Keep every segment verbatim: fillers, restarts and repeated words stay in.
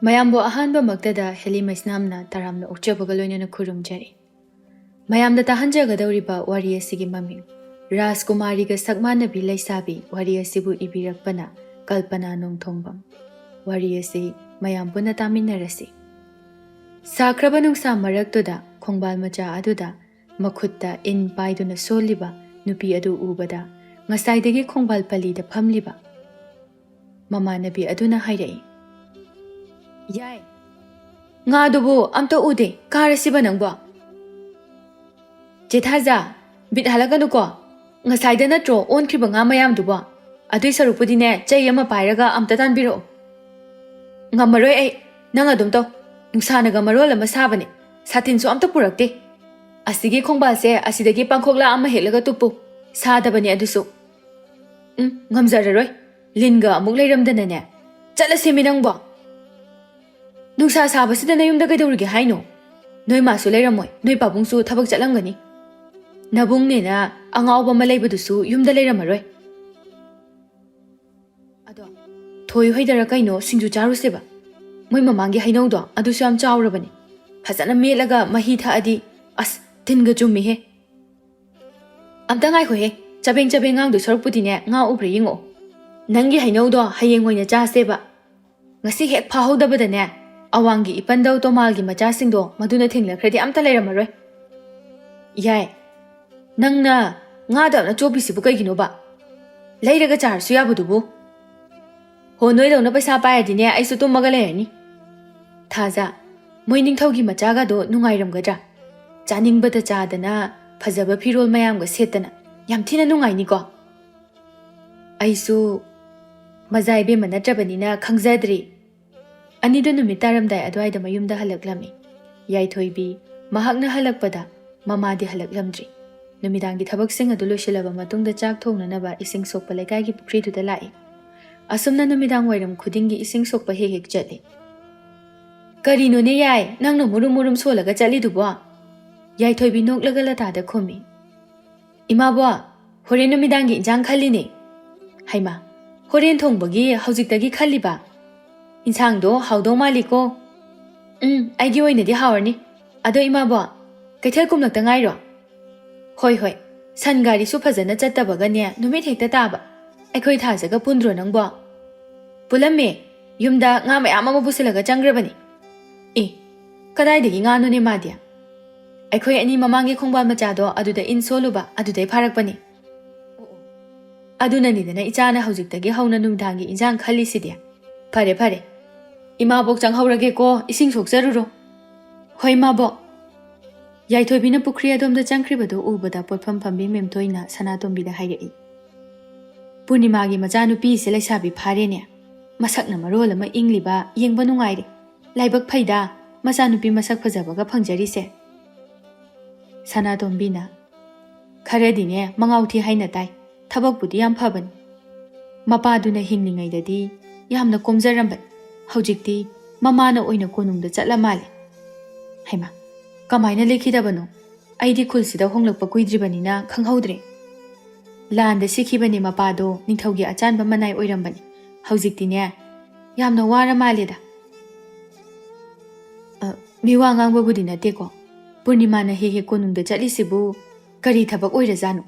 ꯃꯌꯥꯝꯕꯨ ꯑꯍꯥꯟꯕꯃꯛꯇꯗ ꯍꯦꯂꯤ ꯃꯩꯁꯅꯥꯝꯅ ꯇꯔꯥꯝꯅ ꯑꯣꯛꯆꯕꯒ ꯂꯣꯏꯅꯅ ꯈꯨꯔꯨꯝꯖꯔꯤ꯫ ꯃꯌꯥꯝꯗ ꯇꯥꯍꯟꯖꯒꯗꯧꯔꯤꯕ ꯋꯥꯔꯤ ꯑꯁꯤꯒꯤ ꯃꯃꯤꯡ ꯔꯥꯖꯀꯨꯃꯥꯔꯤꯒ ꯁꯛꯃꯥꯟꯅꯕꯤ ꯂꯩꯁꯥꯕꯤ ꯋꯥꯔꯤ ꯑꯁꯤꯕꯨ ꯏꯕꯤꯔꯛꯄꯅ ꯀꯜꯄꯅꯥ ꯅꯣꯡꯊꯣꯡꯕꯝ꯫ ꯋꯥꯔꯤ ꯑꯁꯤ ꯃꯌꯥꯝ ꯄꯨꯟꯅ ꯇꯥꯃꯤꯟꯅꯔꯁꯤ꯫ ꯁꯥꯈ꯭ꯔꯕ ꯅꯨꯡꯁꯥ ꯃꯔꯛꯇꯨꯗ ꯈꯣꯡꯕꯥꯜ ꯃꯆꯥ ꯑꯗꯨꯗ ꯃꯈꯨꯠꯇ ꯏꯟ ꯄꯥꯏꯗꯨꯅ ꯁꯣꯜꯂꯤꯕ ꯅꯨꯄꯤ ꯑꯗꯨ ꯎꯕꯗ ꯉꯁꯥꯏꯗꯒꯤ ꯈꯣꯡꯕꯥꯜ ꯄꯜꯂꯤꯗ ꯐꯝꯂꯤꯕ ꯃꯃꯥꯟꯅꯕꯤ ꯑꯗꯨꯅ ꯍꯥꯏꯔꯛꯏ, "ꯌꯥꯏ, ꯉꯥꯗꯨꯕꯨ ꯑꯝꯇ ꯎꯗꯦ, ꯀꯥꯔꯁꯤꯕ ꯅꯪꯕꯣ?" "ꯆꯦ ꯊꯥꯖ, ꯕꯤꯠ ꯍꯜꯂꯛꯀꯅꯨꯀꯣ, ꯉꯁꯥꯏꯗ ꯅꯠꯇ꯭ꯔꯣ ꯑꯣꯟꯈ꯭ꯔꯤꯕ ꯉꯥ ꯃꯌꯥꯝꯗꯨꯕꯣ? ꯑꯗꯨꯏ ꯁꯔꯨꯛꯄꯨꯗꯤꯅꯦ, ꯆꯩ ꯑꯃ ꯄꯥꯏꯔꯒ ꯑꯝꯇ ꯇꯥꯟꯕꯤꯔꯛꯑꯣ꯫" "ꯉꯝꯃꯔꯣꯏ ꯑꯩ, ꯅꯪ ꯑꯗꯨꯝ ꯇꯧ꯫ ꯅꯨꯡꯁꯥꯅꯒ ꯃꯔꯣꯜ ꯑꯃ ꯁꯥꯕꯅꯦ, ꯁꯥꯇꯤꯟꯁꯨ ꯑꯝꯇ ꯄꯨꯔꯛꯇꯦ꯫ ꯑꯁꯤꯒꯤ ꯈꯣꯡꯕꯥꯜꯁꯦ ꯑꯁꯤꯗꯒꯤ ꯄꯥꯡꯈꯣꯛꯂꯥ ꯑꯃ ꯍꯦꯛꯂꯒ ꯇꯨꯞꯄꯨ, ꯁꯥꯗꯕꯅꯦ ꯑꯗꯨꯁꯨ꯫" "ꯎꯝ, ꯉꯝꯖꯔꯔꯣꯏ, ꯂꯤꯟꯒ ꯑꯃꯨꯛ ꯂꯩꯔꯝꯗꯅꯅꯦ꯫ ꯆꯠꯂꯁꯦꯃꯤ ꯅꯪꯕꯣ꯫ ꯅꯨꯡꯁꯥ ꯁꯥꯕꯁꯤꯗ ꯅꯌꯨꯝꯗ ꯀꯩꯗꯧꯔꯤꯒꯦ ꯍꯥꯏꯅꯣ? ꯅꯣꯏ ꯃꯥꯁꯨ ꯂꯩꯔꯝꯃꯣꯏ, ꯅꯣꯏ ꯄꯥꯕꯨꯡꯁꯨ ꯊꯕꯛ ꯆꯠꯂꯝꯒꯅꯤ꯫ ꯅꯕꯨꯡꯅꯦꯅ ꯑꯉꯥꯎꯕ ꯑꯃ ꯂꯩꯕꯗꯨꯁꯨ ꯌꯨꯝꯗ ꯂꯩꯔꯝꯃꯔꯣꯏ꯫ ꯑꯗꯣ ꯊꯣꯏ ꯍꯣꯏꯗꯔ ꯀꯩꯅꯣ ꯁꯤꯡꯖꯨ ꯆꯥꯔꯨꯁꯦꯕ꯫ ꯃꯣꯏ ꯃꯃꯥꯡꯒꯤ ꯍꯩꯅꯧꯗꯣ ꯑꯗꯨꯁꯨ ꯌꯥꯝ ꯆꯥꯎꯔꯕꯅꯦ꯫ ꯐꯖꯅ ꯃꯦꯠꯂꯒ ꯃꯍꯤ ꯊꯛꯑꯗꯤ, ꯑꯁ, ꯇꯤꯟꯒ ꯆꯨꯝꯃꯤꯍꯦ꯫" "ꯑꯝꯇ ꯉꯥꯏꯈꯣꯍꯦ, ꯆꯕꯦꯡ ꯆꯕꯦꯡ ꯉꯥꯡꯗꯣꯏ ꯁꯔꯨꯛꯄꯨꯗꯤꯅꯦ, ꯉꯥ ꯎꯕ꯭ꯔꯥ ꯌꯦꯡꯉꯛꯑꯣ꯫ ꯅꯪꯒꯤ ꯍꯩꯅꯧꯗꯣ ꯍꯌꯦꯡ ꯑꯣꯏꯅ ꯆꯥꯁꯦꯕ꯫ ꯉꯁꯤ ꯍꯦꯛ ꯐꯥꯍꯧꯗꯕꯗꯅꯦ, ꯑꯋꯥꯡꯒꯤ ꯏꯄꯟꯗꯧ ꯇꯣꯃꯥꯜꯒꯤ ꯃꯆꯥꯁꯤꯡꯗꯣ ꯃꯗꯨꯅ ꯊꯦꯡꯅꯈ꯭ꯔꯗꯤ ꯑꯝꯇ ꯂꯩꯔꯝꯃꯔꯣꯏ꯫" "ꯌꯥꯏ, ꯅꯪꯅ ꯉꯥꯗ ꯑꯝꯅ ꯆꯣꯞꯄꯤꯁꯤꯕꯨ ꯀꯩꯒꯤꯅꯣꯕ? ꯂꯩꯔꯒ ꯆꯥꯔꯁꯨ ꯌꯥꯕꯗꯨꯕꯨ꯫" "ꯍꯣ, ꯅꯣꯏꯗꯧꯅ ꯄꯩꯁꯥ ꯄꯥꯏꯔꯗꯤꯅꯦ, ꯑꯩꯁꯨ ꯇꯨꯝꯃꯒ ꯂꯩꯔꯅꯤ꯫" "ꯊꯥꯖ, ꯃꯣꯏ ꯅꯤꯡꯊꯧꯒꯤ ꯃꯆꯥꯒꯗꯣ ꯅꯨꯡꯉꯥꯏꯔꯝꯒꯗ꯭ꯔꯥ? ꯆꯥꯅꯤꯡꯕꯇ ꯆꯥꯗꯅ, ꯐꯖꯕ ꯐꯤꯔꯣꯜ ꯃꯌꯥꯝꯒ ꯁꯦꯠꯇꯅ, ꯌꯥꯝ ꯊꯤꯅ ꯅꯨꯡꯉꯥꯏꯅꯤꯀꯣ꯫" "ꯑꯩꯁꯨ ꯃꯖꯥ ꯏꯕꯦꯝꯃ ꯅꯠꯇ꯭ꯔꯕꯅꯤꯅ ꯈꯪꯖꯗ꯭ꯔꯤ꯫" ꯑꯅꯤꯗꯨ ꯅꯨꯃꯤꯠ ꯇꯥꯔꯝꯗꯥꯏ ꯑꯗꯨꯋꯥꯏꯗ ꯃꯌꯨꯝꯗ ꯍꯜꯂꯛꯂꯝꯃꯤ꯫ ꯌꯥꯏꯊꯣꯏꯕꯤ ꯃꯍꯥꯛꯅ ꯍꯜꯂꯛꯄꯗ ꯃꯃꯥꯗꯤ ꯍꯜꯂꯛꯂꯝꯗ꯭ꯔꯤ꯫ ꯅꯨꯃꯤꯗꯥꯡꯒꯤ ꯊꯕꯛꯁꯤꯡ ꯑꯗꯨ ꯂꯣꯏꯁꯤꯜꯂꯕ ꯃꯇꯨꯡꯗ ꯆꯥꯛ ꯊꯣꯡꯅꯅꯕ ꯏꯁꯤꯡ ꯁꯣꯛꯄ ꯂꯩꯀꯥꯏꯒꯤ ꯄꯨꯈ꯭ꯔꯤꯗꯨꯗ ꯂꯥꯛꯏ꯫ ꯑꯁꯨꯝꯅ ꯅꯨꯃꯤꯗꯥꯡ ꯋꯥꯏꯔꯝ ꯈꯨꯗꯤꯡꯒꯤ ꯏꯁꯤꯡ ꯁꯣꯛꯄ ꯍꯦꯛ ꯍꯦꯛ ꯆꯠꯂꯤ꯫ "ꯀꯔꯤꯅꯣꯅꯦ ꯌꯥꯏ, ꯅꯪꯅ ꯃꯨꯔꯨꯝ ꯃꯨꯔꯨꯝ ꯁꯣꯜꯂꯒ ꯆꯠꯂꯤꯗꯨꯕꯣ?" ꯌꯥꯏꯊꯣꯏꯕꯤ ꯅꯣꯛꯂꯒ ꯂꯇꯥꯗ ꯈꯨꯝꯃꯤ꯫ "ꯏꯃꯥꯕꯣ, ꯍꯣꯔꯦꯟ ꯅꯨꯃꯤꯗꯥꯡꯒꯤ ꯏꯟꯖꯥꯡ ꯈꯜꯂꯤꯅꯦ꯫" "ꯍꯩꯃꯥ, ꯍꯣꯔꯦꯟ ꯊꯣꯡꯕꯒꯤ ꯍꯧꯖꯤꯛꯇꯒꯤ ꯈꯜꯂꯤꯕ?" "ꯏꯟꯁꯥꯡꯗꯣ ꯍꯥꯎꯗꯧ ꯃꯥꯜꯂꯤꯀꯣ?" "ꯎꯝ, ꯑꯩꯒꯤ ꯑꯣꯏꯅꯗꯤ ꯍꯥꯎꯔꯅꯤ꯫ ꯑꯗꯣ ꯏꯃꯥꯕꯣ, ꯀꯩꯊꯦꯜ ꯀꯨꯝꯂꯛꯇ ꯉꯥꯏꯔꯣ?" "ꯍꯣꯏ, ꯍꯣꯏ꯫ ꯁꯟ ꯒꯥꯔꯤꯁꯨ ꯐꯖꯅ ꯆꯠꯇꯕꯒꯅꯦ, ꯅꯨꯃꯤꯠ ꯍꯦꯛꯇ ꯇꯥꯕ꯫ ꯑꯩꯈꯣꯏ ꯊꯥꯖꯒ ꯄꯨꯟꯗ꯭ꯔꯣ ꯅꯪꯕꯣ?" "ꯄꯨꯜꯂꯝꯃꯦ꯫ ꯌꯨꯝꯗ ꯉꯥ ꯃꯌꯥꯝ ꯑꯃ ꯄꯨꯁꯤꯜꯂꯒ ꯆꯪꯈ꯭ꯔꯕꯅꯤ꯫" "ꯑꯦ, ꯀꯗꯥꯏꯗꯒꯤ ꯉꯥꯅꯣꯅꯦ ꯃꯥꯗꯤ?" "ꯑꯩꯈꯣꯏ ꯑꯅꯤ ꯃꯃꯥꯡꯒꯤ ꯈꯣꯡꯕꯥꯟ ꯃꯆꯥꯗꯣ ꯑꯗꯨꯗ ꯏꯟ ꯁꯣꯜꯂꯨꯕ, ꯑꯗꯨꯗꯩ ꯐꯥꯔꯛꯄꯅꯤ꯫" "ꯑꯗꯨꯅꯅꯤꯗꯅ ꯏꯆꯥꯅ ꯍꯧꯖꯤꯛꯇꯒꯤ ꯍꯧꯅ ꯅꯨꯡꯗꯥꯡꯒꯤ ꯏꯟꯖꯥꯡ ꯈꯜꯂꯤꯁꯤꯗꯤ꯫ ꯐꯔꯦ, ꯐꯔꯦ꯫ ꯏꯃꯥꯕꯣꯛ ꯆꯪꯍꯧꯔꯒꯦꯀꯣ, ꯏꯁꯤꯡ ꯁꯣꯛꯆꯔꯨꯔꯣ꯫" "ꯍꯣꯏ, ꯏꯃꯥꯕꯣꯛ꯫" ꯌꯥꯏꯊꯣꯏꯕꯤꯅ ꯄꯨꯈ꯭ꯔꯤ ꯑꯗꯣꯝꯗ ꯆꯪꯈ꯭ꯔꯤꯕꯗꯨ ꯎꯕꯗ ꯄꯣꯠꯐꯝ ꯐꯝꯕꯤ ꯃꯦꯝꯊꯣꯏꯅ ꯁꯅꯥꯇꯣꯝꯕꯤꯗ ꯍꯥꯏꯔꯛꯏ, "ꯄꯨꯔꯅꯤꯃꯥꯒꯤ ꯃꯆꯥꯅꯨꯄꯤꯁꯦ ꯂꯩꯁꯥꯕꯤ ꯐꯥꯔꯦꯅꯦ꯫ ꯃꯁꯛꯅ ꯃꯔꯣꯜ ꯑꯃ ꯏꯪꯂꯤꯕ, ꯌꯦꯡꯕ ꯅꯨꯡꯉꯥꯏꯔꯦ꯫ ꯂꯥꯏꯕꯛ ꯐꯩꯗ, ꯃꯆꯥꯅꯨꯄꯤ ꯃꯁꯛ ꯐꯖꯕꯒ ꯐꯪꯖꯔꯤꯁꯦ꯫" ꯁꯅꯥꯇꯣꯝꯕꯤꯅ, "ꯈꯔꯗꯤꯅꯦ ꯃꯉꯥꯎ ꯊꯤ ꯍꯥꯏꯅ ꯇꯥꯏ꯫ ꯊꯕꯛꯄꯨꯗꯤ ꯌꯥꯝ ꯐꯕꯅꯤ꯫ ꯃꯄꯥꯗꯨꯅ ꯍꯤꯡꯂꯤꯉꯩꯗꯗꯤ ꯌꯥꯝꯅ ꯀꯣꯝꯖꯔꯝꯕꯅꯤ꯫ ꯍꯧꯖꯤꯛꯇꯤ ꯃꯃꯥꯅ ꯑꯣꯏꯅ ꯀꯣꯅꯨꯡꯗ ꯆꯠꯂ ꯃꯥꯜꯂꯦ꯫" "ꯍꯩꯃꯥ, ꯀꯃꯥꯏꯅ ꯂꯦꯛꯈꯤꯗꯕꯅꯣ? ꯑꯩꯗꯤ ꯈꯨꯜꯁꯤꯗ ꯍꯣꯡꯂꯛꯄ ꯀꯨꯏꯗ꯭ꯔꯤꯕꯅꯤꯅ ꯈꯪꯍꯧꯗ꯭ꯔꯦ꯫" "ꯂꯥꯟꯗ ꯁꯤꯈꯤꯕꯅꯦ ꯃꯄꯥꯗꯣ, ꯅꯤꯡꯊꯧꯒꯤ ꯑꯆꯥꯟꯕ ꯃꯅꯥꯏ ꯑꯣꯏꯔꯝꯕꯅꯤ꯫ ꯍꯧꯖꯤꯛꯇꯤꯅꯦ ꯌꯥꯝꯅ ꯋꯥꯔ ꯃꯥꯜꯂꯦꯗ꯫" "ꯑ, ꯃꯤ ꯋꯥ ꯉꯥꯡꯕꯕꯨꯗꯤ ꯅꯠꯇꯦꯀꯣ꯫ ꯄꯨꯔꯅꯤꯃꯥꯅ ꯍꯦꯛ ꯍꯦꯛ ꯀꯣꯅꯨꯡꯗ ꯆꯠꯂꯤꯁꯤꯕꯨ ꯀꯔꯤ ꯊꯕꯛ ꯑꯣꯏꯔꯖꯥꯠꯅꯣ?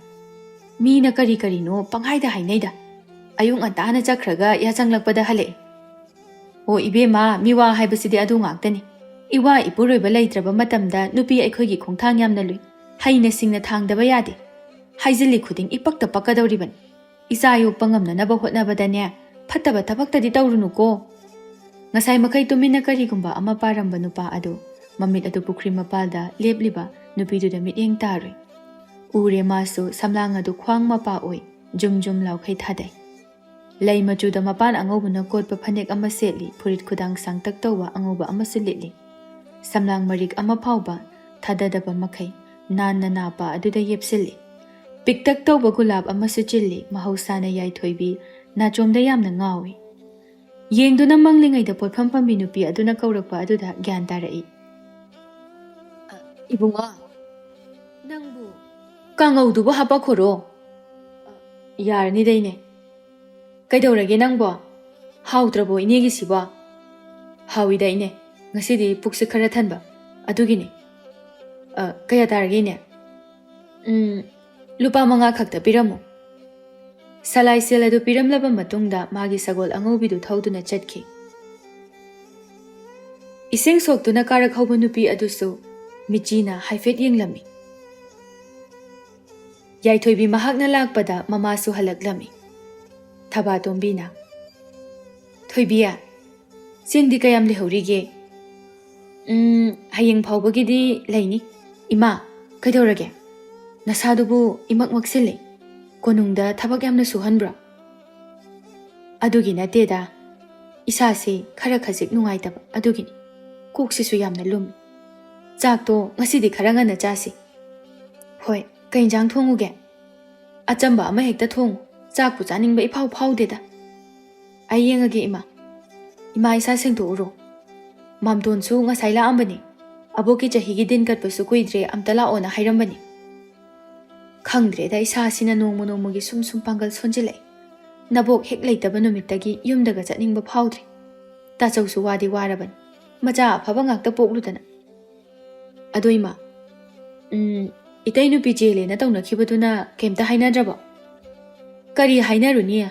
ꯃꯤꯅ ꯀꯔꯤ ꯀꯔꯤꯅꯣ ꯄꯪꯍꯥꯏꯗ ꯍꯥꯏꯅꯩꯗ꯫ ꯑꯌꯨꯛ ꯉꯟꯇꯥꯅ ꯆꯠꯈ꯭ꯔꯒ ꯌꯥꯆꯪꯂꯛꯄꯗ ꯍꯜꯂꯛꯑꯦ꯫ ꯑꯣ ꯏꯕꯦꯝꯃ, ꯃꯤꯋꯥ ꯍꯥꯏꯕꯁꯤꯗꯤ ꯑꯗꯨ ꯉꯥꯛꯇꯅꯤ꯫ ꯏꯋꯥ ꯏꯄꯨꯔꯣꯏꯕ ꯂꯩꯇ꯭ꯔꯕ ꯃꯇꯝꯗ ꯅꯨꯄꯤ ꯑꯩꯈꯣꯏꯒꯤ ꯈꯣꯡꯊꯥꯡ ꯌꯥꯝꯅ ꯂꯨꯏ꯫ ꯍꯩꯅ ꯁꯤꯡꯅ ꯊꯥꯡꯗꯕ ꯌꯥꯗꯦ꯫ ꯍꯥꯏꯖꯤꯜꯂꯤ ꯈꯨꯗꯤꯡ ꯏꯄꯛꯇ ꯄꯛꯀꯗꯧꯔꯤꯕꯅꯤ꯫ ꯏꯆꯥ ꯌꯣꯛꯄ ꯉꯝꯅꯅꯕ ꯍꯣꯠꯅꯕꯗꯅꯦ, ꯐꯠꯇꯕ ꯊꯕꯛꯇꯗꯤ ꯇꯧꯔꯨꯅꯨꯀꯣ꯫" ꯉꯁꯥꯏ ꯃꯈꯩ ꯇꯨꯃꯤꯟꯅ ꯀꯔꯤꯒꯨꯝꯕ ꯑꯃ ꯄꯥꯔꯝꯕ ꯅꯨꯄꯥ ꯑꯗꯨ ꯃꯃꯤꯠ ꯑꯗꯨ ꯄꯨꯈ꯭ꯔꯤ ꯃꯄꯥꯜꯗ ꯂꯦꯞꯂꯤꯕ ꯅꯨꯄꯤꯗꯨꯗ ꯃꯤꯠꯌꯦꯡ ꯇꯥꯔꯨꯏ꯫ ꯎꯔꯦ ꯃꯥꯁꯨ ꯁꯝꯂꯥꯡ ꯑꯗꯨ ꯈ꯭ꯋꯥꯡ ꯃꯄꯥ ꯑꯣꯏ, ꯖꯨꯝ ꯖꯨꯝ ꯂꯥꯎꯈꯩ ꯊꯥꯗꯩ꯫ ꯂꯩ ꯃꯆꯨꯗ ꯃꯄꯥꯟ ꯑꯉꯧꯕꯅ ꯀꯣꯠꯄ ꯐꯅꯦꯛ ꯑꯃ ꯁꯦꯠꯂꯤ, ꯐꯨꯔꯤꯠ ꯈꯨꯗꯥꯡ ꯁꯥꯡꯇꯛ ꯇꯧꯕ ꯑꯉꯧꯕ ꯑꯃꯁꯨ ꯂꯤꯠꯂꯤ꯫ ꯁꯝꯂꯥꯡ ꯃꯔꯤꯛ ꯑꯃ ꯐꯥꯎꯕ ꯊꯥꯗꯗꯕ ꯃꯈꯩ ꯅꯥꯟꯅ ꯅꯥꯄꯥ ꯑꯗꯨꯗ ꯌꯦꯞꯁꯤꯜꯂꯤ꯫ ꯄꯤꯛꯇꯛ ꯇꯧꯕ ꯒꯨꯂꯥꯞ ꯑꯃꯁꯨ ꯆꯤꯜꯂꯤ, ꯃꯍꯧꯁꯥꯅ ꯌꯥꯏꯊꯣꯏꯕꯤ ꯅꯥꯆꯣꯝꯗ ꯌꯥꯝꯅ ꯉꯥꯎꯏ꯫ ꯌꯦꯡꯗꯨꯅ ꯃꯪꯂꯤꯉꯩꯗ ꯄꯣꯠꯐꯝ ꯐꯝꯕꯤ ꯅꯨꯄꯤ ꯑꯗꯨꯅ ꯀꯧꯔꯛꯄ ꯑꯗꯨꯗ ꯒ꯭ꯌꯥꯟ ꯇꯥꯔꯛꯏ꯫ "ꯏꯕꯨꯡꯉꯣ, ꯅꯪꯕꯨ ꯀꯥꯡꯉꯧꯗꯨꯕꯨ ꯍꯥꯄꯛꯈꯣꯔꯣ?" "ꯌꯥꯔꯅꯤꯗ ꯏꯅꯦ꯫ ꯀꯩꯗꯧꯔꯒꯦ ꯅꯪꯕꯣ? ꯍꯥꯎꯇ꯭ꯔꯕꯣ ꯏꯅꯦꯒꯤꯁꯤꯕꯣ?" "ꯍꯥꯎꯏꯗ ꯏꯅꯦ, ꯉꯁꯤꯗꯤ ꯄꯨꯛꯁꯦ ꯈꯔ ꯊꯟꯕ, ꯑꯗꯨꯒꯤꯅꯦ꯫ ꯑ, ꯀꯌꯥ ꯇꯥꯔꯒꯦ ꯏꯅꯦ?" "ꯎꯝ, ꯂꯨꯄꯥ ꯃꯉꯥ ꯈꯛꯇ ꯄꯤꯔꯝꯃꯨ꯫" ꯁꯂꯥꯏ ꯁꯦꯜ ꯑꯗꯨ ꯄꯤꯔꯝꯂꯕ ꯃꯇꯨꯡꯗ ꯃꯥꯒꯤ ꯁꯒꯣꯜ ꯑꯉꯧꯕꯤꯗꯨ ꯊꯧꯗꯨꯅ ꯆꯠꯈꯤ꯫ ꯏꯁꯤꯡ ꯁꯣꯛꯇꯨꯅ ꯀꯥꯔꯛꯍꯧꯕ ꯅꯨꯄꯤ ꯑꯗꯨꯁꯨ ꯃꯤꯆꯤꯅ ꯍꯥꯏꯐꯦꯠ ꯌꯦꯡꯂꯝꯃꯤ꯫ ꯌꯥꯏꯊꯣꯏꯕꯤ ꯃꯍꯥꯛꯅ ꯂꯥꯛꯄꯗ ꯃꯃꯥꯁꯨ ꯍꯜꯂꯛꯂꯝꯃꯤ꯫ ꯊꯕꯥꯇꯣꯝꯕꯤꯅ, "ꯊꯣꯏꯕꯤ, ꯆꯦꯡꯗꯤ ꯀꯌꯥꯝ ꯂꯩꯍꯧꯔꯤꯒꯦ?" "ꯎꯝ, ꯍꯌꯦꯡ ꯐꯥꯎꯕꯒꯤꯗꯤ ꯂꯩꯅꯤ꯫" "ꯏꯃꯥ, ꯀꯩꯗꯧꯔꯒꯦ? ꯅꯁꯥꯗꯨꯕꯨ ꯏꯃꯛ ꯃꯛꯁꯤꯜꯂꯦ꯫ ꯀꯣꯅꯨꯡꯗ ꯊꯕꯛ ꯌꯥꯝꯅ ꯁꯨꯍꯟꯕ꯭ꯔꯣ?" "ꯑꯗꯨꯒꯤ ꯅꯠꯇꯦꯗ, ꯏꯁꯥꯁꯦ ꯈꯔ ꯈꯖꯤꯛ ꯅꯨꯡꯉꯥꯏꯇꯕ ꯑꯗꯨꯒꯤꯅꯤ꯫ ꯀꯣꯛꯁꯤꯁꯨ ꯌꯥꯝꯅ ꯂꯨꯝꯃꯤ꯫ ꯆꯥꯛꯇꯣ ꯉꯁꯤꯗꯤ ꯈꯔ ꯉꯟꯅ ꯆꯥꯁꯤ꯫" "ꯍꯣꯏ, ꯀꯩ ꯏꯟꯖꯥꯡ ꯊꯣꯡꯉꯨꯒꯦ?" "ꯑꯆꯝꯕ ꯑꯃ ꯍꯦꯛꯇ ꯊꯣꯡꯉꯨ, ꯆꯥꯛꯄꯨ ꯆꯥꯅꯤꯡꯕ ꯏꯐꯥꯎ ꯐꯥꯎꯗꯦꯗ꯫" "ꯑꯩ ꯌꯦꯡꯉꯒꯦ ꯏꯃꯥ꯫ ꯏꯃꯥ, ꯏꯁꯥ ꯁꯦꯡꯗꯣꯛꯎꯔꯣ꯫ ꯃꯥꯝꯇꯣꯟꯁꯨ ꯉꯁꯥꯏ ꯂꯥꯛꯑꯝꯕꯅꯤ꯫ ꯑꯕꯣꯛꯀꯤ ꯆꯍꯤꯒꯤ ꯗꯤꯟ ꯀꯠꯄꯁꯨ ꯀꯨꯏꯗ꯭ꯔꯦ, ꯑꯝꯇ ꯂꯥꯛꯑꯣꯅ ꯍꯥꯏꯔꯝꯕꯅꯤ꯫ ꯈꯪꯗ꯭ꯔꯦꯗ, ꯏꯁꯥꯁꯤꯅ ꯅꯣꯡꯃ ꯅꯣꯡꯃꯒꯤ ꯁꯨꯝ ꯁꯨꯝ ꯄꯥꯡꯒꯜ ꯁꯣꯟꯖꯤꯜꯂꯛꯏ꯫ ꯅꯕꯣꯛ ꯍꯦꯛ ꯂꯩꯇꯕ ꯅꯨꯃꯤꯠꯇꯒꯤ ꯌꯨꯝꯗꯒ ꯆꯠꯅꯤꯡꯕ ꯐꯥꯎꯗ꯭ꯔꯦ꯫ ꯇꯥꯆꯧꯁꯨ ꯋꯥꯗꯤ ꯋꯥꯔꯕꯅꯤ, ꯃꯆꯥ ꯑꯐꯕ ꯉꯥꯛꯇ ꯄꯣꯛꯂꯨꯗꯅ꯫ ꯑꯗꯣ ꯏꯃꯥ, ꯎꯝ, ꯏꯇꯩ ꯅꯨꯄꯤ ꯆꯦꯜꯂꯦꯅ ꯇꯧꯅꯈꯤꯕꯗꯨꯅ ꯀꯩꯝꯇ ꯍꯥꯏꯅꯗ꯭ꯔꯕꯣ?" "ꯀꯔꯤ ꯍꯥꯏꯅꯔꯨꯅꯤ?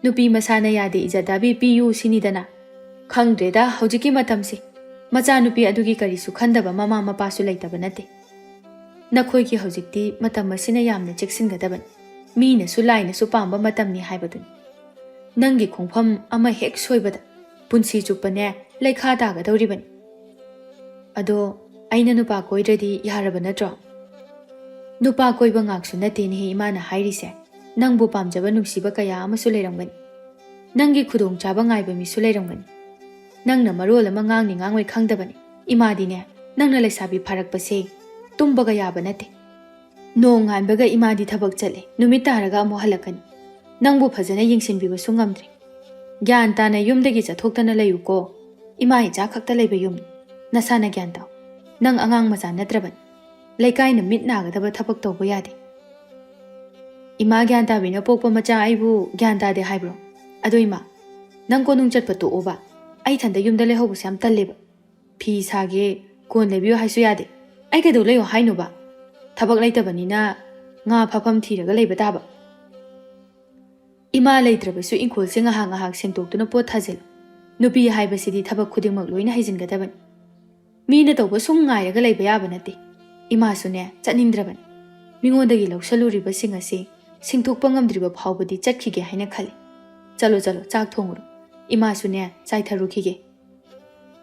ꯅꯨꯄꯤ ꯃꯁꯥꯅ ꯌꯥꯗꯦ, ꯏꯖꯠ ꯗꯥꯕꯤ ꯄꯤꯌꯨ ꯁꯤꯅꯤꯗꯅ꯫ ꯈꯪꯗ꯭ꯔꯦꯗ ꯍꯧꯖꯤꯛꯀꯤ ꯃꯇꯝꯁꯦ꯫ ꯃꯆꯥꯅꯨꯄꯤ ꯑꯗꯨꯒꯤ ꯀꯔꯤꯁꯨ ꯈꯟꯗꯕ ꯃꯃꯥ ꯃꯄꯥꯁꯨ ꯂꯩꯇꯕ ꯅꯠꯇꯦ꯫ ꯅꯈꯣꯏꯒꯤ ꯍꯧꯖꯤꯛꯇꯤ ꯃꯇꯝ ꯑꯁꯤꯅ ꯌꯥꯝꯅ ꯆꯦꯛꯁꯤꯟꯒꯗꯕꯅꯤ꯫ ꯃꯤꯅꯁꯨ ꯂꯥꯏꯅꯁꯨ ꯄꯥꯝꯕ ꯃꯇꯝꯅꯤ ꯍꯥꯏꯕꯗꯨꯅꯤ꯫ ꯅꯪꯒꯤ ꯈꯣꯡꯐꯝ ꯑꯃ ꯍꯦꯛ ꯁꯣꯏꯕꯗ ꯄꯨꯟꯁꯤ ꯆꯨꯞꯄꯅꯦ ꯂꯩꯈꯥ ꯇꯥꯒꯗꯧꯔꯤꯕꯅꯤ꯫ ꯑꯗꯣ ꯑꯩꯅ ꯅꯨꯄꯥ ꯀꯣꯏꯗ꯭ꯔꯗꯤ ꯌꯥꯔꯕ ꯅꯠꯇ꯭ꯔꯣ?" "ꯅꯨꯄꯥ ꯀꯣꯏꯕ ꯉꯥꯛꯁꯨ ꯅꯠꯇꯦꯅꯦꯍꯦ ꯏꯃꯥꯅ ꯍꯥꯏꯔꯤꯁꯦ꯫ ꯅꯪꯕꯨ ꯄꯥꯝꯖꯕ ꯅꯨꯡꯁꯤꯕ ꯀꯌꯥ ꯑꯃꯁꯨ ꯂꯩꯔꯝꯒꯅꯤ꯫ ꯅꯪꯒꯤ ꯈꯨꯗꯣꯡꯆꯥꯕ ꯉꯥꯏꯕ ꯃꯤꯁꯨ ꯂꯩꯔꯝꯒꯅꯤ꯫ ꯅꯪꯅ ꯃꯔꯣꯜ ꯑꯃ ꯉꯥꯡꯅꯤ ꯉꯥꯡꯉꯣꯏ ꯈꯪꯗꯕꯅꯤ꯫ ꯏꯃꯥꯗꯤꯅꯦ, ꯅꯪꯅ ꯂꯩꯁꯥꯕꯤ ꯐꯥꯔꯛꯄꯁꯦ ꯇꯨꯝꯕꯒ ꯌꯥꯕ ꯅꯠꯇꯦ꯫ ꯅꯣꯡ ꯉꯥꯟꯕꯒ ꯏꯃꯥꯗꯤ ꯊꯕꯛ ꯆꯠꯂꯦ, ꯅꯨꯃꯤꯠ ꯇꯥꯔꯒ ꯑꯃꯨꯛ ꯍꯜꯂꯛꯀꯅꯤ꯫ ꯅꯪꯕꯨ ꯐꯖꯅ ꯌꯦꯡꯁꯤꯟꯕꯤꯕꯁꯨ ꯉꯝꯗ꯭ꯔꯦ꯫ ꯒ꯭ꯌꯥꯟ ꯇꯥꯅ ꯌꯨꯝꯗꯒꯤ ꯆꯠꯊꯣꯛꯇꯅ ꯂꯩꯌꯨꯀꯣ꯫ ꯏꯃꯥ ꯏꯆꯥ ꯈꯛꯇ ꯂꯩꯕ ꯌꯨꯝꯅꯤ꯫ ꯅꯁꯥꯅ ꯒ꯭ꯌꯥꯟ ꯇꯥꯎ꯫ ꯅꯪ ꯑꯉꯥꯡ ꯃꯆꯥ ꯅꯠꯇ꯭ꯔꯕꯅꯤ꯫ ꯂꯩꯀꯥꯏꯅ ꯃꯤꯠ ꯅꯥꯒꯗꯕ ꯊꯕꯛ ꯇꯧꯕ ꯌꯥꯗꯦ꯫" "ꯏꯃꯥ ꯒ꯭ꯌꯥꯟ ꯇꯥꯕꯤꯅ ꯄꯣꯛꯄ ꯃꯆꯥ ꯑꯩꯕꯨ ꯒ꯭ꯌꯥꯟ ꯇꯥꯗꯦ ꯍꯥꯏꯕ꯭ꯔꯣ? ꯑꯗꯣ ꯏꯃꯥ, ꯅꯪ ꯀꯣꯅꯨꯡ ꯆꯠꯄ ꯇꯣꯛꯑꯣꯕ꯫ ꯑꯩ ꯏꯊꯟꯇ ꯌꯨꯝꯗ ꯂꯩꯍꯧꯕꯁꯦ ꯌꯥꯝ ꯇꯜꯂꯦꯕ꯫ ꯐꯤ ꯁꯥꯒꯦ, ꯀꯣꯟ ꯂꯩꯕꯤꯌꯨ ꯍꯥꯏꯁꯨ ꯌꯥꯗꯦ꯫ ꯑꯩ ꯀꯩꯗꯧ ꯂꯩꯌꯣ ꯍꯥꯏꯅꯣꯕ? ꯊꯕꯛ ꯂꯩꯇꯕꯅꯤꯅ ꯉꯥ ꯐꯥꯐꯝ ꯊꯤꯔꯒ ꯂꯩꯕ ꯇꯥꯕ꯫ ꯏꯃꯥ ꯂꯩꯇ꯭ꯔꯕꯁꯨ ꯏꯪꯈꯣꯜꯁꯦ ꯉꯥꯏꯍꯥꯛ ꯉꯥꯏꯍꯥꯛ ꯁꯦꯡꯗꯣꯛꯇꯨꯅ ꯄꯣꯠ ꯊꯥꯖꯤꯜꯂꯨ꯫ ꯅꯨꯄꯤ ꯍꯥꯏꯕꯁꯤꯗꯤ ꯊꯕꯛ ꯈꯨꯗꯤꯡꯃꯛ ꯂꯣꯏꯅ ꯍꯩꯖꯤꯟꯒꯗꯕꯅꯤ꯫ ꯃꯤꯅ ꯇꯧꯕ ꯁꯨꯝ ꯉꯥꯏꯔꯒ ꯂꯩꯕ ꯌꯥꯕ ꯅꯠꯇꯦ꯫ ꯏꯃꯥꯁꯨꯅꯦ, ꯆꯠꯅꯤꯡꯗ꯭ꯔꯕꯅꯤ꯫ ꯃꯤꯉꯣꯟꯗꯒꯤ ꯂꯧꯁꯜꯂꯨꯔꯤꯕꯁꯤꯡ ꯑꯁꯤ ꯁꯤꯡꯊꯣꯛꯄ ꯉꯝꯗ꯭ꯔꯤꯕ ꯐꯥꯎꯕꯗꯤ ꯆꯠꯈꯤꯒꯦ ꯍꯥꯏꯅ ꯈꯜꯂꯤ꯫ ꯆꯠꯂꯣ, ꯆꯠꯂꯣ, ꯆꯥꯛ ꯊꯣꯡꯉꯨꯔꯣ꯫ ꯏꯃꯥꯁꯨꯅꯦ, ꯆꯥꯏꯊꯔꯨꯈꯤꯒꯦ꯫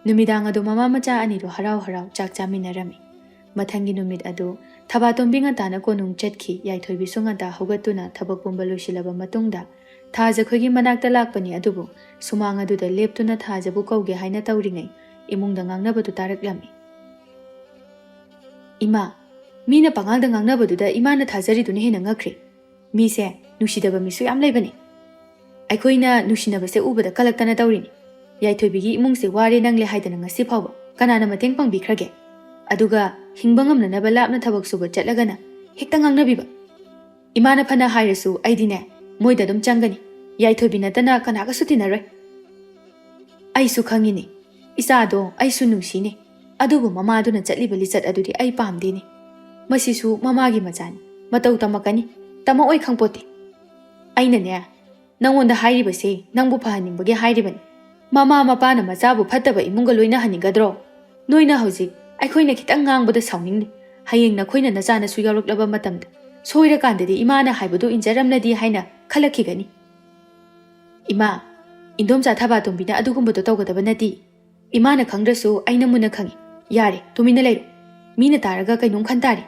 ꯅꯨꯃꯤꯗꯥꯡ ꯑꯗꯨ ꯃꯃꯥ ꯃꯆꯥ ꯑꯅꯤꯗꯨ ꯍꯔꯥꯎ ꯍꯔꯥꯎ ꯆꯥꯛ ꯆꯥꯃꯤꯟꯅꯔꯝꯃꯤ꯫ ꯃꯊꯪꯒꯤ ꯅꯨꯃꯤꯠ ꯑꯗꯨ ꯊꯕꯥꯇꯣꯝꯕꯤ ꯉꯟꯇꯥꯅ ꯀꯣꯅꯨꯡ ꯆꯠꯈꯤ꯫ ꯌꯥꯏꯊꯣꯏꯕꯤꯁꯨ ꯉꯟꯇꯥ ꯍꯧꯒꯠꯇꯨꯅ ꯊꯕꯛ ꯄꯨꯝꯕ ꯂꯣꯏꯁꯤꯜꯂꯕ ꯃꯇꯨꯡꯗ ꯊꯥꯖꯈꯣꯏꯒꯤ ꯃꯅꯥꯛꯇ ꯂꯥꯛꯄꯅꯤ꯫ ꯑꯗꯨꯕꯨ ꯁꯨꯃꯥꯡ ꯑꯗꯨꯗ ꯂꯦꯞꯇꯨꯅ ꯊꯥꯖꯕꯨ ꯀꯧꯒꯦ ꯍꯥꯏꯅ ꯇꯧꯔꯤꯉꯩ ꯏꯃꯨꯡꯗ ꯉꯥꯡꯅꯕꯗꯨ ꯇꯥꯔꯛꯂꯝꯃꯤ꯫ "ꯏꯃꯥ, ꯃꯤꯅ ꯄꯉꯥꯡꯗ ꯉꯥꯡꯅꯕꯗꯨꯗ ꯏꯃꯥꯅ ꯊꯥꯖꯔꯤꯗꯨꯅ ꯍꯦꯟꯅ ꯉꯛꯈ꯭ꯔꯦ꯫ ꯃꯤꯁꯦ ꯅꯨꯡꯁꯤꯗꯕ ꯃꯤꯁꯨ ꯌꯥꯝ ꯂꯩꯕꯅꯤ꯫ ꯑꯩꯈꯣꯏꯅ ꯅꯨꯡꯁꯤꯅꯕꯁꯦ ꯎꯕꯗ ꯀꯂꯛꯇꯅ ꯇꯧꯔꯤꯅꯤ꯫ ꯌꯥꯏꯊꯣꯏꯕꯤꯒꯤ ꯏꯃꯨꯡꯁꯦ ꯋꯥꯔꯦ ꯅꯪꯂꯦ ꯍꯥꯏꯗꯅ ꯉꯁꯤ ꯐꯥꯎꯕ ꯀꯅꯥꯅ ꯃꯇꯦꯡ ꯄꯥꯡꯕꯤꯈ꯭ꯔꯒꯦ? ꯑꯗꯨꯒ ꯍꯤꯡꯕ ꯉꯝꯅꯅꯕ ꯂꯥꯞꯅ ꯊꯕꯛ ꯁꯨꯕ ꯆꯠꯂꯒꯅ ꯍꯦꯛꯇ ꯉꯥꯡꯅꯕꯤꯕ꯫ ꯏꯃꯥꯅ ꯐꯅ ꯍꯥꯏꯔꯁꯨ ꯑꯩꯗꯤꯅꯦ, ꯃꯣꯏꯗ ꯑꯗꯨꯝ ꯆꯪꯒꯅꯤ꯫ ꯌꯥꯏꯊꯣꯏꯕꯤ ꯅꯠꯇꯅ ꯀꯅꯥꯒꯁꯨ ꯇꯤꯟꯅꯔꯣꯏ꯫ ꯑꯩꯁꯨ ꯈꯪꯉꯤꯅꯦ, ꯏꯆꯥꯗꯣ ꯑꯩꯁꯨ ꯅꯨꯡꯁꯤꯅꯦ꯫ ꯑꯗꯨꯕꯨ ꯃꯃꯥꯗꯨꯅ ꯆꯠꯂꯤꯕ ꯂꯤꯆꯠ ꯑꯗꯨꯗꯤ ꯑꯩ ꯄꯥꯝꯗꯦꯅꯦ꯫ ꯃꯁꯤꯁꯨ ꯃꯃꯥꯒꯤ ꯃꯆꯥꯅꯤ, ꯃꯇꯧ ꯇꯝꯃꯛꯀꯅꯤ, ꯇꯝꯃꯛꯑꯣꯏ ꯈꯪꯄꯣꯠꯇꯦ꯫ ꯑꯩꯅꯅꯦ, ꯅꯪꯉꯣꯟꯗ ꯍꯥꯏꯔꯤꯕꯁꯦ ꯅꯪꯕꯨ ꯐꯍꯟꯅꯤꯡꯕꯒꯤ ꯍꯥꯏꯔꯤꯕꯅꯤ꯫ ꯃꯃꯥ ꯃꯄꯥꯅ ꯃꯆꯥꯕꯨ ꯐꯠꯇꯕ ꯏꯃꯨꯡꯒ ꯂꯣꯏꯅꯍꯟꯅꯤꯡꯒꯗ꯭ꯔꯣ? ꯅꯣꯏꯅ ꯍꯧꯖꯤꯛ ꯑꯩꯈꯣꯏꯅ ꯈꯤꯇꯪ ꯉꯥꯡꯕꯗ ꯁꯥꯎꯅꯤꯡꯅꯤ꯫ ꯍꯌꯦꯡ ꯅꯈꯣꯏꯅ ꯅꯆꯥꯅꯁꯨ ꯌꯥꯎꯔꯛꯂꯕ ꯃꯇꯝꯗ ꯁꯣꯏꯔꯀꯥꯟꯗꯗꯤ ꯏꯃꯥꯅ ꯍꯥꯏꯕꯗꯨ ꯏꯟꯖꯔꯝꯂꯗꯤ ꯍꯥꯏꯅ ꯈꯜꯂꯛꯈꯤꯒꯅꯤ꯫ ꯏꯃꯥ, ꯏꯟꯗꯣꯝꯆꯥ ꯊꯕꯥꯇꯣꯝꯕꯤꯅ ꯑꯗꯨꯒꯨꯝꯕꯗꯣ ꯇꯧꯒꯗꯕ ꯅꯠꯇꯦ꯫ ꯏꯃꯥꯅ ꯈꯪꯗ꯭ꯔꯁꯨ ꯑꯩꯅ ꯃꯨꯟꯅ ꯈꯪꯏ꯫ ꯌꯥꯔꯦ, ꯇꯨꯃꯤꯟꯅ ꯂꯩꯔꯣ꯫ ꯃꯤꯅ ꯇꯥꯔꯒ ꯀꯩꯅꯣꯝ ꯈꯟ ꯇꯥꯔꯦ꯫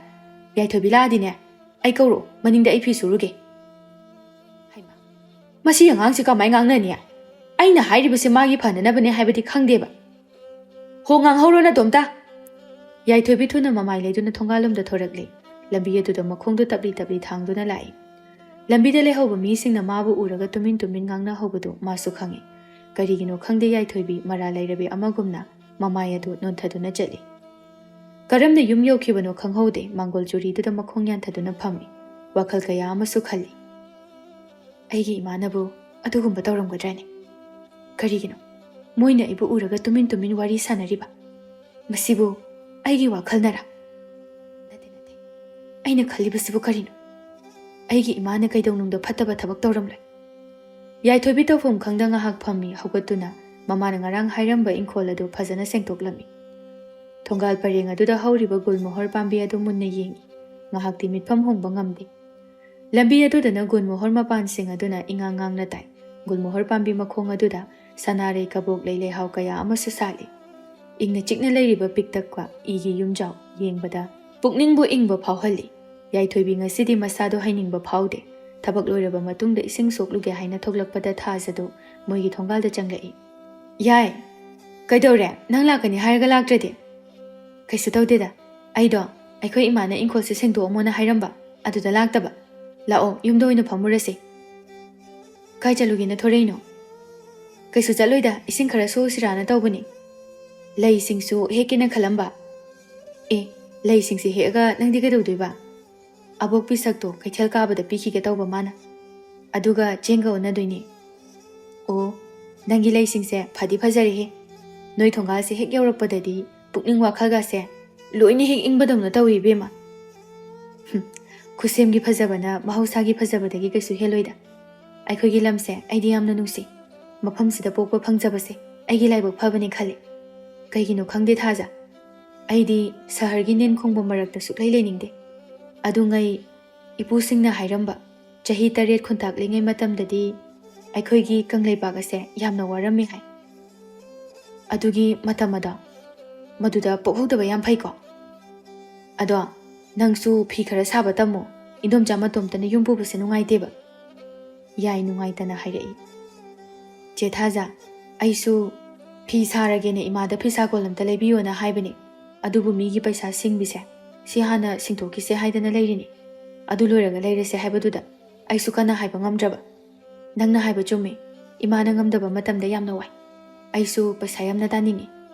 ꯌꯥꯏꯊꯣꯏꯕꯤ ꯂꯥꯛꯑꯗꯤꯅꯦ, ꯑꯩ ꯀꯧꯔꯛꯑꯣ, ꯃꯅꯤꯡꯗ ꯑꯩ ꯐꯤ ꯁꯨꯔꯨꯒꯦ꯫ ꯍꯩꯃꯥ, ꯃꯁꯤ ꯑꯉꯥꯡꯁꯤ ꯀꯃꯥꯏ ꯉꯥꯡꯅꯅꯤ? ꯑꯩꯅ ꯍꯥꯏꯔꯤꯕꯁꯦ ꯃꯥꯒꯤ ꯐꯅꯅꯕꯅꯦ ꯍꯥꯏꯕꯗꯤ ꯈꯪꯗꯦꯕ꯫ ꯍꯣ, ꯉꯥꯡꯍꯧꯔꯣ ꯅꯇꯣꯝꯇ꯫ ꯌꯥꯏꯊꯣꯏꯕꯤ ꯊꯨꯅ ꯃꯃꯥꯏ ꯂꯩꯗꯨꯅ ꯊꯣꯡꯒꯥꯜꯂꯣꯝꯗ ꯊꯣꯔꯛꯂꯦ꯫ ꯂꯝꯕꯤ ꯑꯗꯨꯗ ꯃꯈꯣꯡꯗꯨ ꯇꯞꯂꯤ ꯇꯞꯂꯤ ꯊꯥꯡꯗꯨꯅ ꯂꯥꯛꯏ꯫ ꯂꯝꯕꯤꯗ ꯂꯩꯍꯧꯕ ꯃꯤꯁꯤꯡꯅ ꯃꯥꯕꯨ ꯎꯔꯒ ꯇꯨꯃꯤꯟ ꯇꯨꯃꯤꯟ ꯉꯥꯡꯅꯍꯧꯕꯗꯨ ꯃꯥꯁꯨ ꯈꯪꯏ꯫ ꯀꯔꯤꯒꯤꯅꯣ ꯈꯪꯗꯦ, ꯌꯥꯏꯊꯣꯏꯕꯤ ꯃꯔꯥꯜ ꯂꯩꯔꯕꯤ ꯑꯃꯒꯨꯝꯅ ꯃꯃꯥꯏ ꯑꯗꯨ ꯅꯣꯟꯊꯗꯨꯅ ꯆꯠꯂꯤ꯫ ꯀꯔꯝꯅ ꯌꯨꯝ ꯌꯧꯈꯤꯕꯅꯣ ꯈꯪꯍꯧꯗꯦ, ꯃꯥꯡꯒꯣꯜ ꯆꯨꯔꯤꯗꯨꯗ ꯃꯈꯣꯡ ꯌꯥꯟꯊꯗꯨꯅ ꯐꯝꯃꯤ꯫ ꯋꯥꯈꯜ ꯀꯌꯥ ꯑꯃꯁꯨ ꯈꯜꯂꯤ꯫ ꯑꯩꯒꯤ ꯏꯃꯥꯅꯕꯨ ꯑꯗꯨꯒꯨꯝꯕ ꯇꯧꯔꯝꯒꯗ꯭ꯔꯅꯦ? ꯀꯔꯤꯒꯤꯅꯣ? ꯃꯣꯏꯅ ꯑꯩꯕꯨ ꯎꯔꯒ ꯇꯨꯃꯤꯟ ꯇꯨꯃꯤꯟ ꯋꯥꯔꯤ ꯁꯥꯟꯅꯔꯤꯕ꯫ ꯃꯁꯤꯕꯨ ꯑꯩꯒꯤ ꯋꯥꯈꯜꯅꯔꯥ? ꯅꯠꯇꯦ, ꯅꯠꯇꯦ꯫ ꯑꯩꯅ ꯈꯜꯂꯤꯕꯁꯤꯕꯨ ꯀꯔꯤꯅꯣ? ꯑꯩꯒꯤ ꯏꯃꯥꯅ ꯀꯩꯗꯧꯅꯨꯡꯗ ꯐꯠꯇꯕ ꯊꯕꯛ ꯇꯧꯔꯝꯂꯣꯏ꯫ ꯌꯥꯏꯊꯣꯏꯕꯤ ꯇꯧꯐꯝ ꯈꯪꯗ ꯉꯥꯏꯍꯥꯛ ꯐꯝꯃꯤ꯫ ꯍꯧꯒꯠꯇꯨꯅ ꯃꯃꯥꯅ ꯉꯔꯥꯡ ꯍꯥꯏꯔꯝꯕ ꯏꯪꯈꯣꯜ ꯑꯗꯨ ꯐꯖꯅ ꯁꯦꯡꯗꯣꯛꯂꯝꯃꯤ꯫ ꯊꯣꯡꯒꯥꯜ ꯄꯔꯦꯡ ꯑꯗꯨꯗ ꯍꯧꯔꯤꯕ ꯒꯨꯜꯃꯣꯍꯣꯔ ꯄꯥꯝꯕꯤ ꯑꯗꯨ ꯃꯨꯟꯅ ꯌꯦꯡꯏ꯫ ꯉꯥꯏꯍꯥꯛꯇꯤ ꯃꯤꯠꯐꯝ ꯍꯣꯡꯕ ꯉꯝꯗꯦ꯫ ꯂꯝꯕꯤ ꯑꯗꯨꯗꯅ ꯒꯨꯜꯃꯣꯍꯣꯔ ꯃꯄꯥꯟꯁꯤꯡ ꯑꯗꯨꯅ ꯏꯉꯥꯡ ꯉꯥꯡꯅ ꯇꯥꯏ꯫ ꯒꯨꯜꯃꯣꯍꯣꯔ ꯄꯥꯝꯕꯤ ꯃꯈꯣꯡ ꯑꯗꯨꯗ ꯁꯅꯥꯔꯩ ꯀꯕꯣꯛ ꯂꯩ ꯂꯩꯍꯥꯎ ꯀꯌꯥ ꯑꯃꯁꯨ ꯁꯥꯠꯂꯤ꯫ ꯏꯪꯅ ꯆꯤꯛꯅ ꯂꯩꯔꯤꯕ ꯄꯤꯛꯇꯛꯄ ꯏꯒꯤ ꯌꯨꯝꯖꯥꯎ ꯌꯦꯡꯕꯗ ꯄꯨꯛꯅꯤꯡꯕꯨ ꯏꯪꯕ ꯐꯥꯎꯍꯜꯂꯤ꯫ ꯌꯥꯏꯊꯣꯏꯕꯤ ꯉꯁꯤꯗꯤ ꯃꯁꯥꯗꯣ ꯍꯩꯅꯤꯡꯕ ꯐꯥꯎꯗꯦ꯫ ꯊꯕꯛ ꯂꯣꯏꯔꯕ ꯃꯇꯨꯡꯗ ꯏꯁꯤꯡ ꯁꯣꯛꯂꯨꯒꯦ ꯍꯥꯏꯅ ꯊꯣꯛꯂꯛꯄꯗ ꯊꯥꯖꯗꯣ ꯃꯣꯏꯒꯤ ꯊꯣꯡꯒꯥꯜꯗ ꯆꯪꯂꯛꯏ꯫ "ꯌꯥꯏ, ꯀꯩꯗꯧꯔꯦ? ꯅꯪ ꯂꯥꯛꯀꯅꯤ ꯍꯥꯏꯔꯒ ꯂꯥꯛꯇ꯭ꯔꯗꯤ?" "ꯀꯩꯁꯨ ꯇꯧꯗꯦꯗ꯫ ꯑꯩꯗꯣ ꯑꯩꯈꯣꯏ ꯏꯃꯥꯅ ꯏꯪꯈꯣꯜꯁꯦ ꯁꯦꯡꯗꯣꯛꯑꯝꯃꯣꯅ ꯍꯥꯏꯔꯝꯕ, ꯑꯗꯨꯗ ꯂꯥꯛꯇꯕ꯫ ꯂꯥꯛꯑꯣ, ꯌꯨꯝꯗ ꯑꯣꯏꯅ ꯐꯝꯃꯨꯔꯁꯦ꯫" "ꯀꯥꯏ ꯆꯠꯂꯨꯒꯦꯅ ꯊꯣꯔꯛꯏꯅꯣ?" "ꯀꯩꯁꯨ ꯆꯠꯂꯣꯏꯗ, ꯏꯁꯤꯡ ꯈꯔ ꯁꯣꯛꯎꯁꯤꯔꯥꯅ ꯇꯧꯕꯅꯤ꯫ ꯂꯩꯁꯤꯡꯁꯨ ꯍꯦꯛꯀꯦꯅ ꯈꯜꯂꯝꯕ꯫" "ꯑꯦ, ꯂꯩꯁꯤꯡꯁꯦ ꯍꯦꯛꯑꯒ ꯅꯪꯗꯤ ꯀꯩꯗꯧꯗꯣꯏꯕ?" "ꯑꯕꯣꯛꯄꯤ ꯁꯛꯇꯣ ꯀꯩꯊꯦꯜ ꯀꯥꯕꯗ ꯄꯤꯈꯤꯒꯦ ꯇꯧꯕ ꯃꯥꯅ꯫ ꯑꯗꯨꯒ ꯆꯦꯡꯒ ꯑꯣꯟꯅꯗꯣꯏꯅꯦ꯫" "ꯑꯣ, ꯅꯪꯒꯤ ꯂꯩꯁꯤꯡꯁꯦ ꯐꯗꯤ ꯐꯖꯔꯦꯍꯦ꯫ ꯅꯣꯏ ꯊꯣꯡꯒꯥꯜꯁꯦ ꯍꯦꯛ ꯌꯧꯔꯛꯄꯗꯗꯤ ꯄꯨꯛꯅꯤꯡ ꯋꯥꯈꯜꯒꯁꯦ ꯂꯣꯏꯅ ꯍꯦꯛ ꯏꯪꯕꯗꯧꯅ ꯇꯧꯏ ꯏꯕꯦꯝꯃ꯫" "ꯍꯨꯝ, ꯈꯨꯠꯁꯦꯝꯒꯤ ꯐꯖꯕꯅ ꯃꯍꯧꯁꯥꯒꯤ ꯐꯖꯕꯗꯒꯤ ꯀꯩꯁꯨ ꯍꯦꯜꯂꯣꯏꯗ꯫ ꯑꯩꯈꯣꯏꯒꯤ ꯂꯝꯁꯦ ꯑꯩꯗꯤ ꯌꯥꯝꯅ ꯅꯨꯡꯁꯤ꯫ ꯃꯐꯝꯁꯤꯗ ꯄꯣꯛꯄ ꯐꯪꯖꯕꯁꯦ ꯑꯩꯒꯤ ꯂꯥꯏꯕꯛ ꯐꯕꯅꯤ ꯈꯜꯂꯤ꯫ ꯀꯩꯒꯤꯅꯣ ꯈꯪꯗꯦ ꯊꯥꯖ, ꯑꯩꯗꯤ ꯁꯍꯔꯒꯤ ꯅꯤꯟ ꯈꯣꯡꯕ ꯃꯔꯛꯇ ꯁꯨꯛꯂꯩ ꯂꯩꯅꯤꯡꯗꯦ꯫ ꯑꯗꯨꯉꯩ ꯏꯄꯨꯁꯤꯡꯅ ꯍꯥꯏꯔꯝꯕ, ꯆꯍꯤ ꯇꯔꯦꯠ ꯈꯨꯟꯇꯥꯛꯂꯤꯉꯩ ꯃꯇꯝꯗꯗꯤ ꯑꯩꯈꯣꯏꯒꯤ ꯀꯪꯂꯩꯄꯥꯛ ꯑꯁꯦ ꯌꯥꯝꯅ ꯋꯥꯔꯝꯃꯤ ꯍꯥꯏ꯫ ꯑꯗꯨꯒꯤ ꯃꯇꯝ ꯑꯗꯣ, ꯃꯗꯨꯗ ꯄꯣꯛꯍꯧꯗꯕ ꯌꯥꯝ ꯐꯩꯀꯣ꯫ ꯑꯗꯣ ꯅꯪꯁꯨ ꯐꯤ ꯈꯔ ꯁꯥꯕ ꯇꯝꯃꯣ, ꯏꯟꯗꯣꯝꯆꯥ ꯃꯇꯣꯝꯇꯅ ꯌꯨꯝ ꯄꯨꯕꯁꯦ ꯅꯨꯡꯉꯥꯏꯇꯦꯕ꯫" ꯌꯥꯏ ꯅꯨꯡꯉꯥꯏꯇꯅ ꯍꯥꯏꯔꯛꯏ꯫ "ꯆꯦ ꯊꯥꯖ, ꯑꯩꯁꯨ ꯐꯤ ꯁꯥꯔꯒꯦꯅ ꯏꯃꯥꯗ ꯐꯤꯁꯥ ꯀꯣꯜ ꯑꯝꯇ ꯂꯩꯕꯤꯌꯣꯅ ꯍꯥꯏꯕꯅꯤ꯫ ꯑꯗꯨꯕꯨ ꯃꯤꯒꯤ ꯄꯩꯁꯥ ꯁꯤꯡꯕꯤꯁꯦ, ꯁꯤ ꯍꯥꯟꯅ ꯁꯤꯡꯊꯣꯛꯈꯤꯁꯦ ꯍꯥꯏꯗꯅ ꯂꯩꯔꯤꯅꯤ꯫ ꯑꯗꯨ ꯂꯣꯏꯔꯒ ꯂꯩꯔꯁꯦ ꯍꯥꯏꯕꯗꯨꯗ ꯑꯩꯁꯨ ꯀꯟꯅ ꯍꯥꯏꯕ ꯉꯝꯗ꯭ꯔꯕ꯫" "ꯅꯪꯅ ꯍꯥꯏꯕ ꯆꯨꯝꯃꯤ꯫ ꯏꯃꯥꯅ ꯉꯝꯗꯕ ꯃꯇꯝꯗ ꯌꯥꯝꯅ ꯋꯥꯏ꯫ ꯑꯩꯁꯨ ꯄꯩꯁꯥ ꯌꯥꯝꯅ ꯇꯥꯅꯤꯡꯉꯤ꯫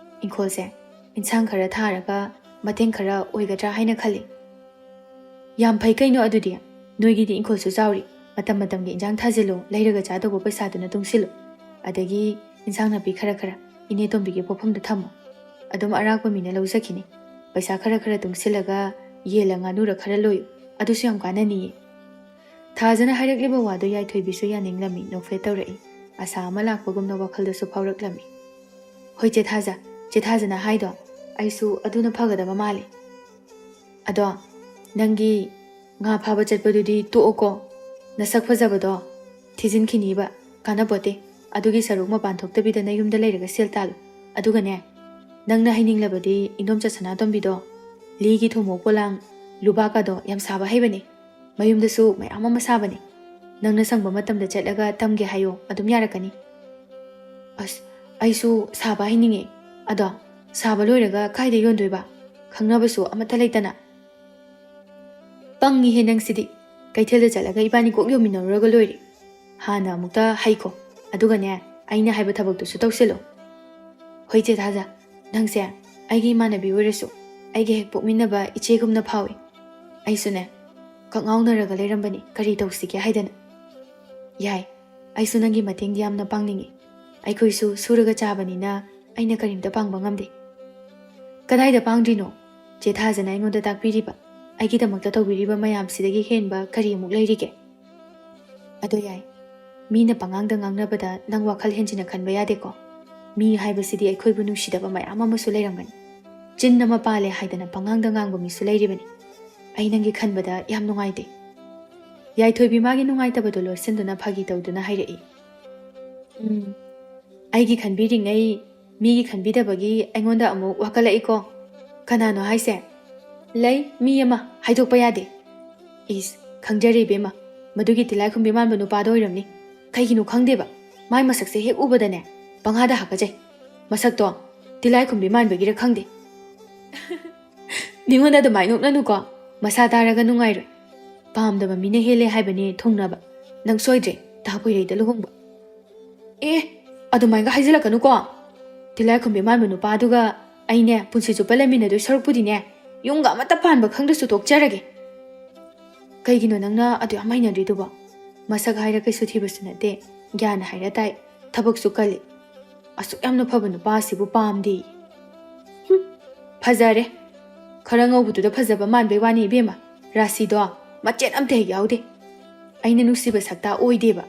ꯏꯪꯈꯣꯜꯁꯦ ꯏꯟꯁꯥꯡ ꯈꯔ ꯊꯥꯔꯒ ꯃꯇꯦꯡ ꯈꯔ ꯑꯣꯏꯒꯗ꯭ꯔꯥ ꯍꯥꯏꯅ ꯈꯜꯂꯤ꯫" "ꯌꯥꯝ ꯐꯩ ꯀꯩꯅꯣ ꯑꯗꯨꯗꯤ꯫ ꯅꯣꯏꯒꯤꯗꯤ ꯏꯪꯈꯣꯜꯁꯨ ꯆꯥꯎꯔꯤ꯫ ꯃꯇꯝ ꯃꯇꯝꯒꯤ ꯏꯟꯖꯥꯡ ꯊꯥꯖꯤꯜꯂꯨ, ꯂꯩꯔꯒ ꯆꯥꯗꯧꯕ ꯄꯩꯁꯥꯗꯨꯅ ꯇꯨꯡꯁꯤꯜꯂꯨ꯫ ꯑꯗꯒꯤ ꯏꯟꯁꯥꯡ ꯅꯥꯄꯤ ꯈꯔ ꯈꯔ ꯏꯅꯦ ꯇꯣꯝꯕꯤꯒꯤ ꯄꯣꯠꯐꯝꯗ ꯊꯝꯃꯨ꯫ ꯑꯗꯨꯝ ꯑꯔꯥꯛꯄ ꯃꯤꯅ ꯂꯧꯖꯈꯤꯅꯤ꯫ ꯄꯩꯁꯥ ꯈꯔ ꯈꯔ ꯇꯨꯡꯁꯤꯜꯂꯒ ꯌꯦꯜꯂ ꯉꯥꯅꯨꯔ ꯈꯔ ꯂꯣꯏꯌꯨ꯫ ꯑꯗꯨꯁꯨ ꯌꯥꯝ ꯀꯥꯟꯅꯅꯤꯌꯦ꯫ ꯊꯥꯖꯅ ꯍꯥꯏꯔꯛꯂꯤꯕ ꯋꯥꯗꯨ ꯌꯥꯏꯊꯣꯏꯕꯤꯁꯨ ꯌꯥꯅꯤꯡꯂꯝꯃꯤ, ꯅꯣꯛꯐꯦꯠ ꯇꯧꯔꯛꯏ꯫ ꯑꯁꯥ ꯑꯃ ꯂꯥꯛꯄꯒꯨꯝꯅ ꯋꯥꯈꯜꯗꯁꯨ ꯐꯥꯎꯔꯛꯂꯝꯃꯤ꯫ "ꯍꯣꯏ ꯆꯦ ꯊꯥꯖ, ꯆꯦ ꯊꯥꯖꯅ ꯍꯥꯏꯗꯣ ꯑꯩꯁꯨ ꯑꯗꯨꯅ ꯐꯒꯗꯕ ꯃꯥꯜꯂꯤ꯫ ꯑꯗꯣ ꯅꯪꯒꯤ ꯉꯥ ꯐꯥꯕ ꯆꯠꯄꯗꯨꯗꯤ ꯇꯣꯛꯑꯣꯀꯣ꯫ ꯅꯁꯛ ꯐꯖꯕꯗꯣ ꯊꯤꯖꯤꯟꯈꯤꯅꯤꯕ, ꯀꯥꯟꯅꯄꯣꯠꯇꯦ꯫ ꯑꯗꯨꯒꯤ ꯁꯔꯨꯛ ꯃꯄꯥꯟ ꯊꯣꯛꯇꯕꯤꯗ ꯅꯌꯨꯝꯗ ꯂꯩꯔꯒ ꯁꯦꯜ ꯇꯥꯜꯂꯨ꯫ ꯑꯗꯨꯒꯅꯦ, ꯅꯪꯅ ꯍꯩꯅꯤꯡꯂꯕꯗꯤ ꯏꯟꯗꯣꯝꯆꯥ ꯁꯅꯥꯇꯣꯝꯕꯤꯗꯣ ꯂꯤꯒꯤ ꯊꯨꯝꯃꯣꯛ ꯄꯣꯂꯥꯡ, ꯂꯨꯕꯥꯛꯀꯗꯣ ꯌꯥꯝ ꯁꯥꯕ ꯍꯩꯕꯅꯦ꯫ ꯃꯌꯨꯝꯗꯁꯨ ꯃꯌꯥꯝ ꯑꯃ ꯁꯥꯕꯅꯦ꯫ ꯅꯪꯅ ꯁꯪꯕ ꯃꯇꯝꯗ ꯆꯠꯂꯒ ꯇꯝꯒꯦ ꯍꯥꯏꯌꯣ, ꯑꯗꯨꯝ ꯌꯥꯔꯛꯀꯅꯤ꯫" "ꯑꯁ, ꯑꯩꯁꯨ ꯁꯥꯕ ꯍꯩꯅꯤꯡꯉꯦ꯫ ꯑꯗꯣ ꯁꯥꯕ ꯂꯣꯏꯔꯒ ꯀꯥꯏꯗ ꯌꯣꯟꯗꯣꯏꯕ? ꯈꯪꯅꯕꯁꯨ ꯑꯃꯠꯇ ꯂꯩꯇꯅ꯫" "ꯄꯪꯉꯤꯍꯦ ꯅꯪꯁꯤꯗꯤ꯫ ꯀꯩꯊꯦꯜꯗ ꯆꯠꯂꯒ ꯏꯕꯥꯅꯤ ꯀꯣꯛ ꯌꯣꯟꯃꯤꯟꯅꯔꯨꯔꯒ ꯂꯣꯏꯔꯦ꯫ ꯍꯥꯟꯅ ꯑꯃꯨꯛꯇ ꯍꯩꯈꯣ꯫ ꯑꯗꯨꯒꯅꯦ, ꯑꯩꯅ ꯍꯥꯏꯕ ꯊꯕꯛꯇꯨꯁꯨ ꯇꯧꯁꯤꯜꯂꯣ꯫" "ꯍꯣꯏ ꯆꯦ ꯊꯥꯖ, ꯅꯪꯁꯦ ꯑꯩꯒꯤ ꯏꯃꯥꯟꯅꯕꯤ ꯑꯣꯏꯔꯁꯨ ꯑꯩꯒ ꯍꯦꯛ ꯄꯣꯛꯃꯤꯟꯅꯕ ꯏꯆꯦꯒꯨꯝꯅ ꯐꯥꯎꯏ꯫ ꯑꯩꯁꯨꯅꯦ, ꯀꯛꯉꯥꯎꯅꯔꯒ ꯂꯩꯔꯝꯕꯅꯤ, ꯀꯔꯤ ꯇꯧꯁꯤꯒꯦ ꯍꯥꯏꯗꯅ꯫" "ꯌꯥꯏ, ꯑꯩꯁꯨ ꯅꯪꯒꯤ ꯃꯇꯦꯡꯗꯤ ꯌꯥꯝꯅ ꯄꯥꯡꯅꯤꯡꯏ꯫ ꯑꯩꯈꯣꯏꯁꯨ ꯁꯨꯔꯒ ꯆꯥꯕꯅꯤꯅ ꯑꯩꯅ ꯀꯔꯤꯝꯇ ꯄꯥꯡꯕ ꯉꯝꯗꯦ꯫" "ꯀꯗꯥꯏꯗ ꯄꯥꯡꯗ꯭ꯔꯤꯅꯣ? ꯆꯦ ꯊꯥꯖꯅ ꯑꯩꯉꯣꯟꯗ ꯇꯥꯛꯄꯤꯔꯤꯕ, ꯑꯩꯒꯤꯗꯃꯛꯇ ꯇꯧꯕꯤꯔꯤꯕ ꯃꯌꯥꯝꯁꯤꯗꯒꯤ ꯍꯦꯟꯕ ꯀꯔꯤ ꯑꯃꯨꯛ ꯂꯩꯔꯤꯒꯦ?" "ꯑꯗꯣ ꯌꯥꯏ, ꯃꯤꯅ ꯄꯉꯥꯡꯗ ꯉꯥꯡꯅꯕꯗ ꯅꯪ ꯋꯥꯈꯜ ꯍꯦꯟꯖꯤꯟꯅ ꯈꯟꯕ ꯌꯥꯗꯦꯀꯣ꯫ ꯃꯤ ꯍꯥꯏꯕꯁꯤꯗꯤ ꯑꯩꯈꯣꯏꯕꯨ ꯅꯨꯡꯁꯤꯗꯕ ꯃꯌꯥꯝ ꯑꯃꯁꯨ ꯂꯩꯔꯝꯒꯅꯤ꯫ ꯆꯤꯟ ꯑꯃ ꯄꯥꯜꯂꯦ ꯍꯥꯏꯗꯅ ꯄꯉꯥꯡꯗ ꯉꯥꯡꯕ ꯃꯤꯁꯨ ꯂꯩꯔꯤꯕꯅꯤ꯫ ꯑꯩ ꯅꯪꯒꯤ ꯈꯟꯕꯗ ꯌꯥꯝ ꯅꯨꯡꯉꯥꯏꯇꯦ꯫" ꯌꯥꯏꯊꯣꯏꯕꯤ ꯃꯥꯒꯤ ꯅꯨꯡꯉꯥꯏꯇꯕꯗꯣ ꯂꯣꯠꯁꯤꯟꯗꯨꯅ ꯐꯥꯒꯤ ꯇꯧꯗꯨꯅ ꯍꯥꯏꯔꯛꯏ꯫ "ꯎꯝ, ꯑꯩꯒꯤ ꯈꯟꯕꯤꯔꯤꯉꯩ ꯃꯤꯒꯤ ꯈꯟꯕꯤꯗꯕꯒꯤ ꯑꯩꯉꯣꯟꯗ ꯑꯃꯨꯛ ꯋꯥꯀꯠꯂꯛꯏꯀꯣ꯫ ꯀꯅꯥꯅꯣ ꯍꯥꯏꯁꯦ?" "ꯂꯩ, ꯃꯤ ꯑꯃ, ꯍꯥꯏꯗꯣꯛꯄ ꯌꯥꯗꯦ꯫" "ꯏꯁ, ꯈꯪꯖꯔꯦ ꯏꯕꯦꯝꯃ, ꯃꯗꯨꯒꯤ ꯇꯤꯜꯂꯥꯏꯈꯨꯝꯕꯤ ꯃꯥꯟꯕ ꯅꯨꯄꯥꯗꯣ ꯑꯣꯏꯔꯝꯅꯤ꯫ ꯀꯩꯒꯤꯅꯣ ꯈꯪꯗꯦꯕ, ꯃꯥꯏ ꯃꯁꯛꯁꯦ ꯍꯦꯛ ꯎꯕꯗꯅꯦ ꯄꯪꯍꯥꯗ ꯍꯥꯀꯠꯆꯩ꯫ ꯃꯁꯛꯇꯣ ꯇꯤꯜꯂꯥꯏꯈꯨꯝꯕꯤ ꯃꯥꯟꯕꯒꯤꯔ ꯈꯪꯗꯦ꯫" "ꯃꯤꯉꯣꯟꯗ ꯑꯗꯨꯃꯥꯏ ꯅꯣꯛꯅꯅꯨꯀꯣ, ꯃꯁꯥ ꯇꯥꯔꯒ ꯅꯨꯡꯉꯥꯏꯔꯣꯏ꯫ ꯄꯥꯝꯗꯕ ꯃꯤꯅ ꯍꯦꯜꯂꯦ ꯍꯥꯏꯕꯅꯦ ꯊꯨꯡꯅꯕ꯫ ꯅꯪ ꯁꯣꯏꯗ꯭ꯔꯦ ꯇꯥ ꯄꯣꯏꯔꯩꯗ ꯂꯨꯍꯣꯡꯕ꯫" "ꯑꯦ, ꯑꯗꯨꯃꯥꯏꯒ ꯍꯥꯏꯖꯤꯜꯂꯛꯀꯅꯨꯀꯣ꯫ ꯇꯤꯜꯂꯥꯏꯈꯨꯝꯕꯤ ꯃꯥꯟꯕ ꯅꯨꯄꯥꯗꯨꯒ ꯑꯩꯅꯦ ꯄꯨꯟꯁꯤ ꯆꯨꯞꯄ ꯂꯩꯃꯤꯟꯅꯗꯣꯏ ꯁꯔꯨꯛꯄꯨꯗꯤꯅꯦ, ꯌꯨꯝꯒ ꯑꯃꯠꯇ ꯄꯥꯟꯕ ꯈꯪꯗ꯭ꯔꯁꯨ ꯇꯣꯛꯆꯔꯒꯦ꯫" "ꯀꯩꯒꯤꯅꯣ ꯅꯪꯅ ꯑꯗꯨ ꯌꯥꯝ ꯍꯩꯅꯗ꯭ꯔꯤꯗꯨꯕꯣ? ꯃꯁꯛ ꯍꯥꯏꯔ ꯀꯩꯁꯨ ꯊꯤꯕꯁꯨ ꯅꯠꯇꯦ, ꯒ꯭ꯌꯥꯟ ꯍꯥꯏꯔ ꯇꯥꯏ, ꯊꯕꯛꯁꯨ ꯀꯜꯂꯤ꯫ ꯑꯁꯨꯛ ꯌꯥꯝꯅ ꯐꯕ ꯅꯨꯄꯥꯁꯤꯕꯨ ꯄꯥꯝꯗꯦ꯫ ꯍꯨꯝ, ꯐꯖꯔꯦ꯫ ꯈꯔ ꯉꯧꯕꯗꯨꯗ ꯐꯖꯕ ꯃꯥꯟꯕꯩ ꯋꯥꯅꯤ ꯏꯕꯦꯝꯃ, ꯔꯥꯁꯤꯗꯣ ꯃꯆꯦꯠ ꯑꯝꯇ ꯍꯦꯛ ꯌꯥꯎꯗꯦ꯫ ꯑꯩꯅ ꯅꯨꯡꯁꯤꯕ ꯁꯛꯇ ꯑꯣꯏꯗꯦꯕ꯫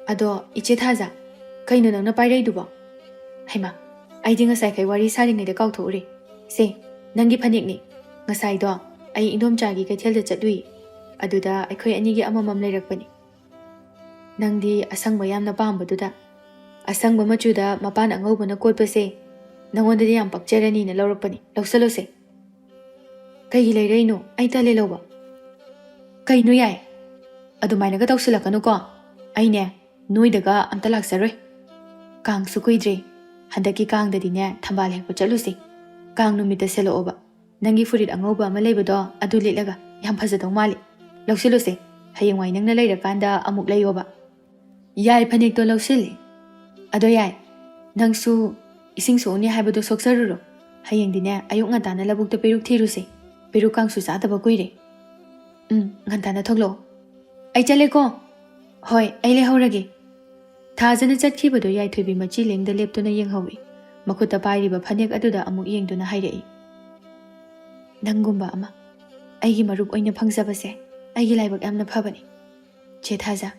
ꯑꯗꯣ ꯏꯆꯦ ꯊꯥꯖ, ꯀꯩꯅꯣ ꯅꯪꯅ ꯄꯥꯏꯔꯛꯏꯗꯨꯕꯣ? ꯍꯩꯃꯥ, ꯑꯩꯗꯤ ꯉꯁꯥꯏꯈꯩ ꯋꯥꯔꯤ ꯁꯥꯔꯤꯉꯩꯗ ꯀꯥꯎꯊꯣꯛꯎꯔꯦ꯫ ꯁꯦ, ꯅꯪꯒꯤ ꯐꯅꯦꯛꯅꯤ꯫ ꯉꯁꯥꯏꯗꯣ ꯑꯩ ꯏꯟꯗꯣꯝꯆꯥꯒꯤ ꯀꯩꯊꯦꯜꯗ ꯆꯠꯂꯨꯏ꯫ ꯑꯗꯨꯗ ꯑꯩꯈꯣꯏ ꯑꯅꯤꯒꯤ ꯑꯃꯃꯝ ꯂꯩꯔꯛꯄꯅꯤ꯫ ꯅꯪꯗꯤ ꯑꯁꯪꯕ ꯌꯥꯝꯅ ꯄꯥꯝꯕꯗꯨꯗ, ꯑꯁꯪꯕ ꯃꯆꯨꯗ ꯃꯄꯥꯟ ꯑꯉꯧꯕꯅ ꯀꯣꯠꯄꯁꯦ ꯅꯪꯉꯣꯟꯗꯗꯤ ꯌꯥꯝ ꯄꯛꯆꯔꯅꯤꯅ ꯂꯧꯔꯛꯄꯅꯤ꯫ ꯂꯧꯁꯜꯂꯨꯁꯦ꯫ ꯀꯩꯒꯤ ꯂꯩꯔꯛꯏꯅꯣ? ꯑꯩ ꯇꯜꯂꯦ ꯂꯧꯕ꯫ ꯀꯩꯅꯣ ꯌꯥꯏ? ꯑꯗꯨꯃꯥꯏꯅꯒ ꯇꯧꯁꯤꯜꯂꯛꯀꯅꯨꯀꯣ꯫ ꯑꯩꯅꯦ, ꯅꯣꯏꯗꯒ ꯑꯝꯇ ꯂꯥꯛꯆꯔꯣꯏ꯫ ꯀꯥꯡꯁꯨ ꯀꯨꯏꯗ꯭ꯔꯦ꯫ ꯍꯟꯗꯛꯀꯤ ꯀꯥꯡꯗꯗꯤꯅꯦ, ꯊꯝꯕꯥꯜ ꯍꯦꯛꯄ ꯆꯠꯂꯨꯁꯦ꯫ ꯀꯥꯡ ꯅꯨꯃꯤꯠꯇ ꯁꯦꯠꯂꯛꯑꯣꯕ꯫ ꯅꯪꯒꯤ ꯐꯨꯔꯤꯠ ꯑꯉꯧꯕ ꯑꯃ ꯂꯩꯕꯗꯣ, ꯑꯗꯨ ꯂꯤꯠꯂꯒ꯫ ꯌꯥꯝ ꯐꯖꯗꯧ ꯃꯥꯜꯂꯤ꯫ ꯂꯧꯁꯤꯜꯂꯨꯁꯦ꯫ ꯍꯌꯦꯡꯋꯥꯏ ꯅꯪꯅ ꯂꯩꯔꯀꯥꯟꯗ ꯑꯃꯨꯛ ꯂꯩꯌꯣꯕ꯫ ꯌꯥꯏ, ꯐꯅꯦꯛꯇꯣ ꯂꯧꯁꯤꯜꯂꯤ꯫ ꯑꯗꯣ ꯌꯥꯏ, ꯅꯪꯁꯨ ꯏꯁꯤꯡ ꯁꯣꯛꯅꯤ ꯍꯥꯏꯕꯗꯣ ꯁꯣꯛꯆꯔꯨꯔꯣ꯫ ꯍꯌꯦꯡꯗꯤꯅꯦ, ꯑꯌꯨꯛ ꯉꯟꯇꯥꯅ ꯂꯧꯕꯨꯛꯇ ꯄꯦꯔꯨꯛ ꯊꯤꯔꯨꯁꯦ꯫ ꯄꯦꯔꯨꯛ ꯀꯥꯡꯁꯨ ꯆꯥꯗꯕ ꯀꯨꯏꯔꯦ꯫ ꯎꯝ, ꯉꯟꯇꯥꯅ ꯊꯣꯛꯂꯛꯑꯣ꯫ ꯑꯩ ꯆꯠꯂꯦꯀꯣ꯫ ꯍꯣꯏ, ꯑꯩ ꯂꯩꯍꯧꯔꯒꯦ꯫ ꯊꯥꯖꯅ ꯆꯠꯈꯤꯕꯗꯣ ꯌꯥꯏꯊꯣꯏꯕꯤ ꯃꯆꯤ ꯂꯦꯡꯗ ꯂꯦꯞꯇꯨꯅ ꯌꯦꯡꯍꯧꯏ꯫ ꯃꯈꯨꯠꯇ ꯄꯥꯏꯔꯤꯕ ꯐꯅꯦꯛ ꯑꯗꯨꯗ ꯑꯃꯨꯛ ꯌꯦꯡꯗꯨꯅ ꯍꯥꯏꯔꯛꯏ, "ꯅꯪꯒꯨꯝꯕ ꯑꯃ ꯑꯩꯒꯤ ꯃꯔꯨꯞ ꯑꯣꯏꯅ ꯐꯪꯖꯕꯁꯦ ꯑꯩꯒꯤ ꯂꯥꯏꯕꯛ ꯌꯥꯝꯅ ꯐꯕꯅꯤ꯫ ꯆꯦ ꯊꯥꯖ,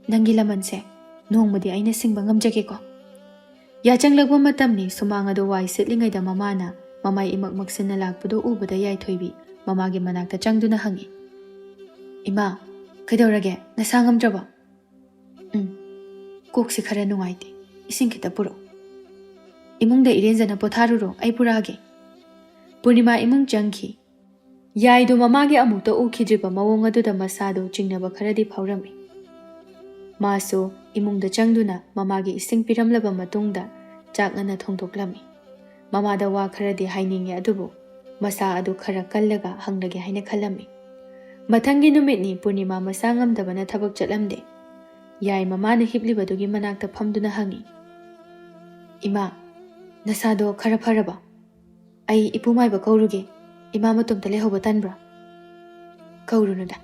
ꯅꯪꯒꯤ ꯂꯃꯟꯁꯦ ꯅꯣꯡꯃꯗꯤ ꯑꯩꯅ ꯁꯤꯡꯕ ꯉꯝꯖꯒꯦꯀꯣ?" ꯌꯥꯆꯪꯂꯛꯄ ꯃꯇꯝꯅꯤ꯫ ꯁꯨꯃꯥꯡ ꯑꯗꯨ ꯋꯥꯏ ꯁꯤꯠꯂꯤꯉꯩꯗ ꯃꯃꯥꯅ ꯃꯃꯥꯏ ꯏꯃꯛ ꯃꯛꯁꯤꯟꯅ ꯂꯥꯛꯄꯗꯨ ꯎꯕꯗ ꯌꯥꯏꯊꯣꯏꯕꯤ ꯃꯃꯥꯒꯤ ꯃꯅꯥꯛꯇ ꯆꯪꯗꯨꯅ ꯍꯪꯉꯤ, "ꯏꯃꯥ, ꯀꯩꯗꯧꯔꯒꯦ? ꯅꯁꯥ ꯉꯝꯗ꯭ꯔꯕꯣ?" "ꯎꯝ, ꯀꯣꯛꯁꯤ ꯈꯔ ꯅꯨꯡꯉꯥꯏꯇꯦ꯫ ꯏꯁꯤꯡ ꯈꯤꯇ ꯄꯨꯔꯛꯎ꯫" "ꯏꯃꯨꯡꯗ ꯏꯔꯦꯟꯖꯅ ꯄꯣꯊꯥꯔꯨꯔꯣ, ꯑꯩ ꯄꯨꯔꯛꯑꯒꯦ꯫" ꯄꯨꯔꯅꯤꯃꯥ ꯏꯃꯨꯡ ꯆꯪꯈꯤ꯫ ꯌꯥꯏꯗꯨ ꯃꯃꯥꯒꯤ ꯑꯃꯨꯛꯇ ꯎꯈꯤꯗ꯭ꯔꯤꯕ ꯃꯑꯣꯡ ꯑꯗꯨꯗ ꯃꯁꯥꯗꯨ ꯆꯤꯡꯅꯕ ꯈꯔꯗꯤ ꯐꯥꯎꯔꯝꯃꯤ꯫ ꯃꯥꯁꯨ ꯏꯃꯨꯡꯗ ꯆꯪꯗꯨꯅ ꯃꯃꯥꯒꯤ ꯏꯁꯤꯡ ꯄꯤꯔꯝꯂꯕ ꯃꯇꯨꯡꯗ ꯆꯥꯛ ꯉꯟꯅ ꯊꯣꯡꯗꯣꯛꯂꯝꯃꯤ꯫ ꯃꯃꯥꯗ ꯋꯥ ꯈꯔꯗꯤ ꯍꯥꯏꯅꯤꯡꯉꯤ, ꯑꯗꯨꯕꯨ ꯃꯁꯥ ꯑꯗꯨ ꯈꯔ ꯀꯜꯂꯒ ꯍꯪꯂꯒꯦ ꯍꯥꯏꯅ ꯈꯜꯂꯝꯃꯤ꯫ ꯃꯊꯪꯒꯤ ꯅꯨꯃꯤꯠꯅꯤ꯫ ꯄꯨꯔꯅꯤꯃꯥ ꯃꯁꯥ ꯉꯝꯗꯕꯅ ꯊꯕꯛ ꯆꯠꯂꯝꯗꯦ꯫ ꯌꯥꯏ ꯃꯃꯥꯅ ꯍꯤꯞꯂꯤꯕꯗꯨꯒꯤ ꯃꯅꯥꯛꯇ ꯐꯝꯗꯨꯅ ꯍꯪꯉꯤ, "ꯏꯃꯥ, ꯅꯁꯥꯗꯣ ꯈꯔ ꯐꯔꯕ? ꯑꯩ ꯏꯄꯨ ꯃꯥꯏꯕ ꯀꯧꯔꯨꯒꯦ꯫ ꯏꯃꯥ ꯃꯇꯣꯝꯇ ꯂꯩꯍꯧꯕ ꯇꯟꯕ꯭ꯔꯥ?" "ꯀꯧꯔꯨꯅꯨꯗ,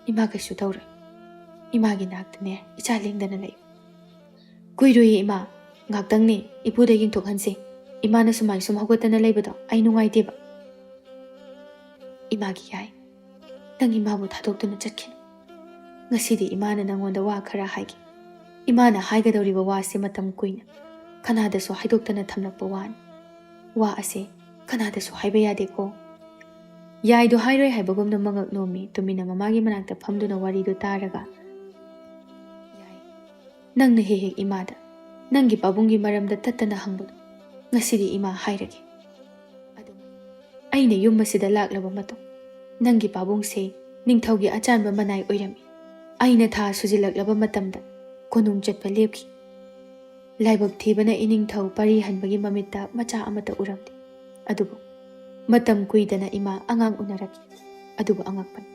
ꯏꯃꯥ ꯀꯩꯁꯨ ꯇꯧꯔꯣꯏ꯫ ꯏꯃꯥꯒꯤ ꯅꯥꯛꯇꯅꯦ ꯏꯆꯥ ꯂꯦꯡꯗꯅ ꯂꯩ꯫" "ꯀꯨꯏꯔꯣꯏꯌꯦ ꯏꯃꯥ, "ꯉꯥꯛꯇꯪꯅꯦ, ꯏꯄꯨꯗ ꯌꯦꯡꯊꯣꯛꯍꯟꯁꯦ꯫ ꯏꯃꯥꯅ ꯁꯨꯃꯥꯏ ꯁꯨꯝ ꯍꯧꯒꯠꯇꯅ ꯂꯩꯕꯗꯣ ꯑꯩ ꯅꯨꯡꯉꯥꯏꯇꯦꯕ꯫" ꯏꯃꯥꯒꯤ ꯌꯥꯏ꯫ "ꯅꯪ ꯏꯃꯥꯕꯨ ꯊꯥꯗꯣꯛꯇꯨꯅ ꯆꯠꯈꯤꯅꯨ꯫ ꯉꯁꯤꯗꯤ ꯏꯃꯥꯅ ꯅꯪꯉꯣꯟꯗ ꯋꯥ ꯈꯔ ꯍꯥꯏꯒꯦ꯫ ꯏꯃꯥꯅ ꯍꯥꯏꯒꯗꯧꯔꯤꯕ ꯋꯥꯁꯦ ꯃꯇꯝ ꯀꯨꯏꯅ ꯀꯅꯥꯗꯁꯨ ꯍꯥꯏꯗꯣꯛꯇꯅ ꯊꯝꯂꯛꯄ ꯋꯥꯅꯤ꯫ ꯋꯥ ꯑꯁꯦ ꯀꯅꯥꯗꯁꯨ ꯍꯥꯏꯕ ꯌꯥꯗꯦꯀꯣ꯫" ꯌꯥꯏꯗꯣ ꯍꯥꯏꯔꯣꯏ ꯍꯥꯏꯕꯒꯨꯝꯅ ꯃꯉꯛ ꯅꯣꯝꯃꯤ꯫ ꯇꯨꯃꯤꯟꯅ ꯃꯃꯥꯒꯤ ꯃꯅꯥꯛꯇ ꯐꯝꯗꯨꯅ ꯋꯥꯔꯤꯗꯨ ꯇꯥꯔꯒ, "ꯌꯥꯏ, ꯅꯪꯅ ꯍꯦꯛ ꯍꯦꯛ ꯏꯃꯥꯗ ꯅꯪꯒꯤ ꯄꯥꯕꯨꯡꯒꯤ ꯃꯔꯝꯗ ꯇꯠꯇꯅ ꯍꯪꯕꯗꯣ ꯉꯁꯤꯗꯤ ꯏꯃꯥ ꯍꯥꯏꯔꯒꯦ꯫ ꯑꯗꯨ ꯑꯩꯅ ꯌꯨꯝ ꯑꯁꯤꯗ ꯂꯥꯛꯂꯕ ꯃꯇꯨꯡ ꯅꯪꯒꯤ ꯄꯥꯕꯨꯡꯁꯦ ꯅꯤꯡꯊꯧꯒꯤ ꯑꯆꯥꯟꯕ ꯃꯅꯥꯏ ꯑꯣꯏꯔꯝꯃꯤ꯫ ꯑꯩꯅ ꯊꯥ ꯁꯨꯖꯤꯜꯂꯛꯂꯕ ꯃꯇꯝꯗ ꯀꯣꯅꯨꯡ ꯆꯠꯄ ꯂꯦꯞꯈꯤ꯫ ꯂꯥꯏꯕꯛ ꯊꯤꯕꯅ ꯏꯅꯤꯡꯊꯧ ꯄꯥꯔꯤ ꯍꯟꯕꯒꯤ ꯃꯃꯤꯠꯇ ꯃꯆꯥ ꯑꯃꯠꯇ ꯎꯔꯝꯗꯦ꯫ ꯑꯗꯨꯕꯨ ꯃꯇꯝ ꯀꯨꯏꯗꯅ ꯏꯃꯥ ꯑꯉꯥꯡ ꯎꯅꯔꯛꯈꯤ꯫ ꯑꯗꯨꯕꯨ ꯑꯉꯛꯄꯅꯤ,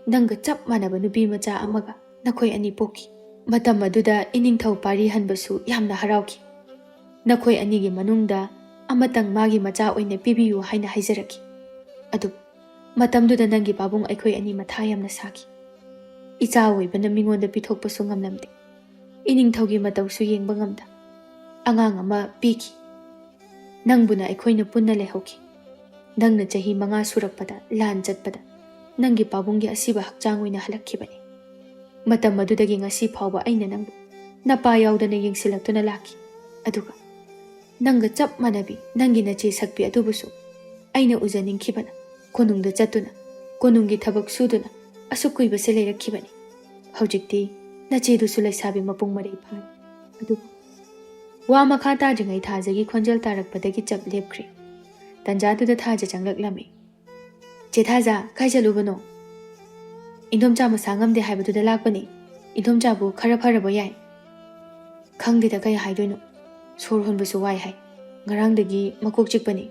ꯅꯪꯒ ꯆꯞ ꯃꯥꯟꯅꯕ ꯅꯨꯄꯤ ꯃꯆꯥ ꯑꯃꯒ ꯅꯈꯣꯏ ꯑꯅꯤ ꯄꯣꯛꯈꯤ꯫ ꯃꯇꯝ ꯑꯗꯨꯗ ꯏꯅꯤꯡꯊꯧ ꯄꯥꯔꯤ ꯍꯟꯕꯁꯨ ꯌꯥꯝꯅ ꯍꯔꯥꯎꯈꯤ꯫ ꯅꯈꯣꯏ ꯑꯅꯤꯒꯤ ꯃꯅꯨꯡꯗ ꯑꯃꯇꯪ ꯃꯥꯒꯤ ꯃꯆꯥ ꯑꯣꯏꯅ ꯄꯤꯕꯤꯌꯨ ꯍꯥꯏꯅ ꯍꯥꯏꯖꯔꯛꯈꯤ꯫ ꯑꯗꯨꯕꯨ ꯃꯇꯝꯗꯨꯗ ꯅꯪꯒꯤ ꯄꯥꯕꯨꯡ ꯑꯩꯈꯣꯏ ꯑꯅꯤ ꯃꯊꯥ ꯌꯥꯝꯅ ꯁꯥꯈꯤ꯫ ꯏꯆꯥ ꯑꯣꯏꯕꯅ ꯃꯤꯉꯣꯟꯗ ꯄꯤꯊꯣꯛꯄꯁꯨ ꯉꯝꯂꯝꯗꯦ꯫ ꯏꯅꯤꯡꯊꯧꯒꯤ ꯃꯇꯧꯁꯨ ꯌꯦꯡꯕ ꯉꯝꯗ ꯑꯉꯥꯡ ꯑꯃ ꯄꯤꯈꯤ꯫ ꯅꯪꯕꯨꯅ ꯑꯩꯈꯣꯏꯅ ꯄꯨꯟꯅ ꯂꯩꯍꯧꯈꯤ꯫ ꯅꯪꯅ ꯆꯍꯤ ꯃꯉꯥ ꯁꯨꯔꯛꯄꯗ ꯂꯥꯟ ꯆꯠꯄꯗ ꯅꯪꯒꯤ ꯄꯥꯕꯨꯡꯒꯤ ꯑꯁꯤꯕ ꯍꯛꯆꯥꯡ ꯑꯣꯏꯅ ꯍꯜꯂꯛꯈꯤꯕꯅꯤ꯫ ꯃꯇꯝ ꯑꯗꯨꯗꯒꯤ ꯉꯁꯤ ꯐꯥꯎꯕ ꯑꯩꯅ ꯅꯪꯕꯨ ꯅꯄꯥ ꯌꯥꯎꯗꯅ ꯌꯦꯡꯁꯤꯜꯂꯛꯇꯨꯅ ꯂꯥꯛꯈꯤ꯫ ꯑꯗꯨꯒ ꯅꯪꯒ ꯆꯞ ꯃꯥꯟꯅꯕꯤ ꯅꯪꯒꯤ ꯅꯆꯦ ꯁꯛꯄꯤ ꯑꯗꯨꯕꯨꯁꯨ ꯑꯩꯅ ꯎꯖꯅꯤꯡꯈꯤꯕꯅ ꯀꯣꯅꯨꯡꯗ ꯆꯠꯇꯨꯅ ꯀꯣꯅꯨꯡꯒꯤ ꯊꯕꯛ ꯁꯨꯗꯨꯅ ꯑꯁꯨꯛ ꯀꯨꯏꯕꯁꯦ ꯂꯩꯔꯛꯈꯤꯕꯅꯤ꯫ ꯍꯧꯖꯤꯛꯇꯤ ꯅꯆꯦꯗꯨꯁꯨ ꯂꯩꯁꯥꯕꯤ ꯃꯄꯨꯡ ꯃꯔꯩ ꯐꯥꯔꯦ꯫" ꯑꯗꯨꯕꯨ ꯋꯥ ꯃꯈꯥ ꯇꯥꯗ꯭ꯔꯤꯉꯩ ꯊꯥꯖꯒꯤ ꯈꯣꯟꯖꯦꯜ ꯇꯥꯔꯛꯄꯗꯒꯤ ꯆꯞ ꯂꯦꯞꯈ꯭ꯔꯦ꯫ ꯇꯟꯖꯥꯗꯨꯗ ꯊꯥꯖ ꯆꯪꯂꯛꯂꯝꯃꯤ꯫ "ꯆꯦ ꯊꯥꯖ, ꯀꯥꯏ ꯆꯠꯂꯨꯕꯅꯣ?" "ꯏꯟꯗꯣꯝꯆꯥ ꯃꯁꯥ ꯉꯝꯗꯦ ꯍꯥꯏꯕꯗꯨꯗ ꯂꯥꯛꯄꯅꯤ꯫ ꯏꯟꯗꯣꯝꯆꯥꯕꯨ ꯈꯔ ꯐꯔꯕꯣ ꯌꯥꯏ?" "ꯈꯪꯗꯦꯗ ꯀꯩ ꯍꯥꯏꯗꯣꯏꯅꯣ꯫ ꯁꯣꯔ ꯍꯣꯟꯕꯁꯨ ꯋꯥꯏ ꯍꯥꯏ꯫ ꯉꯔꯥꯡꯗꯒꯤ ꯃꯀꯣꯛ ꯆꯤꯛꯄꯅꯤ꯫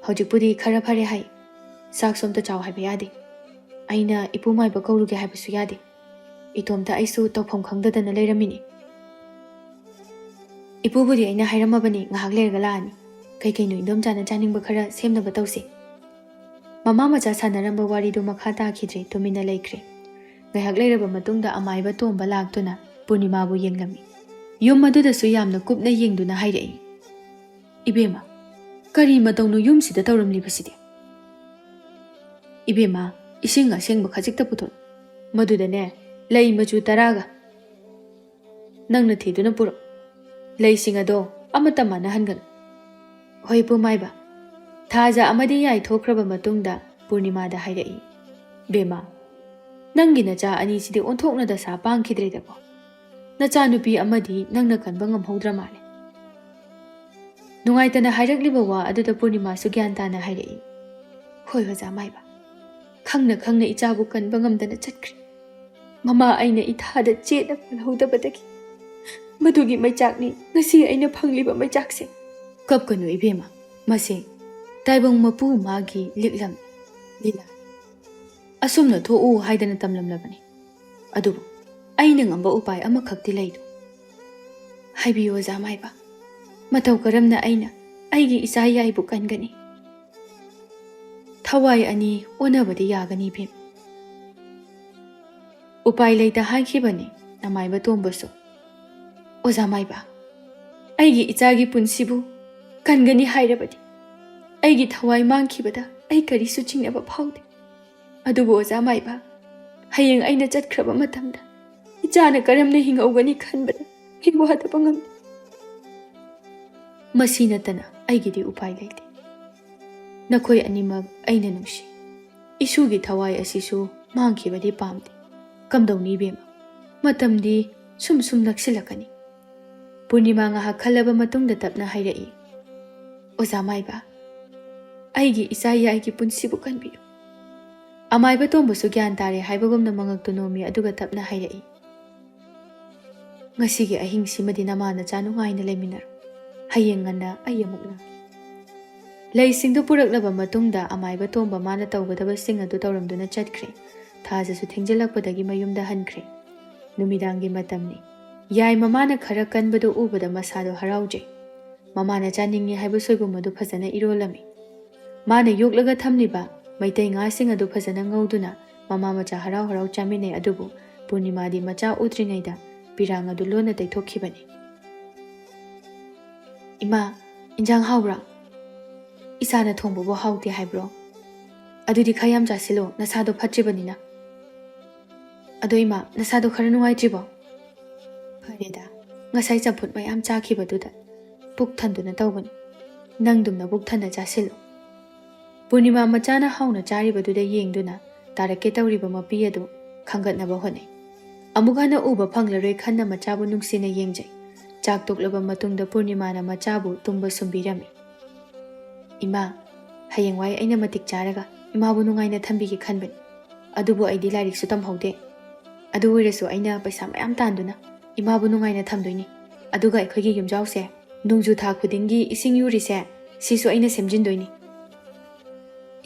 ꯍꯧꯖꯤꯛꯄꯨꯗꯤ ꯈꯔ ꯐꯔꯦ ꯍꯥꯏ꯫ ꯆꯥꯛꯁꯨ ꯑꯝꯇ ꯆꯥꯎ ꯍꯥꯏꯕ ꯌꯥꯗꯦ꯫ ꯑꯩꯅ ꯏꯄꯨ ꯃꯥꯏꯕ ꯀꯧꯔꯨꯒꯦ ꯍꯥꯏꯕꯁꯨ ꯌꯥꯗꯦ꯫ ꯏꯇꯣꯝꯇ ꯑꯩꯁꯨ ꯇꯧꯐꯝ ꯈꯪꯗꯗꯅ ꯂꯩꯔꯝꯃꯤꯅꯤ꯫" "ꯏꯄꯨꯕꯨꯗꯤ ꯑꯩꯅ ꯍꯥꯏꯔꯝꯃꯕꯅꯤ, ꯉꯥꯏꯍꯥꯛ ꯂꯩꯔꯒ ꯂꯥꯛꯑꯅꯤ꯫ ꯀꯩ ꯀꯩꯅꯣ ꯏꯟꯗꯣꯝꯆꯥꯅ ꯆꯥꯅꯤꯡꯕ ꯈꯔ ꯁꯦꯝꯅꯕ ꯇꯧꯁꯦ꯫" ꯃꯃꯥ ꯃꯆꯥ ꯁꯥꯟꯅꯔꯝꯕ ꯋꯥꯔꯤꯗꯨ ꯃꯈꯥ ꯇꯥꯈꯤꯗ꯭ꯔꯦ, ꯇꯨꯃꯤꯟꯅ ꯂꯩꯈ꯭ꯔꯦ꯫ ꯉꯥꯏꯍꯥꯛ ꯂꯩꯔꯕ ꯃꯇꯨꯡꯗ ꯑꯃꯥꯏꯕ ꯇꯣꯝꯕ ꯂꯥꯛꯇꯨꯅ ꯄꯨꯔꯅꯤꯃꯥꯕꯨ ꯌꯦꯡꯂꯝꯃꯤ꯫ ꯌꯨꯝ ꯑꯗꯨꯗꯁꯨ ꯌꯥꯝꯅ ꯀꯨꯞꯅ ꯌꯦꯡꯗꯨꯅ ꯍꯥꯏꯔꯛꯏ, "ꯏꯕꯦꯝꯃ, ꯀꯔꯤ ꯃꯇꯧꯅꯣ ꯌꯨꯝꯁꯤꯗ ꯇꯧꯔꯝꯂꯤꯕꯁꯤꯗꯤ? ꯏꯕꯦꯝꯃ, ꯏꯁꯤꯡ ꯑꯁꯦꯡꯕ ꯈꯖꯤꯛꯇ ꯄꯨꯊꯣꯔꯛꯎ꯫ ꯃꯗꯨꯗꯅꯦ, ꯂꯩ ꯃꯆꯨ ꯇꯔꯥꯒ ꯅꯪꯅ ꯊꯤꯗꯨꯅ ꯄꯨꯔꯛꯎ꯫ ꯂꯩꯁꯤꯡ ꯑꯗꯣ ꯑꯃꯠꯇ ꯃꯥꯟꯅꯍꯟꯒꯅꯨ꯫" "ꯍꯣꯏ, ꯄꯨꯃꯥꯏꯕ꯫" ꯊꯥꯖ ꯑꯃꯗꯤ ꯌꯥꯏꯊꯣꯛꯈ꯭ꯔꯕ ꯃꯇꯨꯡꯗ ꯄꯨꯔꯅꯤꯃꯥꯗ ꯍꯥꯏꯔꯛꯏ, "ꯕꯦꯝꯃ, ꯅꯪꯒꯤ ꯅꯆꯥ ꯑꯅꯤꯁꯤꯗꯤ ꯑꯣꯟꯊꯣꯛꯅ ꯗꯁꯥ ꯄꯥꯡꯈꯤꯗ꯭ꯔꯦꯗꯀꯣ꯫ ꯅꯆꯥꯅꯨꯄꯤ ꯑꯃꯗꯤ ꯅꯪꯅ ꯀꯟꯕ ꯉꯝꯍꯧꯗ꯭ꯔ ꯃꯥꯜꯂꯦ꯫" ꯅꯨꯡꯉꯥꯏꯇꯅ ꯍꯥꯏꯔꯛꯂꯤꯕ ꯋꯥ ꯑꯗꯨꯗ ꯄꯨꯔꯅꯤꯃꯥꯁꯨ ꯒ꯭ꯌꯥꯟ ꯇꯥꯅ ꯍꯥꯏꯔꯛꯏ, "ꯍꯣꯏ, ꯑꯣꯖꯥ ꯃꯥꯏꯕ, ꯈꯪꯅ ꯈꯪꯅ ꯏꯆꯥꯕꯨ ꯀꯟꯕ ꯉꯝꯗꯅ ꯆꯠꯈ꯭ꯔꯦ꯫ ꯃꯃꯥ ꯑꯩꯅ ꯏꯊꯥꯗ ꯆꯦꯠꯅ ꯄꯥꯜꯍꯧꯗꯕꯗꯒꯤ ꯃꯗꯨꯒꯤ ꯃꯩꯆꯥꯛꯅꯤ ꯉꯁꯤ ꯑꯩꯅ ꯐꯪꯂꯤꯕ ꯃꯩꯆꯥꯛꯁꯦ꯫" "ꯀꯞꯀꯅꯨ ꯏꯕꯦꯝꯃ, ꯃꯁꯤ ꯇꯥꯏꯕꯪ ꯃꯄꯨ ꯃꯥꯒꯤ ꯂꯤꯛꯂꯝ ꯂꯤꯂꯥ꯫ ꯑꯁꯨꯝꯅ ꯊꯣꯛꯎ ꯍꯥꯏꯗꯅ ꯇꯝꯂꯝꯂꯕꯅꯤ꯫ ꯑꯗꯨꯕꯨ ꯑꯩꯅ ꯉꯝꯕ ꯎꯄꯥꯏ ꯑꯃꯈꯛꯇꯤ ꯂꯩꯔꯤ꯫" "ꯍꯥꯏꯕꯤꯌꯨ ꯑꯣꯖꯥ ꯃꯥꯏꯕ, ꯃꯇꯧ ꯀꯔꯝꯅ ꯑꯩꯅ ꯑꯩꯒꯤ ꯏꯆꯥ ꯌꯥꯏꯕꯨ ꯀꯟꯒꯅꯤ?" "ꯊꯋꯥꯏ ꯑꯅꯤ ꯑꯣꯟꯅꯕꯗꯤ ꯌꯥꯒꯅꯤ ꯏꯕꯦꯝꯃ꯫" "ꯎꯄꯥꯏ ꯂꯩꯇ ꯍꯥꯏꯈꯤꯕꯅꯤ ꯅꯃꯥꯏꯕ ꯇꯣꯝꯕꯁꯨ꯫" "ꯑꯣꯖꯥ ꯃꯥꯏꯕ, ꯑꯩꯒꯤ ꯏꯆꯥꯒꯤ ꯄꯨꯟꯁꯤꯕꯨ ꯀꯟꯒꯅꯤ ꯍꯥꯏꯔꯕꯗꯤ ꯑꯩꯒꯤ ꯊꯋꯥꯏ ꯃꯥꯡꯈꯤꯕꯗ ꯑꯩ ꯀꯔꯤꯁꯨ ꯆꯤꯡꯅꯕ ꯐꯥꯎꯗꯦ꯫ ꯑꯗꯨꯕꯨ ꯑꯣꯖꯥ ꯃꯥꯏꯕ, ꯍꯌꯦꯡ ꯑꯩꯅ ꯆꯠꯈ꯭ꯔꯕ ꯃꯇꯝꯗ ꯏꯆꯥꯅ ꯀꯔꯝꯅ ꯍꯤꯡꯍꯧꯒꯅꯤ ꯈꯟꯕꯗ ꯑꯩ ꯋꯥꯗꯕ ꯉꯝꯗꯦ꯫ ꯃꯁꯤ ꯅꯠꯇꯅ ꯑꯩꯒꯤꯗꯤ ꯎꯄꯥꯏ ꯂꯩꯇꯦ꯫ ꯅꯈꯣꯏ ꯑꯅꯤꯃꯛ ꯑꯩꯅ ꯅꯨꯡꯁꯤ꯫ ꯏꯁꯨꯒꯤ ꯊꯋꯥꯏ ꯑꯁꯤꯁꯨ ꯃꯥꯡꯈꯤꯕꯗꯤ ꯄꯥꯝꯗꯦ꯫ ꯀꯝꯗꯧꯅꯤ ꯏꯕꯦꯝꯃ? ꯃꯇꯝꯗꯤ ꯁꯨꯝ ꯁꯨꯝ ꯅꯛꯁꯤꯜꯂꯛꯀꯅꯤ꯫" ꯄꯨꯔꯅꯤꯃꯥ ꯉꯥꯏꯍꯥꯛ ꯈꯜꯂꯕ ꯃꯇꯨꯡꯗ ꯇꯞꯅ ꯍꯥꯏꯔꯛꯏ, "ꯑꯣꯖꯥ ꯃꯥꯏꯕ, ꯑꯩꯒꯤ ꯏꯆꯥ ꯌꯥꯏꯒꯤ ꯄꯨꯟꯁꯤꯕꯨ ꯀꯟꯕꯤꯌꯨ꯫" ꯑꯃꯥꯏꯕ ꯇꯣꯝꯕꯁꯨ ꯒ꯭ꯌꯥꯟ ꯇꯥꯔꯦ ꯍꯥꯏꯕꯒꯨꯝꯅ ꯃꯉꯛꯇꯨ ꯅꯣꯝꯃꯤ, ꯑꯗꯨꯒ ꯇꯞꯅ ꯍꯥꯏꯔꯛꯏ, "ꯉꯁꯤꯒꯤ ꯑꯍꯤꯡꯁꯤꯃꯗꯤ ꯅꯃꯥ ꯅꯆꯥ ꯅꯨꯡꯉꯥꯏꯅ ꯂꯩꯃꯤꯟꯅꯔꯣ꯫ ꯍꯌꯦꯡ ꯉꯟꯅ ꯑꯩ ꯑꯃꯨꯛ ꯂꯥꯛꯀꯦ꯫" ꯂꯩꯁꯤꯡꯗꯨ ꯄꯨꯔꯛꯂꯕ ꯃꯇꯨꯡꯗ ꯑꯃꯥꯏꯕ ꯇꯣꯝꯕ ꯃꯥꯅ ꯇꯧꯒꯗꯕꯁꯤꯡ ꯑꯗꯨ ꯇꯧꯔꯝꯗꯨꯅ ꯆꯠꯈ꯭ꯔꯦ꯫ ꯊꯥꯖꯁꯨ ꯊꯦꯡꯖꯤꯜꯂꯛꯄꯗꯒꯤ ꯃꯌꯨꯝꯗ ꯍꯟꯈ꯭ꯔꯦ꯫ ꯅꯨꯃꯤꯗꯥꯡꯒꯤ ꯃꯇꯝꯅꯤ꯫ ꯌꯥꯏ ꯃꯃꯥꯅ ꯈꯔ ꯀꯟꯕꯗꯨ ꯎꯕꯗ ꯃꯁꯥꯗꯣ ꯍꯔꯥꯎꯖꯩ꯫ ꯃꯃꯥꯅ ꯆꯥꯅꯤꯡꯉꯤ ꯍꯥꯏꯕ ꯁꯣꯏꯕꯨꯝ ꯑꯗꯨ ꯐꯖꯅ ꯏꯔꯣꯜꯂꯝꯃꯤ꯫ ꯃꯥꯅ ꯌꯣꯛꯂꯒ ꯊꯝꯂꯤꯕ ꯃꯩꯇꯩ ꯉꯥꯁꯤꯡ ꯑꯗꯨ ꯐꯖꯅ ꯉꯧꯗꯨꯅ ꯃꯃꯥ ꯃꯆꯥ ꯍꯔꯥꯎ ꯍꯔꯥꯎ ꯆꯥꯃꯤꯟꯅꯩ꯫ ꯑꯗꯨꯕꯨ ꯄꯨꯔꯅꯤꯃꯥꯗꯤ ꯃꯆꯥ ꯎꯗ꯭ꯔꯤꯉꯩꯗ ꯄꯤꯔꯥꯡ ꯑꯗꯨ ꯂꯣꯟꯅ ꯇꯩꯊꯣꯛꯈꯤꯕꯅꯤ꯫ "ꯏꯃꯥ, ꯏꯟꯖꯥꯡ ꯍꯥꯎꯕ꯭ꯔꯥ? ꯏꯆꯥꯅ ꯊꯣꯡꯕꯕꯨ ꯍꯥꯎꯇꯦ ꯍꯥꯏꯕ꯭ꯔꯣ? ꯑꯗꯨꯗꯤ ꯈꯔ ꯌꯥꯝ ꯆꯥꯁꯤꯜꯂꯣ, ꯅꯁꯥꯗꯣ ꯐꯠꯇ꯭ꯔꯤꯕꯅꯤꯅ꯫ ꯑꯗꯣ ꯏꯃꯥ, ꯅꯁꯥꯗꯣ ꯈꯔ ꯅꯨꯡꯉꯥꯏꯇ꯭ꯔꯤꯕꯣ?" "ꯐꯔꯦꯗ, ꯉꯁꯥꯏ ꯆꯝꯐꯨꯠ ꯃꯌꯥꯝ ꯆꯥꯈꯤꯕꯗꯨꯗ ꯄꯨꯛ ꯊꯟꯗꯨꯅ ꯇꯧꯕꯅꯤ꯫ ꯅꯪꯗꯨꯝ ꯅꯕꯨꯛ ꯊꯟꯅ ꯆꯥꯁꯤꯜꯂꯨ꯫" ꯄꯨꯔꯅꯤꯃꯥ ꯃꯆꯥꯅ ꯍꯥꯎꯅ ꯆꯥꯔꯤꯕꯗꯨꯗ ꯌꯦꯡꯗꯨꯅ ꯇꯥꯔꯛꯀꯦ ꯇꯧꯔꯤꯕ ꯃꯄꯤ ꯑꯗꯨ ꯈꯪꯒꯠꯅꯕ ꯍꯣꯠꯅꯩ꯫ ꯑꯃꯨꯛ ꯍꯟꯅ ꯎꯕ ꯐꯪꯂꯔꯣꯏ ꯈꯟꯅ ꯃꯆꯥꯕꯨ ꯅꯨꯡꯁꯤꯅ ꯌꯦꯡꯖꯩ꯫ ꯆꯥꯛ ꯇꯣꯛꯂꯕ ꯃꯇꯨꯡꯗ ꯄꯨꯔꯅꯤꯃꯥꯅ ꯃꯆꯥꯕꯨ ꯇꯨꯝꯕ ꯁꯨꯝꯕꯤꯔꯝꯃꯤ꯫ "ꯏꯃꯥ, ꯍꯌꯦꯡꯋꯥꯏ ꯑꯩꯅ ꯃꯇꯤꯛ ꯆꯥꯔꯒ ꯏꯃꯥꯕꯨ ꯅꯨꯡꯉꯥꯏꯅ ꯊꯝꯕꯤꯒꯦ ꯈꯟꯕꯅꯤ꯫ ꯑꯗꯨꯕꯨ ꯑꯩꯗꯤ ꯂꯥꯏꯔꯤꯛꯁꯨ ꯇꯝꯍꯧꯗꯦ꯫ ꯑꯗꯨ ꯑꯣꯏꯔꯁꯨ ꯑꯩꯅ ꯄꯩꯁꯥ ꯃꯌꯥꯝ ꯇꯥꯟꯗꯨꯅ ꯏꯃꯥꯕꯨ ꯅꯨꯡꯉꯥꯏꯅ ꯊꯝꯗꯣꯏꯅꯤ꯫ ꯑꯗꯨꯒ ꯑꯩꯈꯣꯏꯒꯤ ꯌꯨꯝꯖꯥꯎꯁꯦ ꯅꯣꯡꯖꯨ ꯊꯥ ꯈꯨꯗꯤꯡꯒꯤ ꯏꯁꯤꯡ ꯌꯨꯔꯤꯁꯦ, ꯁꯤꯁꯨ ꯑꯩꯅ ꯁꯦꯝꯖꯤꯟꯗꯣꯏꯅꯤ꯫"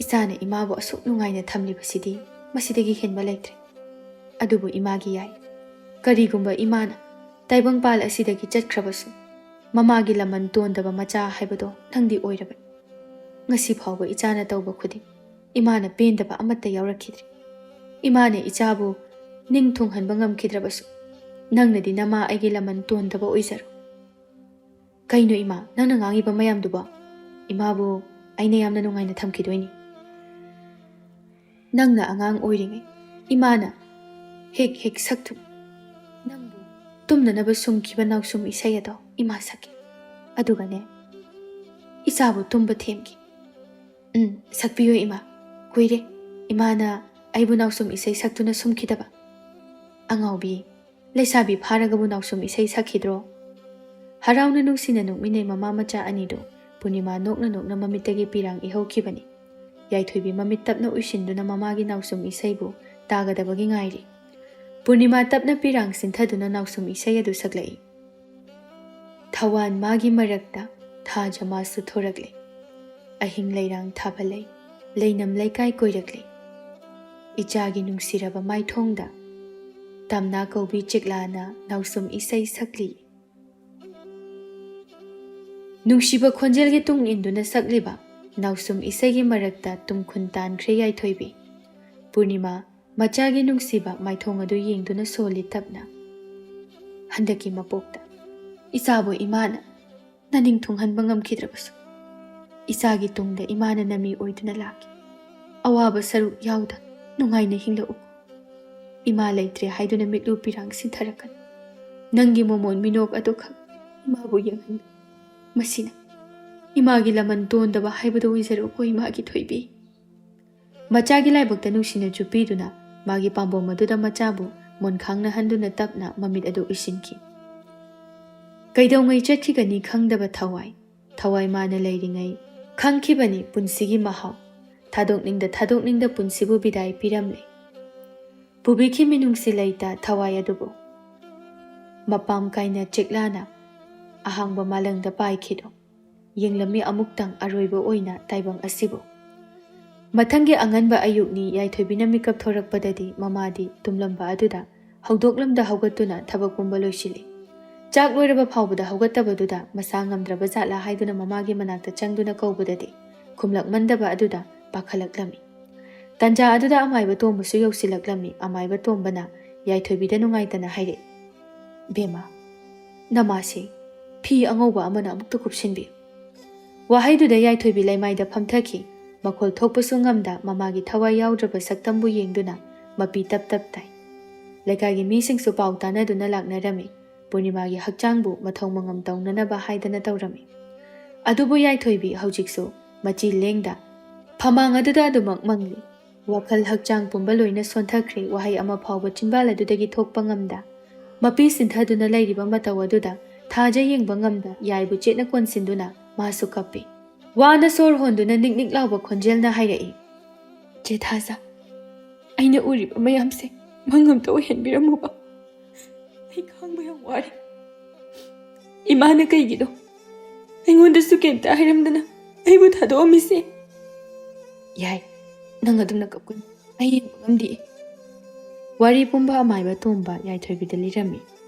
ꯏꯆꯥꯅ ꯏꯃꯥꯕꯨ ꯑꯁꯨꯛ ꯅꯨꯡꯉꯥꯏꯅ ꯊꯝꯂꯤꯕꯁꯤꯗꯤ ꯃꯁꯤꯗꯒꯤ ꯍꯦꯟꯕ ꯂꯩꯇ꯭ꯔꯦ꯫ ꯑꯗꯨꯕꯨ ꯏꯃꯥꯒꯤ ꯌꯥꯏ꯫ ꯀꯔꯤꯒꯨꯝꯕ ꯏꯃꯥꯅ ꯇꯥꯏꯕꯪꯄꯥꯜ ꯑꯁꯤꯗꯒꯤ ꯆꯠꯈ꯭ꯔꯕꯁꯨ, ꯃꯃꯥꯒꯤ ꯂꯃꯟ ꯇꯣꯟꯗꯕ ꯃꯆꯥ ꯍꯥꯏꯕꯗꯣ ꯅꯪꯗꯤ ꯑꯣꯏꯔꯕꯅꯤ꯫ ꯉꯁꯤ ꯐꯥꯎꯕ ꯏꯆꯥꯅ ꯇꯧꯕ ꯈꯨꯗꯤꯡ ꯏꯃꯥꯅ ꯄꯦꯟꯗꯕ ꯑꯃꯠꯇ ꯌꯥꯎꯔꯛꯈꯤꯗ꯭ꯔꯤ꯫ ꯏꯃꯥꯅ ꯏꯆꯥꯕꯨ ꯅꯤꯡ ꯊꯨꯡꯍꯟꯕ ꯉꯝꯈꯤꯗ꯭ꯔꯕꯁꯨ, ꯅꯪꯅꯗꯤ ꯅꯃꯥ ꯑꯩꯒꯤ ꯂꯃꯟ ꯇꯣꯟꯗꯕ ꯑꯣꯏꯖꯔꯣ꯫ "ꯀꯩꯅꯣ ꯏꯃꯥ, ꯅꯪꯅ ꯉꯥꯡꯉꯤꯕ ꯃꯌꯥꯝꯗꯨꯕꯣ? ꯏꯃꯥꯕꯨ ꯑꯩꯅ ꯌꯥꯝꯅ ꯅꯨꯡꯉꯥꯏꯅ ꯊꯝꯈꯤꯗꯣꯏꯅꯤ꯫ ꯅꯪꯅ ꯑꯉꯥꯡ ꯑꯣꯏꯔꯤꯉꯩ ꯏꯃꯥꯅ ꯍꯦꯛ ꯍꯦꯛ ꯁꯛꯇꯨꯅ ꯅꯪꯕꯨ ꯇꯨꯝꯅꯅꯕ ꯁꯨꯝꯈꯤꯕ ꯅꯥꯎꯁꯨꯝ ꯏꯁꯩ ꯑꯗꯣ ꯏꯃꯥ ꯁꯛꯈꯤ꯫ ꯑꯗꯨꯒꯅꯦ, ꯏꯆꯥꯕꯨ ꯇꯨꯝꯕ ꯊꯦꯝꯈꯤ꯫" "ꯎꯝ, ꯁꯛꯄꯤꯌꯨ ꯏꯃꯥ꯫ ꯀꯨꯏꯔꯦ ꯏꯃꯥꯅ ꯑꯩꯕꯨ ꯅꯥꯎꯁꯨꯝ ꯏꯁꯩ ꯁꯛꯇꯨꯅ ꯁꯨꯝꯈꯤꯗꯕ꯫" "ꯑꯉꯥꯎꯕꯤ, ꯂꯩꯁꯥꯕꯤ ꯐꯥꯔꯒꯕꯨ ꯅꯥꯎꯁꯨꯝ ꯏꯁꯩ ꯁꯛꯈꯤꯗ꯭ꯔꯣ?" ꯍꯔꯥꯎꯅ ꯅꯨꯡꯁꯤꯅ ꯅꯣꯛꯃꯤꯟꯅꯩ ꯃꯃꯥ ꯃꯆꯥ ꯑꯅꯤꯗꯨ꯫ ꯄꯨꯔꯅꯤꯃꯥ ꯅꯣꯛꯅ ꯅꯣꯛꯅ ꯃꯃꯤꯠꯇꯒꯤ ꯄꯤꯔꯥꯡ ꯏꯍꯧꯈꯤꯕꯅꯤ꯫ ꯌꯥꯏꯊꯣꯏꯕꯤ ꯃꯃꯤꯠ ꯇꯞꯅ ꯎꯏꯁꯤꯟꯗꯨꯅ ꯃꯃꯥꯒꯤ ꯅꯥꯎꯁꯨꯝ ꯏꯁꯩꯕꯨ ꯇꯥꯒꯗꯕꯒꯤ ꯉꯥꯏꯔꯤ꯫ ꯄꯨꯔꯅꯤꯃꯥ ꯇꯞꯅ ꯄꯤꯔꯥꯡ ꯁꯤꯟꯊꯗꯨꯅ ꯅꯥꯎꯁꯨꯝ ꯏꯁꯩ ꯑꯗꯨ ꯁꯛꯂꯛꯏ꯫ "ꯊꯋꯥꯟ ꯃꯥꯒꯤ ꯃꯔꯛꯇ ꯊꯥꯖ ꯃꯥꯁꯨ ꯊꯣꯔꯛꯂꯦ꯫ ꯑꯍꯤꯡ ꯂꯩꯔꯥꯡ ꯊꯥꯕ ꯂꯩ, ꯂꯩꯅꯝ ꯂꯩꯀꯥꯏ ꯀꯣꯏꯔꯛꯂꯦ꯫ ꯏꯆꯥꯒꯤ ꯅꯨꯡꯁꯤꯔꯕ ꯃꯥꯏꯊꯣꯡꯗ ꯇꯝꯅꯥ ꯀꯧꯕꯤ ꯆꯤꯛꯂꯥꯅ ꯅꯥꯎꯁꯨꯝ ꯏꯁꯩ ꯁꯛꯂꯤ꯫" ꯅꯨꯡꯁꯤꯕ ꯈꯣꯟꯖꯦꯜꯒꯤ ꯇꯨꯡ ꯏꯟꯗꯨꯅ ꯁꯛꯂꯤꯕ ꯅꯥꯎꯁꯨꯝ ꯏꯁꯩꯒꯤ ꯃꯔꯛꯇ ꯇꯨꯝꯈꯨꯟ ꯇꯥꯟꯈ꯭ꯔꯦ ꯌꯥꯏꯊꯣꯏꯕꯤ꯫ ꯄꯨꯔꯅꯤꯃꯥ ꯃꯆꯥꯒꯤ ꯅꯨꯡꯁꯤꯕ ꯃꯥꯏꯊꯣꯡ ꯑꯗꯨ ꯌꯦꯡꯗꯨꯅ ꯁꯣꯜꯂꯤ ꯇꯞꯅ꯫ ꯍꯟꯗꯛꯀꯤ ꯃꯄꯣꯛꯇ ꯏꯆꯥꯕꯨ ꯏꯃꯥꯅ ꯅꯅꯤꯡ ꯊꯨꯡꯍꯟꯕ ꯉꯝꯈꯤꯗ꯭ꯔꯕꯁꯨ, ꯏꯆꯥꯒꯤ ꯇꯨꯡꯗ ꯏꯃꯥꯅ ꯅꯃꯤ ꯑꯣꯏꯗꯨꯅ ꯂꯥꯛꯈꯤ꯫ ꯑꯋꯥꯕ ꯁꯔꯨꯛ ꯌꯥꯎꯗ ꯅꯨꯡꯉꯥꯏꯅ ꯍꯤꯡꯂꯛꯎ꯫ ꯏꯃꯥ ꯂꯩꯇ꯭ꯔꯦ ꯍꯥꯏꯗꯨꯅ ꯃꯤꯠꯂꯨ ꯄꯤꯔꯥꯡ ꯁꯤꯟꯊꯔꯛꯀꯅꯨ꯫ ꯅꯪꯒꯤ ꯃꯣꯃꯣꯟ ꯃꯤꯅꯣꯛ ꯑꯗꯨꯈꯛ ꯏꯃꯥꯕꯨ ꯌꯦꯡꯍꯟꯕꯤꯌꯨ꯫ ꯃꯁꯤꯅ ꯏꯃꯥꯒꯤ ꯂꯃꯟ ꯇꯣꯟꯗꯕ ꯍꯥꯏꯕꯗꯨ ꯑꯣꯏꯖꯔꯛꯎꯀꯣ, ꯏꯃꯥꯒꯤ ꯊꯣꯏꯕꯤ꯫ ꯃꯆꯥꯒꯤ ꯂꯥꯏꯕꯛꯇ ꯅꯨꯡꯁꯤꯅ ꯆꯨꯞꯄꯤꯗꯨꯅ ꯃꯥꯒꯤ ꯄꯥꯝꯕꯣꯝ ꯑꯗꯨꯗ ꯃꯆꯥꯕꯨ ꯃꯣꯟꯈꯥꯡꯅꯍꯟꯗꯨꯅ ꯇꯞꯅ ꯃꯃꯤꯠ ꯑꯗꯨ ꯎꯏꯁꯤꯟꯈꯤ꯫ ꯀꯩꯗꯧꯉꯩ ꯆꯠꯈꯤꯒꯅꯤ ꯈꯪꯗꯕ ꯊꯋꯥꯏ, ꯊꯋꯥꯏ ꯃꯥꯅ ꯂꯩꯔꯤꯉꯩ ꯈꯪꯈꯤꯕꯅꯤ ꯄꯨꯟꯁꯤꯒꯤ ꯃꯍꯥꯎ꯫ ꯊꯥꯗꯣꯛꯅꯤꯡꯗ ꯊꯥꯗꯣꯛꯅꯤꯡꯗ ꯄꯨꯟꯁꯤꯕꯨ ꯕꯤꯗꯥꯏ ꯄꯤꯔꯝꯂꯦ꯫ ꯄꯨꯕꯤꯈꯤ ꯃꯤꯅꯨꯡꯁꯤ ꯂꯩꯇ ꯊꯋꯥꯏ ꯑꯗꯨꯕꯨ꯫ ꯃꯄꯥꯝ ꯀꯥꯏꯅ ꯆꯦꯛꯂꯥꯅ ꯑꯍꯥꯡꯕ ꯃꯥꯂꯪꯗ ꯄꯥꯏꯈꯤꯗꯣ꯫ ꯌꯦꯡꯂꯝꯃꯤ ꯑꯃꯨꯛꯇꯪ ꯑꯔꯣꯏꯕ ꯑꯣꯏꯅ ꯇꯥꯏꯕꯪ ꯑꯁꯤꯕꯨ꯫ ꯃꯊꯪꯒꯤ ꯑꯉꯟꯕ ꯑꯌꯨꯛꯅꯤ ꯌꯥꯏꯊꯣꯏꯕꯤꯅ ꯃꯤꯀꯞ ꯊꯣꯔꯛꯄꯗꯗꯤ ꯃꯃꯥꯗꯤ ꯇꯨꯝꯂꯝꯕ ꯑꯗꯨꯗ ꯍꯧꯗꯣꯛꯂꯝꯗ ꯍꯧꯒꯠꯇꯨꯅ ꯊꯕꯛ ꯄꯨꯝꯕ ꯂꯣꯏꯁꯤꯜꯂꯤ꯫ ꯆꯥꯛ ꯂꯣꯏꯔꯕ ꯐꯥꯎꯕꯗ ꯍꯧꯒꯠꯇꯕꯗꯨꯗ ꯃꯁꯥ ꯉꯝꯗ꯭ꯔꯕ ꯖꯥꯠꯂꯥ ꯍꯥꯏꯗꯨꯅ ꯃꯃꯥꯒꯤ ꯃꯅꯥꯛꯇ ꯆꯪꯗꯨꯅ ꯀꯧꯕꯗꯗꯤ ꯈꯨꯝꯂꯛꯃꯟꯗꯕ ꯑꯗꯨꯗ ꯄꯥꯈꯠꯂꯛꯂꯝꯃꯤ꯫ ꯇꯟꯖꯥ ꯑꯗꯨꯗ ꯑꯃꯥꯏꯕ ꯇꯣꯝꯕꯁꯨ ꯌꯧꯁꯤꯜꯂꯛꯂꯝꯃꯤ꯫ ꯑꯃꯥꯏꯕ ꯇꯣꯝꯕꯅ ꯌꯥꯏꯊꯣꯏꯕꯤꯗ ꯅꯨꯡꯉꯥꯏꯇꯅ ꯍꯥꯏꯔꯛꯏ, "ꯕꯦꯝꯃ, ꯅꯃꯥꯁꯦ ꯐꯤ ꯑꯉꯧꯕ ꯑꯃꯅ ꯑꯃꯨꯛꯇ ꯀꯨꯞꯁꯤꯟꯕꯤꯌꯨ"꯫ ꯋꯥꯍꯩꯗꯨꯗ ꯌꯥꯏꯊꯣꯏꯕꯤ ꯂꯩꯃꯥꯏꯗ ꯐꯝꯊꯈꯤ꯫ ꯃꯈꯣꯜ ꯊꯣꯛꯄꯁꯨ ꯉꯝꯗ ꯃꯃꯥꯒꯤ ꯊꯋꯥꯏ ꯌꯥꯎꯗ꯭ꯔꯕ ꯁꯛꯇꯝꯕꯨ ꯌꯦꯡꯗꯨꯅ ꯃꯄꯤ ꯇꯞ ꯇꯞ ꯇꯥꯏ꯫ ꯂꯩꯀꯥꯏꯒꯤ ꯃꯤꯁꯤꯡꯁꯨ ꯄꯥꯎ ꯇꯥꯅꯗꯨꯅ ꯂꯥꯛꯅꯔꯝꯃꯤ꯫ ꯄꯨꯔꯅꯤꯃꯥꯒꯤ ꯍꯛꯆꯥꯡꯕꯨ ꯃꯊꯧ ꯃꯉꯝ ꯇꯧꯅꯅꯕ ꯍꯥꯏꯗꯅ ꯇꯧꯔꯝꯃꯤ꯫ ꯑꯗꯨꯕꯨ ꯌꯥꯏꯊꯣꯏꯕꯤ ꯍꯧꯖꯤꯛꯁꯨ ꯃꯆꯤ ꯂꯦꯡꯗ ꯐꯃꯥꯡ ꯑꯗꯨꯗ ꯑꯗꯨꯃꯛ ꯃꯪꯂꯤ꯫ ꯋꯥꯈꯜ ꯍꯛꯆꯥꯡ ꯄꯨꯝꯕ ꯂꯣꯏꯅ ꯁꯣꯟꯊꯈ꯭ꯔꯦ꯫ ꯋꯥꯍꯩ ꯑꯃ ꯐꯥꯎꯕ ꯆꯤꯟꯕꯥꯜ ꯑꯗꯨꯗꯒꯤ ꯊꯣꯛꯄ ꯉꯝꯗ, ꯃꯄꯤ ꯁꯤꯟꯊꯗꯨꯅ ꯂꯩꯔꯤꯕ ꯃꯇꯧ ꯑꯗꯨꯗ ꯊꯥꯖ ꯌꯦꯡꯕ ꯉꯝꯗ ꯌꯥꯏꯕꯨ ꯆꯦꯠꯅ ꯀꯣꯟꯁꯤꯟꯗꯨꯅ ꯃꯥꯁꯨ ꯀꯞꯄꯤ꯫ ꯋꯥꯅ ꯁꯣꯔ ꯍꯣꯟꯗꯨꯅ ꯅꯤꯛ ꯅꯤꯛ ꯂꯥꯎꯕ ꯈꯣꯟꯖꯦꯜꯅ ꯍꯥꯏꯔꯛꯏ, "ꯆꯦ ꯊꯥꯖ, ꯑꯩꯅ ꯎꯔꯤꯕ ꯃꯌꯥꯝꯁꯦ ꯃꯪ ꯑꯝꯇ ꯑꯣꯏꯍꯟꯕꯤꯔꯝꯃꯨꯕ꯫ ꯑꯩ ꯈꯥꯡꯕ ꯌꯥꯝ ꯋꯥꯔꯦ꯫ ꯏꯃꯥꯅ ꯀꯩꯒꯤꯅꯣ ꯑꯩꯉꯣꯟꯗꯁꯨ ꯀꯩꯝꯇ ꯍꯥꯏꯔꯝꯗꯅ ꯑꯩꯕꯨ ꯊꯥꯗꯣꯛꯑꯝꯃꯤꯁꯦ?" "ꯌꯥꯏ, ꯅꯪ ꯑꯗꯨꯝꯅ ꯀꯞꯀꯅꯨ꯫ ꯑꯩ ꯌꯦꯡꯕ ꯉꯝꯗꯦ"꯫ ꯋꯥꯔꯤ ꯄꯨꯝꯕ ꯑꯃꯥꯏꯕ ꯇꯣꯝꯕ ꯌꯥꯏꯊꯣꯏꯕꯤꯗ ꯂꯤꯔꯝꯃꯤ꯫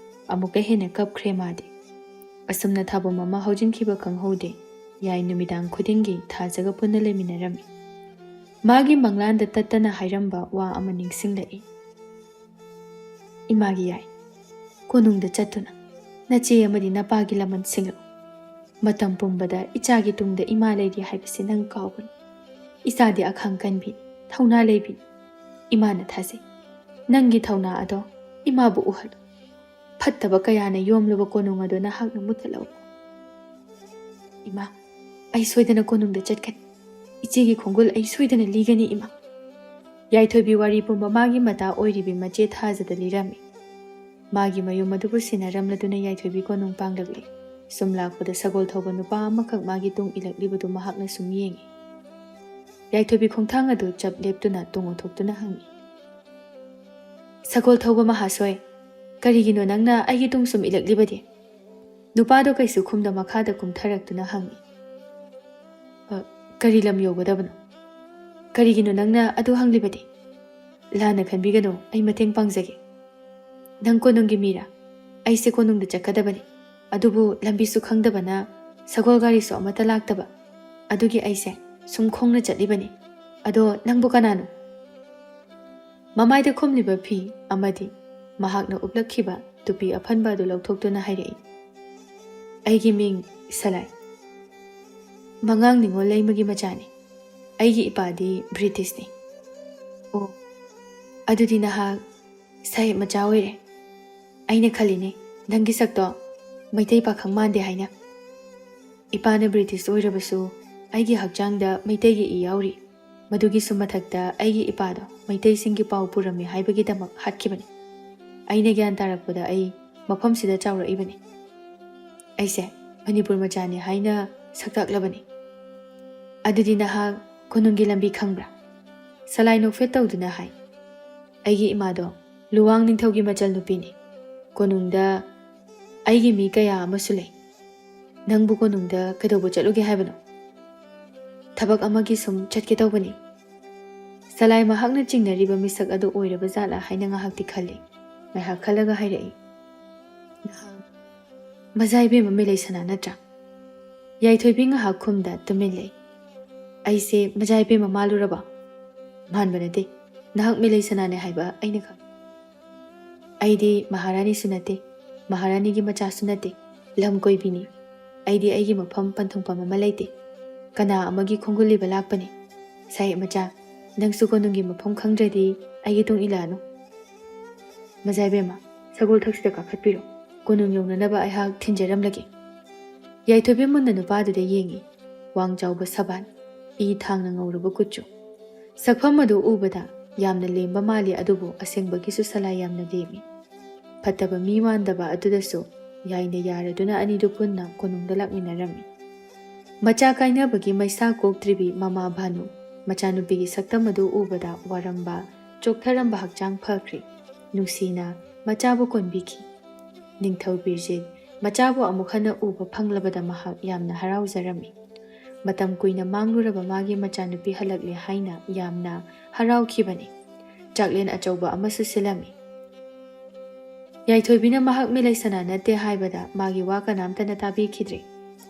ꯑꯃꯨꯛꯀ ꯍꯦꯟꯅ ꯀꯞꯈ꯭ꯔꯦ ꯃꯥꯗꯤ꯫ ꯑꯁꯨꯝꯅ ꯊꯥꯕꯨꯝ ꯑꯃ ꯍꯧꯖꯤꯟꯈꯤꯕ ꯈꯪꯍꯧꯗꯦ꯫ ꯌꯥꯏ ꯅꯨꯃꯤꯗꯥꯡ ꯈꯨꯗꯤꯡꯒꯤ ꯊꯥꯖꯒ ꯄꯨꯟꯅ ꯂꯩꯃꯤꯟꯅꯔꯝꯃꯤ꯫ ꯃꯥꯒꯤ ꯃꯪꯂꯥꯟꯗ ꯇꯠꯇꯅ ꯍꯥꯏꯔꯝꯕ ꯋꯥ ꯑꯃ ꯅꯤꯡꯁꯤꯡꯂꯛꯏ꯫ "ꯏꯃꯥꯒꯤ ꯌꯥꯏ, ꯀꯣꯅꯨꯡꯗ ꯆꯠꯇꯨꯅ ꯅꯆꯦ ꯑꯃꯗꯤ ꯅꯄꯥꯒꯤ ꯂꯃꯟ ꯁꯤꯡꯂꯛꯎ꯫ ꯃꯇꯝ ꯄꯨꯝꯕꯗ ꯏꯆꯥꯒꯤ ꯇꯨꯡꯗ ꯏꯃꯥ ꯂꯩꯔꯤ ꯍꯥꯏꯕꯁꯤ ꯅꯪ ꯀꯥꯎꯒꯅꯨ꯫ ꯏꯆꯥꯗꯤ ꯑꯈꯥꯡ ꯀꯟꯕꯤꯅꯤ, ꯊꯧꯅꯥ ꯂꯩꯕꯤꯅꯤ꯫ ꯏꯃꯥꯅ ꯊꯥꯖꯩ꯫ ꯅꯪꯒꯤ ꯊꯧꯅꯥ ꯑꯗꯣ ꯏꯃꯥꯕꯨ ꯎꯍꯜꯂꯨ꯫ ꯐꯠꯇꯕ ꯀꯌꯥꯅ ꯌꯣꯝꯂꯨꯕ ꯀꯣꯅꯨꯡ ꯑꯗꯨ ꯅꯍꯥꯛꯅ ꯃꯨꯊꯠꯂꯛꯎ꯫ ꯏꯃꯥ, ꯑꯩ ꯁꯣꯏꯗꯅ ꯀꯣꯅꯨꯡꯗ ꯆꯠꯀꯅꯤ꯫ ꯏꯆꯦꯒꯤ ꯈꯣꯡꯒꯨꯜ ꯑꯩ ꯁꯣꯏꯗꯅ ꯂꯤꯒꯅꯤ, ꯏꯃꯥ꯫ ꯌꯥꯏꯊꯣꯏꯕꯤ ꯋꯥꯔꯤ ꯄꯨꯝꯕ ꯃꯥꯒꯤ ꯃꯇꯥ ꯑꯣꯏꯔꯤꯕꯤ ꯃꯆꯦ ꯊꯥꯖꯗ ꯂꯤꯔꯝꯃꯤ꯫ ꯃꯥꯒꯤ ꯃꯌꯨꯝ ꯑꯗꯨꯕꯨ ꯁꯦꯟꯅꯔꯝꯂꯗꯨꯅ ꯌꯥꯏꯊꯣꯏꯕꯤ ꯀꯣꯅꯨꯡ ꯄꯥꯡꯂꯛꯂꯦ꯫ ꯁꯨꯝ ꯂꯥꯛꯄꯗ ꯁꯒꯣꯜ ꯊꯧꯕ ꯅꯨꯄꯥ ꯑꯃꯈꯛ ꯃꯥꯒꯤ ꯇꯨꯡ ꯏꯜꯂꯛꯂꯤꯕꯗꯨ ꯃꯍꯥꯛꯅ ꯁꯨꯝ ꯌꯦꯡꯉꯤ꯫ ꯌꯥꯏꯊꯣꯏꯕꯤ ꯈꯣꯡꯊꯥꯡ ꯑꯗꯨ ꯆꯞ ꯂꯦꯞꯇꯨꯅ ꯇꯨꯡ ꯑꯣꯟꯊꯣꯛꯇꯨꯅ ꯍꯪꯉꯤ, "ꯁꯒꯣꯜ ꯊꯧꯕ ꯃꯍꯥꯁꯣꯏ, ꯀꯔꯤꯒꯤꯅꯣ ꯅꯪꯅ ꯑꯩꯒꯤ ꯇꯨꯡ ꯁꯨꯝ ꯏꯜꯂꯛꯂꯤꯕꯗꯤ?" ꯅꯨꯄꯥꯗꯣ ꯀꯩꯁꯨ ꯈꯨꯝꯗ ꯃꯈꯥꯗ ꯀꯨꯝꯊꯔꯛꯇꯨꯅ ꯍꯪꯉꯤ, "ꯑ, ꯀꯔꯤ ꯂꯝ ꯌꯧꯒꯗꯕꯅꯣ? ꯀꯔꯤꯒꯤꯅꯣ ꯅꯪꯅ ꯑꯗꯨ ꯍꯪꯂꯤꯕꯗꯤ?" "ꯂꯥꯟꯅ ꯈꯟꯕꯤꯒꯅꯨ, ꯑꯩ ꯃꯇꯦꯡ ꯄꯥꯡꯖꯒꯦ꯫ ꯅꯪ ꯀꯣꯅꯨꯡꯒꯤ ꯃꯤꯔꯥ? ꯑꯩꯁꯦ ꯀꯣꯅꯨꯡꯗ ꯆꯠꯀꯗꯕꯅꯤ, ꯑꯗꯨꯕꯨ ꯂꯝꯕꯤꯁꯨ ꯈꯪꯗꯕꯅ ꯁꯒꯣꯜ ꯒꯥꯔꯤꯁꯨ ꯑꯃꯠꯇ ꯂꯥꯛꯇꯕ꯫ ꯑꯗꯨꯒꯤ ꯑꯩꯁꯦ ꯁꯨꯝ ꯈꯣꯡꯅ ꯆꯠꯂꯤꯕꯅꯤ꯫ ꯑꯗꯣ ꯅꯪꯕꯨ ꯀꯅꯥꯅꯣ?" ꯃꯃꯥꯏꯗ ꯈꯨꯝꯂꯤꯕ ꯐꯤ ꯑꯃꯗꯤ ꯃꯍꯥꯛꯅ ꯎꯞꯂꯛꯈꯤꯕ ꯇꯨꯄꯤ ꯑꯐꯟꯕ ꯑꯗꯨ ꯂꯧꯊꯣꯛꯇꯨꯅ ꯍꯥꯏꯔꯛꯏ, "ꯑꯩꯒꯤ ꯃꯤꯡ ꯁꯂꯥꯏ꯫ ꯃꯉꯥꯡ ꯅꯤꯉꯣꯜ ꯂꯩꯃꯒꯤ ꯃꯆꯥꯅꯤ꯫ ꯑꯩꯒꯤ ꯏꯄꯥꯗꯤ ꯕ꯭ꯔꯤꯇꯤꯁꯅꯤ꯫" "ꯑꯣ, ꯑꯗꯨꯗꯤ ꯅꯍꯥꯛ ꯁꯥꯍꯦꯕ ꯃꯆꯥ ꯑꯣꯏꯔꯦ꯫ ꯑꯩꯅ ꯈꯜꯂꯤꯅꯦ, ꯅꯪꯒꯤ ꯁꯛꯇꯣ ꯃꯩꯇꯩ ꯄꯥꯈꯪ ꯃꯥꯟꯗꯦ ꯍꯥꯏꯅ꯫ ꯏꯄꯥꯅ ꯕ꯭ꯔꯤꯇꯤꯁ ꯑꯣꯏꯔꯕꯁꯨ ꯑꯩꯒꯤ ꯍꯛꯆꯥꯡꯗ ꯃꯩꯇꯩꯒꯤ ꯏ ꯌꯥꯎꯔꯤ꯫ ꯃꯗꯨꯒꯤꯁꯨ ꯃꯊꯛꯇ ꯑꯩꯒꯤ ꯏꯄꯥꯗꯣ ꯃꯩꯇꯩꯁꯤꯡꯒꯤ ꯄꯥꯎ ꯄꯨꯔꯝꯃꯤ ꯍꯥꯏꯕꯒꯤꯗꯃꯛ ꯍꯥꯠꯈꯤꯕꯅꯤ꯫ ꯑꯩꯅ ꯒ꯭ꯌꯥꯟ ꯇꯥꯔꯛꯄꯗ ꯑꯩ ꯃꯐꯝꯁꯤꯗ ꯆꯥꯎꯔꯛꯏꯕꯅꯤ꯫ ꯑꯩꯁꯦ ꯃꯅꯤꯄꯨꯔ ꯃꯆꯥꯅꯤ ꯍꯥꯏꯅ ꯁꯛꯇꯥꯛꯂꯕꯅꯤ꯫" "ꯑꯗꯨꯗꯤ ꯅꯍꯥꯛ ꯀꯣꯅꯨꯡꯒꯤ ꯂꯝꯕꯤ ꯈꯪꯕ꯭ꯔꯥ?" ꯁꯂꯥꯏ ꯅꯣꯛꯐꯦꯠ ꯇꯧꯗꯨꯅ ꯍꯥꯏ, "ꯑꯩꯒꯤ ꯏꯃꯥꯗꯣ ꯂꯨꯋꯥꯡ ꯅꯤꯡꯊꯧꯒꯤ ꯃꯆꯜ ꯅꯨꯄꯤꯅꯤ꯫ ꯀꯣꯅꯨꯡꯗ ꯑꯩꯒꯤ ꯃꯤ ꯀꯌꯥ ꯑꯃꯁꯨ ꯂꯩ꯫ ꯅꯪꯕꯨ ꯀꯣꯅꯨꯡꯗ ꯀꯩꯗꯧꯕ ꯆꯠꯂꯨꯒꯦ ꯍꯥꯏꯕꯅꯣ?" "ꯊꯕꯛ ꯑꯃꯒꯤ ꯁꯨꯝ ꯆꯠꯀꯦ ꯇꯧꯕꯅꯤ꯫" ꯁꯂꯥꯏ ꯃꯍꯥꯛꯅ ꯆꯤꯡꯅꯔꯤꯕ ꯃꯤꯁꯛ ꯑꯗꯨ ꯑꯣꯏꯔꯕ ꯖꯥꯠꯂꯥ ꯍꯥꯏꯅ ꯉꯥꯏꯍꯥꯛꯇꯤ ꯈꯜꯂꯤ꯫ ꯉꯥꯏꯍꯥꯛ ꯈꯜꯂꯒ ꯍꯥꯏꯔꯛꯏ, "ꯅꯍꯥꯛ ꯃꯖꯥ ꯏꯕꯦꯝꯃ ꯃꯤꯂꯩꯁꯅꯥ ꯅꯠꯇ꯭ꯔꯥ?" ꯌꯥꯏꯊꯣꯏꯕꯤ ꯉꯥꯏꯍꯥꯛ ꯈꯨꯝꯗ ꯇꯨꯃꯤꯟ ꯂꯩ꯫ "ꯑꯩꯁꯦ ꯃꯖꯥ ꯏꯕꯦꯝꯃ ꯃꯥꯜꯂꯨꯔꯕ?" "ꯃꯥꯟꯕ ꯅꯠꯇꯦ, ꯅꯍꯥꯛ ꯃꯤꯂꯩꯁꯅꯥꯅꯦ ꯍꯥꯏꯕ ꯑꯩꯅ ꯈꯪ" "ꯑꯩꯗꯤ ꯃꯍꯥꯔꯥꯅꯤꯁꯨ ꯅꯠꯇꯦ, ꯃꯍꯥꯔꯥꯅꯤꯒꯤ ꯃꯆꯥꯁꯨ ꯅꯠꯇꯦ, ꯂꯝ ꯀꯣꯏꯕꯤꯅꯤ꯫ ꯑꯩꯗꯤ ꯑꯩꯒꯤ ꯃꯐꯝ ꯄꯟꯊꯨꯡꯐꯝ ꯑꯃ ꯂꯩꯇꯦ꯫ ꯀꯅꯥ ꯑꯃꯒꯤ ꯈꯣꯡꯒꯨꯜ ꯂꯤꯕ ꯂꯥꯛꯄꯅꯤ꯫ ꯁꯥꯍꯦꯕ ꯃꯆꯥ, ꯅꯪꯁꯨ ꯀꯣꯅꯨꯡꯒꯤ ꯃꯐꯝ ꯈꯪꯗ꯭ꯔꯗꯤ ꯑꯩꯒꯤ ꯇꯨꯡ ꯏꯜꯂꯛꯑꯅꯨ꯫ ꯃꯖꯥ ꯏꯕꯦꯝꯃ, ꯁꯒꯣꯜ ꯊꯛꯁꯤꯗ ꯀꯥꯈꯠꯄꯤꯔꯣ꯫ ꯀꯣꯅꯨꯡ ꯌꯧꯅꯅꯕ ꯑꯩꯍꯥꯛ ꯊꯤꯟꯖꯔꯝꯂꯒꯦ꯫" ꯌꯥꯏꯊꯣꯏꯕꯤ ꯃꯨꯟꯅ ꯅꯨꯄꯥꯗꯨꯗ ꯌꯦꯡꯉꯤ꯫ ꯋꯥꯡ ꯆꯥꯎꯕ ꯁꯕꯥꯟ, ꯏ ꯊꯥꯡꯅ ꯉꯧꯔꯕ ꯀꯨꯆꯨ꯫ ꯁꯛꯐꯝ ꯑꯗꯨ ꯎꯕꯗ ꯌꯥꯝꯅ ꯂꯦꯝꯕ ꯃꯥꯜꯂꯤ, ꯑꯗꯨꯕꯨ ꯑꯁꯦꯡꯕꯒꯤꯁꯨ ꯁꯂꯥꯏ ꯌꯥꯝꯅ ꯂꯦꯝꯃꯤ꯫ ꯐꯠꯇꯕ ꯃꯤ ꯃꯥꯟꯗꯕ ꯑꯗꯨꯗꯁꯨ ꯌꯥꯏꯅ ꯌꯥꯔꯗꯨꯅ ꯑꯅꯤꯗꯨ ꯄꯨꯟꯅ ꯀꯣꯅꯨꯡꯗ ꯂꯥꯛꯃꯤꯟꯅꯔꯝꯃꯤ꯫ ꯃꯆꯥ ꯀꯥꯏꯅꯕꯒꯤ ꯃꯩꯁꯥ ꯀꯣꯛꯇ꯭ꯔꯤꯕꯤ ꯃꯃꯥ ꯚꯥꯅꯨ ꯃꯆꯥꯅꯨꯄꯤꯒꯤ ꯁꯛꯇꯝ ꯑꯗꯨ ꯎꯕꯗ ꯋꯥꯔꯝꯕ, ꯆꯣꯛꯊꯔꯝꯕ ꯍꯛꯆꯥꯡ ꯐꯈ꯭ꯔꯦ꯫ ꯅꯨꯡꯁꯤꯅ ꯃꯆꯥꯕꯨ ꯀꯣꯟꯕꯤꯈꯤ꯫ ꯅꯤꯡꯊꯧ ꯕꯤꯔꯖꯤꯠ ꯃꯆꯥꯕꯨ ꯑꯃꯨꯛ ꯍꯟꯅ ꯎꯕ ꯐꯪꯂꯕꯗ ꯃꯍꯥꯛ ꯌꯥꯝꯅ ꯍꯔꯥꯎꯖꯔꯝꯃꯤ꯫ ꯃꯇꯝ ꯀꯨꯏꯅ ꯃꯥꯡꯂꯨꯔꯕ ꯃꯥꯒꯤ ꯃꯆꯥꯅꯨꯄꯤ ꯍꯜꯂꯛꯂꯦ ꯍꯥꯏꯅ ꯌꯥꯝꯅ ꯍꯔꯥꯎꯈꯤꯕꯅꯤ꯫ ꯆꯥꯛꯂꯦꯟ ꯑꯆꯧꯕ ꯑꯃꯁꯨ ꯁꯤꯜꯂꯝꯃꯤ꯫ ꯌꯥꯏꯊꯣꯏꯕꯤꯅ ꯃꯍꯥꯛ ꯃꯤꯂꯩꯁꯅꯥ ꯅꯠꯇꯦ ꯍꯥꯏꯕꯗ ꯃꯥꯒꯤ ꯋꯥ ꯀꯅꯥꯝꯇꯅ ꯇꯥꯕꯤꯈꯤꯗ꯭ꯔꯦ꯫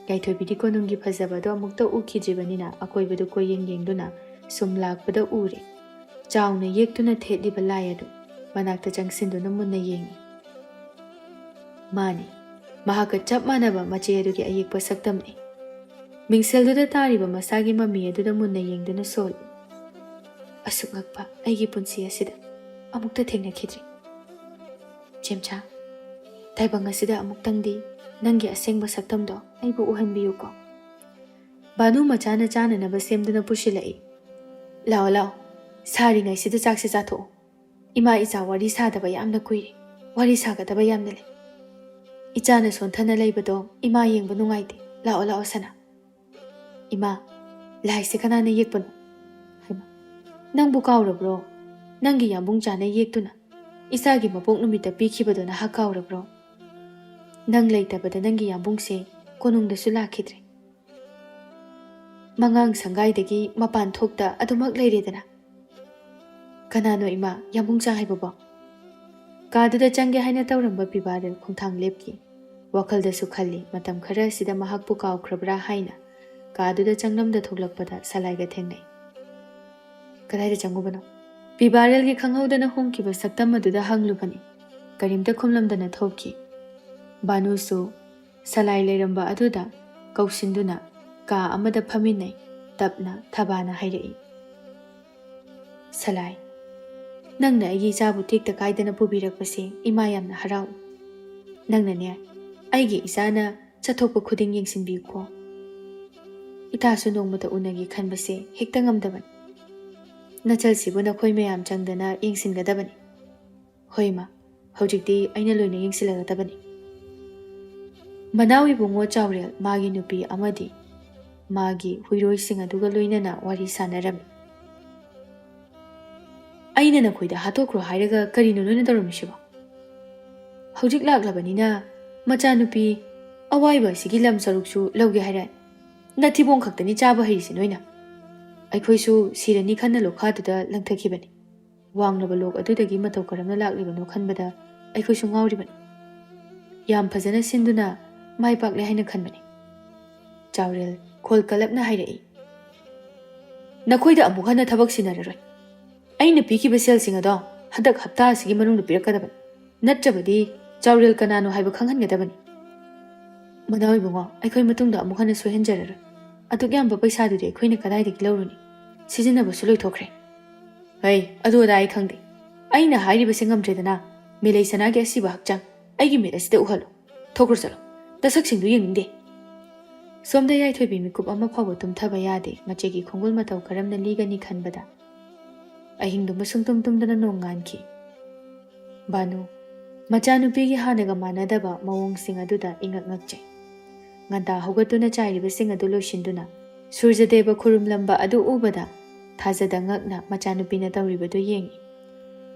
ꯌꯥꯏꯊꯣꯏꯕꯤꯗꯤ ꯀꯣꯅꯨꯡꯒꯤ ꯐꯖꯕꯗꯣ ꯑꯃꯨꯛꯇ ꯎꯈꯤꯗ꯭ꯔꯤꯕꯅꯤꯅ ꯑꯀꯣꯏꯕꯗꯨ ꯀꯣꯏꯌꯦꯡ ꯌꯦꯡꯗꯨꯅ ꯁꯨꯝ ꯂꯥꯛꯄꯗ ꯎꯔꯦ꯫ ꯆꯥꯎꯅ ꯌꯦꯛꯇꯨꯅ ꯊꯦꯠꯂꯤꯕ ꯂꯥꯏ ꯑꯗꯨ ꯃꯅꯥꯛꯇ ꯆꯪꯁꯤꯟꯗꯨꯅ ꯃꯨꯟꯅ ꯌꯦꯡꯉꯤ꯫ ꯃꯥꯅꯤ, ꯃꯍꯥꯛꯀ ꯆꯞ ꯃꯥꯟꯅꯕ ꯃꯆꯦ ꯑꯗꯨꯒꯤ ꯑꯌꯦꯛꯄ ꯁꯛꯇꯝꯅꯤ꯫ ꯃꯤꯡꯁꯦꯜꯗꯨꯗ ꯇꯥꯔꯤꯕ ꯃꯁꯥꯒꯤ ꯃꯃꯤ ꯑꯗꯨꯗ ꯃꯨꯟꯅ ꯌꯦꯡꯗꯨꯅ ꯁꯣꯜꯂꯤ꯫ "ꯑꯁꯨꯛ ꯉꯛꯄ ꯑꯩꯒꯤ ꯄꯨꯟꯁꯤ ꯑꯁꯤꯗ ꯑꯃꯨꯛꯇ ꯊꯦꯡꯅꯈꯤꯗ꯭ꯔꯤ꯫ ꯆꯦꯝꯆꯥ, ꯇꯥꯏꯕꯪ ꯑꯁꯤꯗ ꯑꯃꯨꯛꯇꯪꯗꯤ ꯅꯪꯒꯤ ꯑꯁꯦꯡꯕ ꯁꯛꯇꯝꯗꯣ ꯑꯩꯕꯨ ꯎꯍꯟꯕꯤꯌꯨꯀꯣ꯫" ꯚꯥꯅꯨ ꯃꯆꯥꯅ ꯆꯥꯅꯅꯕ ꯁꯦꯝꯗꯨꯅ ꯄꯨꯁꯤꯜꯂꯛꯏ꯫ "ꯂꯥꯛꯑꯣ, ꯂꯥꯛꯑꯣ, ꯁꯥꯔꯤꯉꯩꯁꯤꯗ ꯆꯥꯛꯁꯦ ꯆꯥꯊꯣꯛꯑꯣ꯫ ꯏꯃꯥ ꯏꯆꯥ ꯋꯥꯔꯤ ꯁꯥꯗꯕ ꯌꯥꯝꯅ ꯀꯨꯏꯔꯦ꯫ ꯋꯥꯔꯤ ꯁꯥꯒꯗꯕ ꯌꯥꯝꯅ ꯂꯩ꯫ ꯏꯆꯥꯅ ꯁꯣꯟꯊꯅ ꯂꯩꯕꯗꯣ ꯏꯃꯥ ꯌꯦꯡꯕ ꯅꯨꯡꯉꯥꯏꯇꯦ꯫ ꯂꯥꯛꯑꯣ, ꯂꯥꯛꯑꯣ, ꯁꯅꯥ꯫" "ꯏꯃꯥ, ꯂꯥꯏꯁꯦ ꯀꯅꯥꯅ ꯌꯦꯛꯄꯅꯣ?" "ꯍꯩꯃꯥ, ꯅꯪꯕꯨ ꯀꯥꯎꯔꯕ꯭ꯔꯣ? ꯅꯪꯒꯤ ꯌꯥꯝꯕꯨꯡ ꯆꯥꯅ ꯌꯦꯛꯇꯨꯅ ꯏꯆꯥꯒꯤ ꯃꯄꯣꯛ ꯅꯨꯃꯤꯠꯇ ꯄꯤꯈꯤꯕꯗꯣ ꯅꯍꯥꯛ ꯀꯥꯎꯔꯕ꯭ꯔꯣ? ꯅꯪ ꯂꯩꯇꯕꯗ ꯅꯪꯒꯤ ꯌꯥꯝꯕꯨꯡꯁꯦ ꯀꯣꯅꯨꯡꯗꯁꯨ ꯂꯥꯛꯈꯤꯗ꯭ꯔꯦ꯫ ꯃꯉꯥꯡ ꯁꯪꯒꯥꯏꯗꯒꯤ ꯃꯄꯥꯟ ꯊꯣꯛꯇ ꯑꯗꯨꯃꯛ ꯂꯩꯔꯦꯗꯅ꯫" "ꯀꯅꯥꯅꯣ ꯏꯃꯥ, ꯌꯥꯝꯕꯨꯡ ꯆꯥ ꯍꯥꯏꯕꯕꯣ?" ꯀꯥꯗꯨꯗ ꯆꯪꯒꯦ ꯍꯥꯏꯅ ꯇꯧꯔꯝꯕ ꯄꯤꯕꯥꯔꯦꯜ ꯈꯣꯡꯊꯥꯡ ꯂꯦꯞꯈꯤ꯫ ꯋꯥꯈꯜꯗꯁꯨ ꯈꯜꯂꯤ, ꯃꯇꯝ ꯈꯔ ꯑꯁꯤꯗ ꯃꯍꯥꯛꯄꯨ ꯀꯥꯎꯈ꯭ꯔꯕ꯭ꯔꯥ ꯍꯥꯏꯅ꯫ ꯀꯥꯗꯨꯗ ꯆꯪꯂꯝꯗ ꯊꯣꯛꯂꯛꯄꯗ ꯁꯂꯥꯏꯒ ꯊꯦꯡꯅꯩ꯫ "ꯀꯗꯥꯏꯗ ꯆꯪꯉꯨꯕꯅꯣ?" ꯄꯤꯕꯥꯔꯦꯜꯒꯤ ꯈꯪꯍꯧꯗꯅ ꯍꯣꯡꯈꯤꯕ ꯁꯛꯇꯝ ꯑꯗꯨꯗ ꯍꯪꯂꯨꯕꯅꯤ꯫ ꯀꯔꯤꯝꯇ ꯈꯨꯝꯂꯝꯗꯅ ꯊꯣꯛꯈꯤ꯫ ꯕꯥꯅꯨꯁꯨ ꯁꯂꯥꯏ ꯂꯩꯔꯝꯕ ꯑꯗꯨꯗ ꯀꯧꯁꯤꯟꯗꯨꯅ ꯀꯥ ꯑꯃꯗ ꯐꯝꯃꯤꯟꯅꯩ꯫ ꯇꯞꯅ ꯊꯕꯥꯅ ꯍꯥꯏꯔꯛꯏ, "ꯁꯂꯥꯏ, ꯅꯪꯅ ꯑꯩꯒꯤ ꯏꯆꯥꯕꯨ ꯇꯦꯛꯇ ꯀꯥꯏꯗꯅ ꯄꯨꯕꯤꯔꯛꯄꯁꯦ ꯏꯃꯥ ꯌꯥꯝꯅ ꯍꯔꯥꯎꯏ꯫ ꯅꯪꯅꯅꯦ, ꯑꯩꯒꯤ ꯏꯆꯥꯅ ꯆꯠꯊꯣꯛꯄ ꯈꯨꯗꯤꯡ ꯌꯦꯡꯁꯤꯟꯕꯤꯌꯨꯀꯣ꯫ ꯏꯇꯥꯁꯨ ꯅꯣꯡꯃꯇ ꯎꯅꯒꯦ ꯈꯟꯕꯁꯦ ꯍꯦꯛꯇ ꯉꯝꯗꯕꯅꯤ꯫ ꯅꯆꯜꯁꯤꯕꯨ ꯅꯈꯣꯏ ꯃꯌꯥꯝ ꯆꯪꯗꯅ ꯌꯦꯡꯁꯤꯟꯒꯗꯕꯅꯤ꯫" "ꯍꯣꯏ ꯏꯃꯥ, ꯍꯧꯖꯤꯛꯇꯤ ꯑꯩꯅ ꯂꯣꯏꯅ ꯌꯦꯡꯁꯤꯜꯂꯒꯗꯕꯅꯤ꯫" ꯃꯅꯥꯎ ꯏꯕꯨꯡꯉꯣ ꯆꯥꯎꯔꯦꯜ ꯃꯥꯒꯤ ꯅꯨꯄꯤ ꯑꯃꯗꯤ ꯃꯥꯒꯤ ꯍꯨꯏꯔꯣꯏꯁꯤꯡ ꯑꯗꯨꯒ ꯂꯣꯏꯅꯅ ꯋꯥꯔꯤ ꯁꯥꯟꯅꯔꯝꯃꯤ꯫ "ꯑꯩꯅ ꯅꯈꯣꯏꯗ ꯍꯥꯠꯇꯣꯛꯈ꯭ꯔꯣ ꯍꯥꯏꯔꯒ ꯀꯔꯤꯅꯣ ꯅꯣꯏꯅ ꯇꯧꯔꯝꯃꯤꯁꯤꯕꯣ? ꯍꯧꯖꯤꯛ ꯂꯥꯛꯂꯕꯅꯤꯅ ꯃꯆꯥꯅꯨꯄꯤ ꯑꯋꯥꯏꯕ ꯑꯁꯤꯒꯤ ꯂꯝ ꯁꯔꯨꯛꯁꯨ ꯂꯧꯒꯦ ꯍꯥꯏꯔꯦ꯫ ꯅꯊꯤꯕꯣꯡ ꯈꯛꯇꯅꯤ ꯆꯥꯕ ꯍꯩꯔꯤꯁꯦ ꯅꯣꯏꯅ꯫ ꯑꯩꯈꯣꯏꯁꯨ ꯁꯤꯔꯅꯤ ꯈꯟꯅ ꯂꯣꯛꯈꯥꯗꯨꯗ ꯂꯪꯊꯈꯤꯕꯅꯤ꯫ ꯋꯥꯡꯂꯕ ꯂꯣꯛ ꯑꯗꯨꯗꯒꯤ ꯃꯇꯧ ꯀꯔꯝꯅ ꯂꯥꯛꯂꯤꯕꯅꯣ ꯈꯟꯕꯗ ꯑꯩꯈꯣꯏꯁꯨ ꯉꯥꯎꯔꯤꯕꯅꯤ꯫ ꯌꯥꯝ ꯐꯖꯅ ꯁꯤꯟꯗꯨꯅ ꯃꯥꯏ ꯄꯥꯛꯂꯦ ꯍꯥꯏꯅ ꯈꯟꯕꯅꯤ꯫" ꯆꯥꯎꯔꯦꯜ ꯈꯣꯜ ꯀꯂꯞꯅ ꯍꯥꯏꯔꯛꯏ, "ꯅꯈꯣꯏꯗ ꯑꯃꯨꯛ ꯍꯟꯅ ꯊꯕꯛ ꯁꯤꯟꯅꯔꯔꯣꯏ꯫ ꯑꯩꯅ ꯄꯤꯈꯤꯕ ꯁꯦꯜꯁꯤꯡ ꯑꯗꯣ ꯍꯟꯗꯛ ꯍꯞꯇꯥ ꯑꯁꯤꯒꯤ ꯃꯅꯨꯡꯗ ꯄꯤꯔꯛꯀꯗꯕꯅꯤ꯫ ꯅꯠꯇ꯭ꯔꯕꯗꯤ ꯆꯥꯎꯔꯦꯜ ꯀꯅꯥꯅꯣ ꯍꯥꯏꯕ ꯈꯪꯍꯟꯒꯗꯕꯅꯤ꯫" "ꯃꯅꯥꯎ ꯏꯕꯨꯡꯉꯣ, ꯑꯩꯈꯣꯏ ꯃꯇꯨꯡꯗ ꯑꯃꯨꯛ ꯍꯟꯅ ꯁꯣꯏꯍꯟꯖꯔꯔꯣꯏ꯫ ꯑꯗꯨꯛ ꯌꯥꯝꯕ ꯄꯩꯁꯥꯗꯨꯗꯤ ꯑꯩꯈꯣꯏꯅ ꯀꯗꯥꯏꯗꯒꯤ ꯂꯧꯔꯨꯅꯤ? ꯁꯤꯖꯤꯟꯅꯕꯁꯨ ꯂꯣꯏꯊꯣꯛꯈ꯭ꯔꯦ꯫" "ꯍꯩ, ꯑꯗꯨ ꯑꯗꯥ ꯑꯩ ꯈꯪꯗꯦ꯫ ꯑꯩꯅ ꯍꯥꯏꯔꯤꯕꯁꯦ ꯉꯝꯗ꯭ꯔꯦꯗꯅ, ꯃꯦꯂꯩ ꯁꯅꯥꯒꯤ ꯑꯁꯤꯕ ꯍꯛꯆꯥꯡ ꯑꯩꯒꯤ ꯃꯤꯠ ꯑꯁꯤꯗ ꯎꯍꯜꯂꯨ꯫ ꯊꯣꯛꯈ꯭ꯔꯣ ꯆꯠꯂꯣ꯫ ꯅꯁꯛꯁꯤꯡꯗꯨ ꯌꯦꯡꯅꯤꯡꯗꯦ꯫" ꯁꯣꯝꯗ ꯌꯥꯏꯊꯣꯏꯕꯤ ꯃꯤꯀꯨꯞ ꯑꯃ ꯐꯥꯎꯕ ꯇꯨꯝꯊꯕ ꯌꯥꯗꯦ꯫ ꯃꯆꯦꯒꯤ ꯈꯣꯡꯒꯨꯜ ꯃꯇꯧ ꯀꯔꯝꯅ ꯂꯤꯒꯅꯤ ꯈꯟꯕꯗ ꯑꯍꯤꯡꯗꯨꯃ ꯁꯨꯡꯇꯨꯝ ꯇꯨꯝꯗꯅ ꯅꯣꯡꯉꯥꯟꯈꯤ꯫ ꯕꯥꯅꯨ, ꯃꯆꯥꯅꯨꯄꯤꯒꯤ ꯍꯥꯟꯅꯒ ꯃꯥꯟꯅꯗꯕ ꯃꯑꯣꯡꯁꯤꯡ ꯑꯗꯨꯗ ꯏꯉꯛ ꯉꯛꯆꯩ꯫ ꯉꯟꯇꯥ ꯍꯧꯒꯠꯇꯨꯅ ꯆꯥꯏꯔꯤꯕꯁꯤꯡ ꯑꯗꯨ ꯂꯣꯏꯁꯤꯟꯗꯨꯅ ꯁꯨꯔꯖꯗꯦꯕ ꯈꯨꯔꯨꯝꯂꯝꯕ ꯑꯗꯨ ꯎꯕꯗ ꯊꯥꯖꯗ ꯉꯛꯅ ꯃꯆꯥꯅꯨꯄꯤꯅ ꯇꯧꯔꯤꯕꯗꯨ ꯌꯦꯡꯏ꯫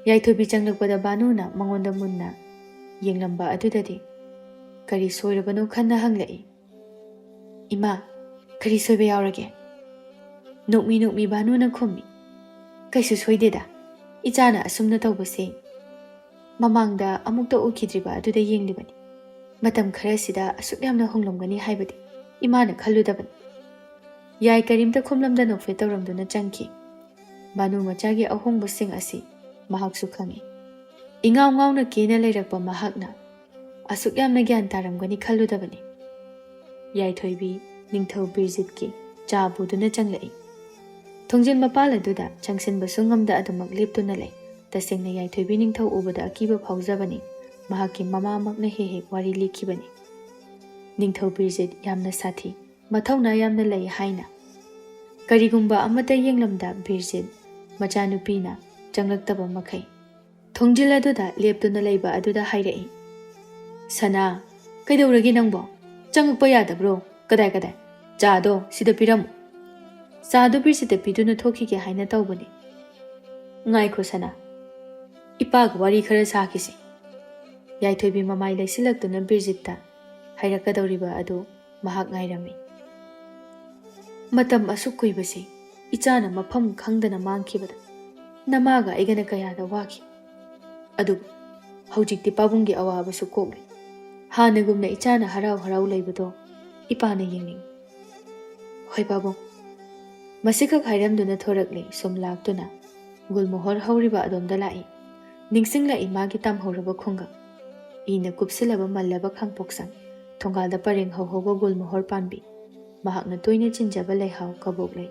ꯌꯥꯏꯊꯣꯏꯕꯤ ꯆꯪꯂꯛꯄꯗ ꯕꯥꯅꯨꯅ ꯃꯉꯣꯟꯗ ꯃꯨꯟꯅ ꯌꯦꯡꯂꯝꯕ ꯑꯗꯨꯗꯗꯤ ꯀꯔꯤ ꯁꯣꯏꯔꯕꯅꯣ ꯈꯟꯅ ꯍꯪꯂꯛꯏ꯫ "ꯏꯃꯥ, ꯀꯔꯤ ꯁꯣꯏꯕ ꯌꯥꯎꯔꯒꯦ?" ꯅꯣꯛꯃꯤ ꯅꯣꯛꯃꯤ ꯕꯥꯅꯨꯅ ꯈꯨꯝꯃꯤ, "ꯀꯩꯁꯨ ꯁꯣꯏꯗꯦꯗ꯫ ꯏꯆꯥꯅ ꯑꯁꯨꯝꯅ ꯇꯧꯕꯁꯦ ꯃꯃꯥꯡꯗ ꯑꯃꯨꯛꯇ ꯎꯈꯤꯗ꯭ꯔꯤꯕ ꯑꯗꯨꯗ ꯌꯦꯡꯂꯤꯕꯅꯤ꯫ ꯃꯇꯝ ꯈꯔꯁꯤꯗ ꯑꯁꯨꯛ ꯌꯥꯝꯅ ꯍꯣꯡꯂꯝꯒꯅꯤ ꯍꯥꯏꯕꯗꯤ ꯏꯃꯥꯅ ꯈꯜꯂꯨꯗꯕꯅꯤ꯫" ꯌꯥꯏ ꯀꯔꯤꯝꯇ ꯈꯨꯝꯂꯝꯗ ꯅꯣꯛꯐꯦꯠ ꯇꯧꯔꯝꯗꯨꯅ ꯆꯪꯈꯤ꯫ ꯕꯥꯅꯨ ꯃꯆꯥꯒꯤ ꯑꯍꯣꯡꯕꯁꯤꯡ ꯑꯁꯤ ꯃꯍꯥꯛꯁꯨ ꯈꯪꯏ꯫ ꯏꯉꯥꯎ ꯉꯥꯎꯅ ꯀꯦꯅ ꯂꯩꯔꯛꯄ ꯃꯍꯥꯛꯅ ꯑꯁꯨꯛ ꯌꯥꯝꯅ ꯒ꯭ꯌꯥꯟ ꯇꯥꯔꯝꯒꯅꯤ ꯈꯜꯂꯨꯗꯕꯅꯤ꯫ ꯌꯥꯏꯊꯣꯏꯕꯤ ꯅꯤꯡꯊꯧ ꯕꯤꯔꯖꯤꯠꯀꯤ ꯆꯥ ꯄꯨꯗꯨꯅ ꯆꯪꯂꯛꯏ꯫ ꯊꯣꯡꯖꯤꯜ ꯃꯄꯥꯜ ꯑꯗꯨꯗ ꯆꯪꯁꯤꯟꯕꯁꯨ ꯉꯝꯗ ꯑꯗꯨꯃꯛ ꯂꯦꯞꯇꯨꯅ ꯂꯩ꯫ ꯇꯁꯦꯡꯅ ꯌꯥꯏꯊꯣꯏꯕꯤ ꯅꯤꯡꯊꯧ ꯎꯕꯗ ꯑꯀꯤꯕ ꯐꯥꯎꯖꯕꯅꯤ꯫ ꯃꯍꯥꯛꯀꯤ ꯃꯃꯥꯃꯛꯅ ꯍꯦꯛ ꯍꯦꯛ ꯋꯥꯔꯤ ꯂꯤꯈꯤꯕꯅꯤ꯫ ꯅꯤꯡꯊꯧ ꯕꯤꯔꯖꯤꯠ ꯌꯥꯝꯅ ꯁꯥꯊꯤ, ꯃꯊꯧꯅꯥ ꯌꯥꯝꯅ ꯂꯩ ꯍꯥꯏꯅ꯫ ꯀꯔꯤꯒꯨꯝꯕ ꯑꯃꯠꯇ ꯌꯦꯡꯂꯝꯗ ꯕꯤꯔꯖꯤꯠ ꯃꯆꯥꯅꯨꯄꯤꯅ ꯆꯪꯂꯛꯇꯕ ꯃꯈꯩ ꯊꯣꯡꯖꯤꯜ ꯑꯗꯨꯗ ꯂꯦꯞꯇꯨꯅ ꯂꯩꯕ ꯑꯗꯨꯗ ꯍꯥꯏꯔꯛꯏ, "ꯁꯅꯥ, ꯀꯩꯗꯧꯔꯒꯦ ꯅꯪꯕꯣ? ꯆꯪꯉꯛꯄ ꯌꯥꯗꯕ꯭ꯔꯣ? ꯀꯗꯥꯏ ꯀꯗꯥꯏ? ꯆꯥꯗꯣ ꯁꯤꯗ ꯄꯤꯔꯝꯃꯨ꯫" ꯆꯥꯗꯣ ꯕꯤꯔꯖꯤꯠꯇ ꯄꯤꯗꯨꯅ ꯊꯣꯛꯈꯤꯒꯦ ꯍꯥꯏꯅ ꯇꯧꯕꯅꯤ꯫ "ꯉꯥꯏꯈꯣ ꯁꯅꯥ, ꯏꯄꯥꯒ ꯋꯥꯔꯤ ꯈꯔ ꯁꯥꯈꯤꯁꯤ꯫" ꯌꯥꯏꯊꯣꯏꯕꯤ ꯃꯃꯥꯏ ꯂꯩꯁꯤꯜꯂꯛꯇꯨꯅ ꯕꯤꯔꯖꯤꯠꯇ ꯍꯥꯏꯔꯛꯀꯗꯧꯔꯤꯕ ꯑꯗꯨ ꯃꯍꯥꯛ ꯉꯥꯏꯔꯝꯃꯤ꯫ "ꯃꯇꯝ ꯑꯁꯨꯛ ꯀꯨꯏꯕꯁꯤ ꯏꯆꯥꯅ ꯃꯐꯝ ꯈꯪꯗꯅ ꯃꯥꯡꯈꯤꯕꯗ ꯅꯃꯥꯒ ꯑꯩꯒꯅ ꯀꯌꯥꯗ ꯋꯥꯈꯤ꯫ ꯑꯗꯨꯕꯨ ꯍꯧꯖꯤꯛꯇꯤ ꯄꯥꯕꯨꯡꯒꯤ ꯑꯋꯥꯕꯁꯨ ꯀꯣꯛꯂꯦ꯫ ꯍꯥꯟꯅꯒꯨꯝꯅ ꯏꯆꯥꯅ ꯍꯔꯥꯎ ꯍꯔꯥꯎ ꯂꯩꯕꯗꯣ ꯏꯄꯥꯅ ꯌꯦꯡꯅꯤꯡꯏ꯫" "ꯍꯣꯏ ꯄꯥꯕꯨꯡ꯫" ꯃꯁꯤꯈꯛ ꯍꯥꯏꯔꯝꯗꯨꯅ ꯊꯣꯔꯛꯂꯦ ꯁꯨꯝ ꯂꯥꯛꯇꯨꯅ꯫ ꯒꯨꯜꯃꯣꯍꯣꯔ ꯍꯧꯔꯤꯕ ꯑꯗꯣꯝꯗ ꯂꯥꯛꯏ꯫ ꯅꯤꯡꯁꯤꯡꯂꯛꯏ ꯃꯥꯒꯤ ꯇꯝꯍꯧꯔꯕ ꯈꯨꯡꯒꯪ꯫ ꯏꯅ ꯀꯨꯞꯁꯤꯜꯂꯕ ꯃꯜꯂꯕ ꯈꯥꯡꯄꯣꯛꯁꯪ꯫ ꯊꯣꯡꯒꯥꯜꯗ ꯄꯔꯦꯡ ꯍꯧꯍꯧꯕ ꯒꯨꯜꯃꯣꯍꯣꯔ ꯄꯥꯝꯕꯤ꯫ ꯃꯍꯥꯛꯅ ꯇꯣꯏꯅ ꯆꯤꯟꯖꯕ ꯂꯩꯍꯥꯎ ꯀꯕꯣꯛ ꯂꯩ꯫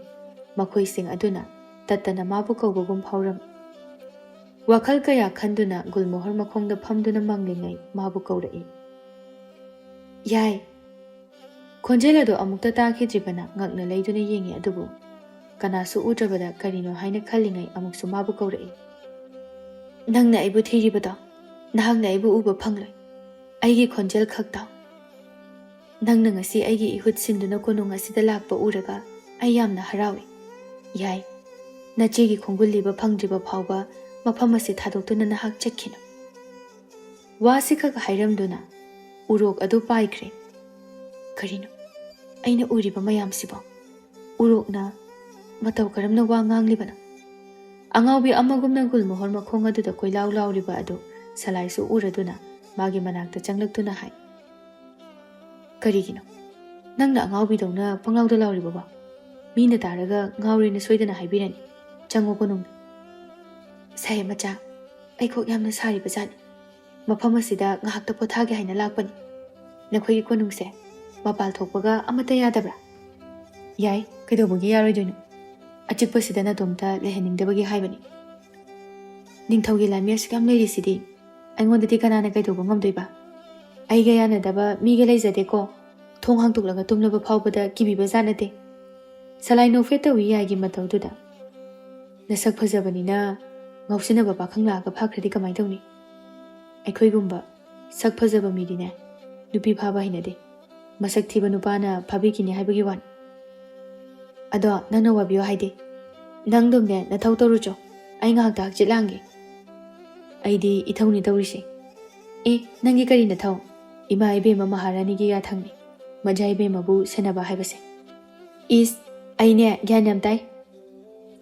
ꯃꯈꯣꯏꯁꯤꯡ ꯑꯗꯨꯅ ꯇꯠꯇꯅ ꯃꯥꯕꯨ ꯀꯧꯕꯒꯨꯝ ꯐꯥꯎꯔꯝꯃꯤ꯫ ꯋꯥꯈꯜ ꯀꯌꯥ ꯈꯟꯗꯨꯅ ꯒꯨꯜꯃꯣꯍꯣꯔ ꯃꯈꯣꯡꯗ ꯐꯝꯗꯨꯅ ꯃꯪꯂꯤꯉꯩ ꯃꯥꯕꯨ ꯀꯧꯔꯛꯏ꯫ "ꯌꯥꯏ꯫" ꯈꯣꯟꯖꯦꯜ ꯑꯗꯨ ꯑꯃꯨꯛꯇ ꯇꯥꯈꯤꯗ꯭ꯔꯤꯕꯅ ꯉꯛꯅ ꯂꯩꯗꯨꯅ ꯌꯦꯡꯉꯤ, ꯑꯗꯨꯕꯨ ꯀꯅꯥꯁꯨ ꯎꯗ꯭ꯔꯕꯗ ꯀꯔꯤꯅꯣ ꯍꯥꯏꯅ ꯈꯜꯂꯤꯉꯩ ꯑꯃꯨꯛꯁꯨ ꯃꯥꯕꯨ ꯀꯧꯔꯛꯏ꯫ "ꯅꯪꯅ ꯑꯩꯕꯨ ꯊꯤꯔꯤꯕꯗꯣ, ꯅꯍꯥꯛꯅ ꯑꯩꯕꯨ ꯎꯕ ꯐꯪꯂꯣꯏ꯫ ꯑꯩꯒꯤ ꯈꯣꯟꯖꯦꯜ ꯈꯛ ꯇꯥꯎ꯫ ꯅꯪꯅ ꯉꯁꯤ ꯑꯩꯒꯤ ꯏꯍꯨꯠ ꯁꯤꯟꯗꯨꯅ ꯀꯣꯅꯨꯡ ꯑꯁꯤꯗ ꯂꯥꯛꯄ ꯎꯔꯒ ꯑꯩ ꯌꯥꯝꯅ ꯍꯔꯥꯎꯏ꯫ ꯌꯥꯏ, ꯅꯆꯦꯒꯤ ꯈꯣꯡꯒꯨꯜ ꯂꯤꯕ ꯐꯪꯗ꯭ꯔꯤꯕ ꯐꯥꯎꯕ ꯃꯐꯝ ꯑꯁꯤ ꯊꯥꯗꯣꯛꯇꯨꯅ ꯅꯍꯥꯛ ꯆꯠꯈꯤꯅꯨ꯫" ꯋꯥꯁꯤꯈꯛ ꯍꯥꯏꯔꯝꯗꯨꯅ ꯎꯔꯣꯛ ꯑꯗꯨ ꯄꯥꯏꯈ꯭ꯔꯦ꯫ ꯀꯔꯤꯅꯣ ꯑꯩꯅ ꯎꯔꯤꯕ ꯃꯌꯥꯝꯁꯤꯕꯣ? ꯎꯔꯣꯛꯅ ꯃꯇꯧ ꯀꯔꯝꯅ ꯋꯥ ꯉꯥꯡꯂꯤꯕꯅꯣ? ꯑꯉꯥꯎꯕꯤ ꯑꯃꯒꯨꯝꯅ ꯒꯨꯜꯃꯣꯍꯣꯔ ꯃꯈꯣꯡ ꯑꯗꯨꯗ ꯀꯣꯏꯂꯥꯎ ꯂꯥꯎꯔꯤꯕ ꯑꯗꯨ ꯁꯂꯥꯏꯁꯨ ꯎꯔꯗꯨꯅ ꯃꯥꯒꯤ ꯃꯅꯥꯛꯇ ꯆꯪꯂꯛꯇꯨꯅ ꯍꯥꯏ, "ꯀꯔꯤꯒꯤꯅꯣ ꯅꯪꯅ ꯑꯉꯥꯎꯕꯤꯗꯧꯅ ꯄꯪꯂꯥꯎꯗ ꯂꯥꯎꯔꯤꯕꯕꯣ? ꯃꯤꯅ ꯇꯥꯔꯒ ꯉꯥꯎꯔꯦꯅ ꯁꯣꯏꯗꯅ ꯍꯥꯏꯕꯤꯔꯅꯤ꯫ ꯆꯪꯉꯣ ꯀꯣꯅꯨꯡꯗ꯫" "ꯁꯥꯍꯦꯕ ꯃꯆꯥ, ꯑꯩ ꯀꯣꯛ ꯌꯥꯝꯅ ꯁꯥꯔꯤꯕ ꯖꯥꯠꯅꯤ꯫ ꯃꯐꯝ ꯑꯁꯤꯗ ꯉꯥꯏꯍꯥꯛꯇ ꯄꯣꯊꯥꯒꯦ ꯍꯥꯏꯅ ꯂꯥꯛꯄꯅꯤ꯫ ꯅꯈꯣꯏꯒꯤ ꯀꯣꯅꯨꯡꯁꯦ ꯃꯄꯥꯜ ꯊꯣꯛꯄꯒ ꯑꯃꯠꯇ ꯌꯥꯗꯕ꯭ꯔꯥ? ꯌꯥꯏ, ꯀꯩꯗꯧꯕꯒꯤ ꯌꯥꯔꯣꯏꯗꯣꯏꯅꯣ? ꯑꯆꯤꯛꯄꯁꯤꯗ ꯅꯇꯣꯝꯇ ꯂꯩꯍꯟꯅꯤꯡꯗꯕꯒꯤ ꯍꯥꯏꯕꯅꯤ꯫ ꯅꯤꯡꯊꯧꯒꯤ ꯂꯥꯟꯃꯤ ꯑꯁꯨꯛ ꯌꯥꯝ ꯂꯩꯔꯤꯁꯤꯗꯤ ꯑꯩꯉꯣꯟꯗꯗꯤ ꯀꯅꯥꯅ ꯀꯩꯗꯧꯕ ꯉꯝꯗꯣꯏꯕ? ꯑꯩꯒ ꯌꯥꯅꯗꯕ ꯃꯤꯒ ꯂꯩꯖꯗꯦꯀꯣ꯫ ꯊꯣꯡ ꯍꯥꯡꯗꯣꯛꯂꯒ ꯇꯨꯝꯂꯕ ꯐꯥꯎꯕꯗ ꯀꯤꯕꯤꯕ ꯖꯥꯠ ꯅꯠꯇꯦ꯫ ꯁꯂꯥꯏ ꯅꯣꯛꯐꯦꯠ ꯇꯧꯏ ꯌꯥꯏꯒꯤ ꯃꯇꯧꯗꯨꯗ꯫ ꯅꯁꯛ ꯐꯖꯕꯅꯤꯅ ꯉꯥꯎꯁꯤꯟꯅꯕ ꯄꯥꯈꯪ ꯂꯥꯛꯑꯒ ꯐꯥꯈ꯭ꯔꯗꯤ ꯀꯃꯥꯏ ꯇꯧꯅꯤ? ꯑꯩꯈꯣꯏꯒꯨꯝꯕ ꯁꯛ ꯐꯖꯕ ꯃꯤꯗꯤꯅꯦ, ꯅꯨꯄꯤ ꯐꯥꯕ ꯍꯩꯅꯗꯦ꯫ ꯃꯁꯛ ꯊꯤꯕ ꯅꯨꯄꯥꯅ ꯐꯥꯕꯤꯈꯤꯅꯤ ꯍꯥꯏꯕꯒꯤ ꯋꯥꯅꯤ꯫ ꯑꯗꯣ ꯅꯪꯅ ꯋꯥꯕꯤꯌꯣ ꯍꯥꯏꯗꯦ꯫ ꯅꯪꯗꯨꯝꯅꯦ ꯅꯊꯧ ꯇꯧꯔꯨꯆꯣ꯫ ꯑꯩ ꯉꯥꯏꯍꯥꯛꯇ ꯍꯛꯆꯤꯠ ꯂꯥꯡꯒꯦ꯫ ꯑꯩꯗꯤ ꯏꯊꯧꯅꯤ ꯇꯧꯔꯤꯁꯦ꯫ ꯑꯦ, ꯅꯪꯒꯤ ꯀꯔꯤ ꯅꯊꯧ? ꯏꯃꯥ ꯏꯕꯦꯝꯃ ꯃꯍꯥꯔꯥꯅꯤꯒꯤ ꯌꯥꯊꯪꯅꯤ꯫ ꯃꯖꯥ ꯏꯕꯦꯝꯃꯕꯨ ꯁꯦꯟꯅꯕ ꯍꯥꯏꯕꯁꯦ꯫ ꯏꯁ, ꯑꯩꯅꯦ ꯒ꯭ꯌꯥꯟ ꯌꯥꯝ ꯇꯥꯏ꯫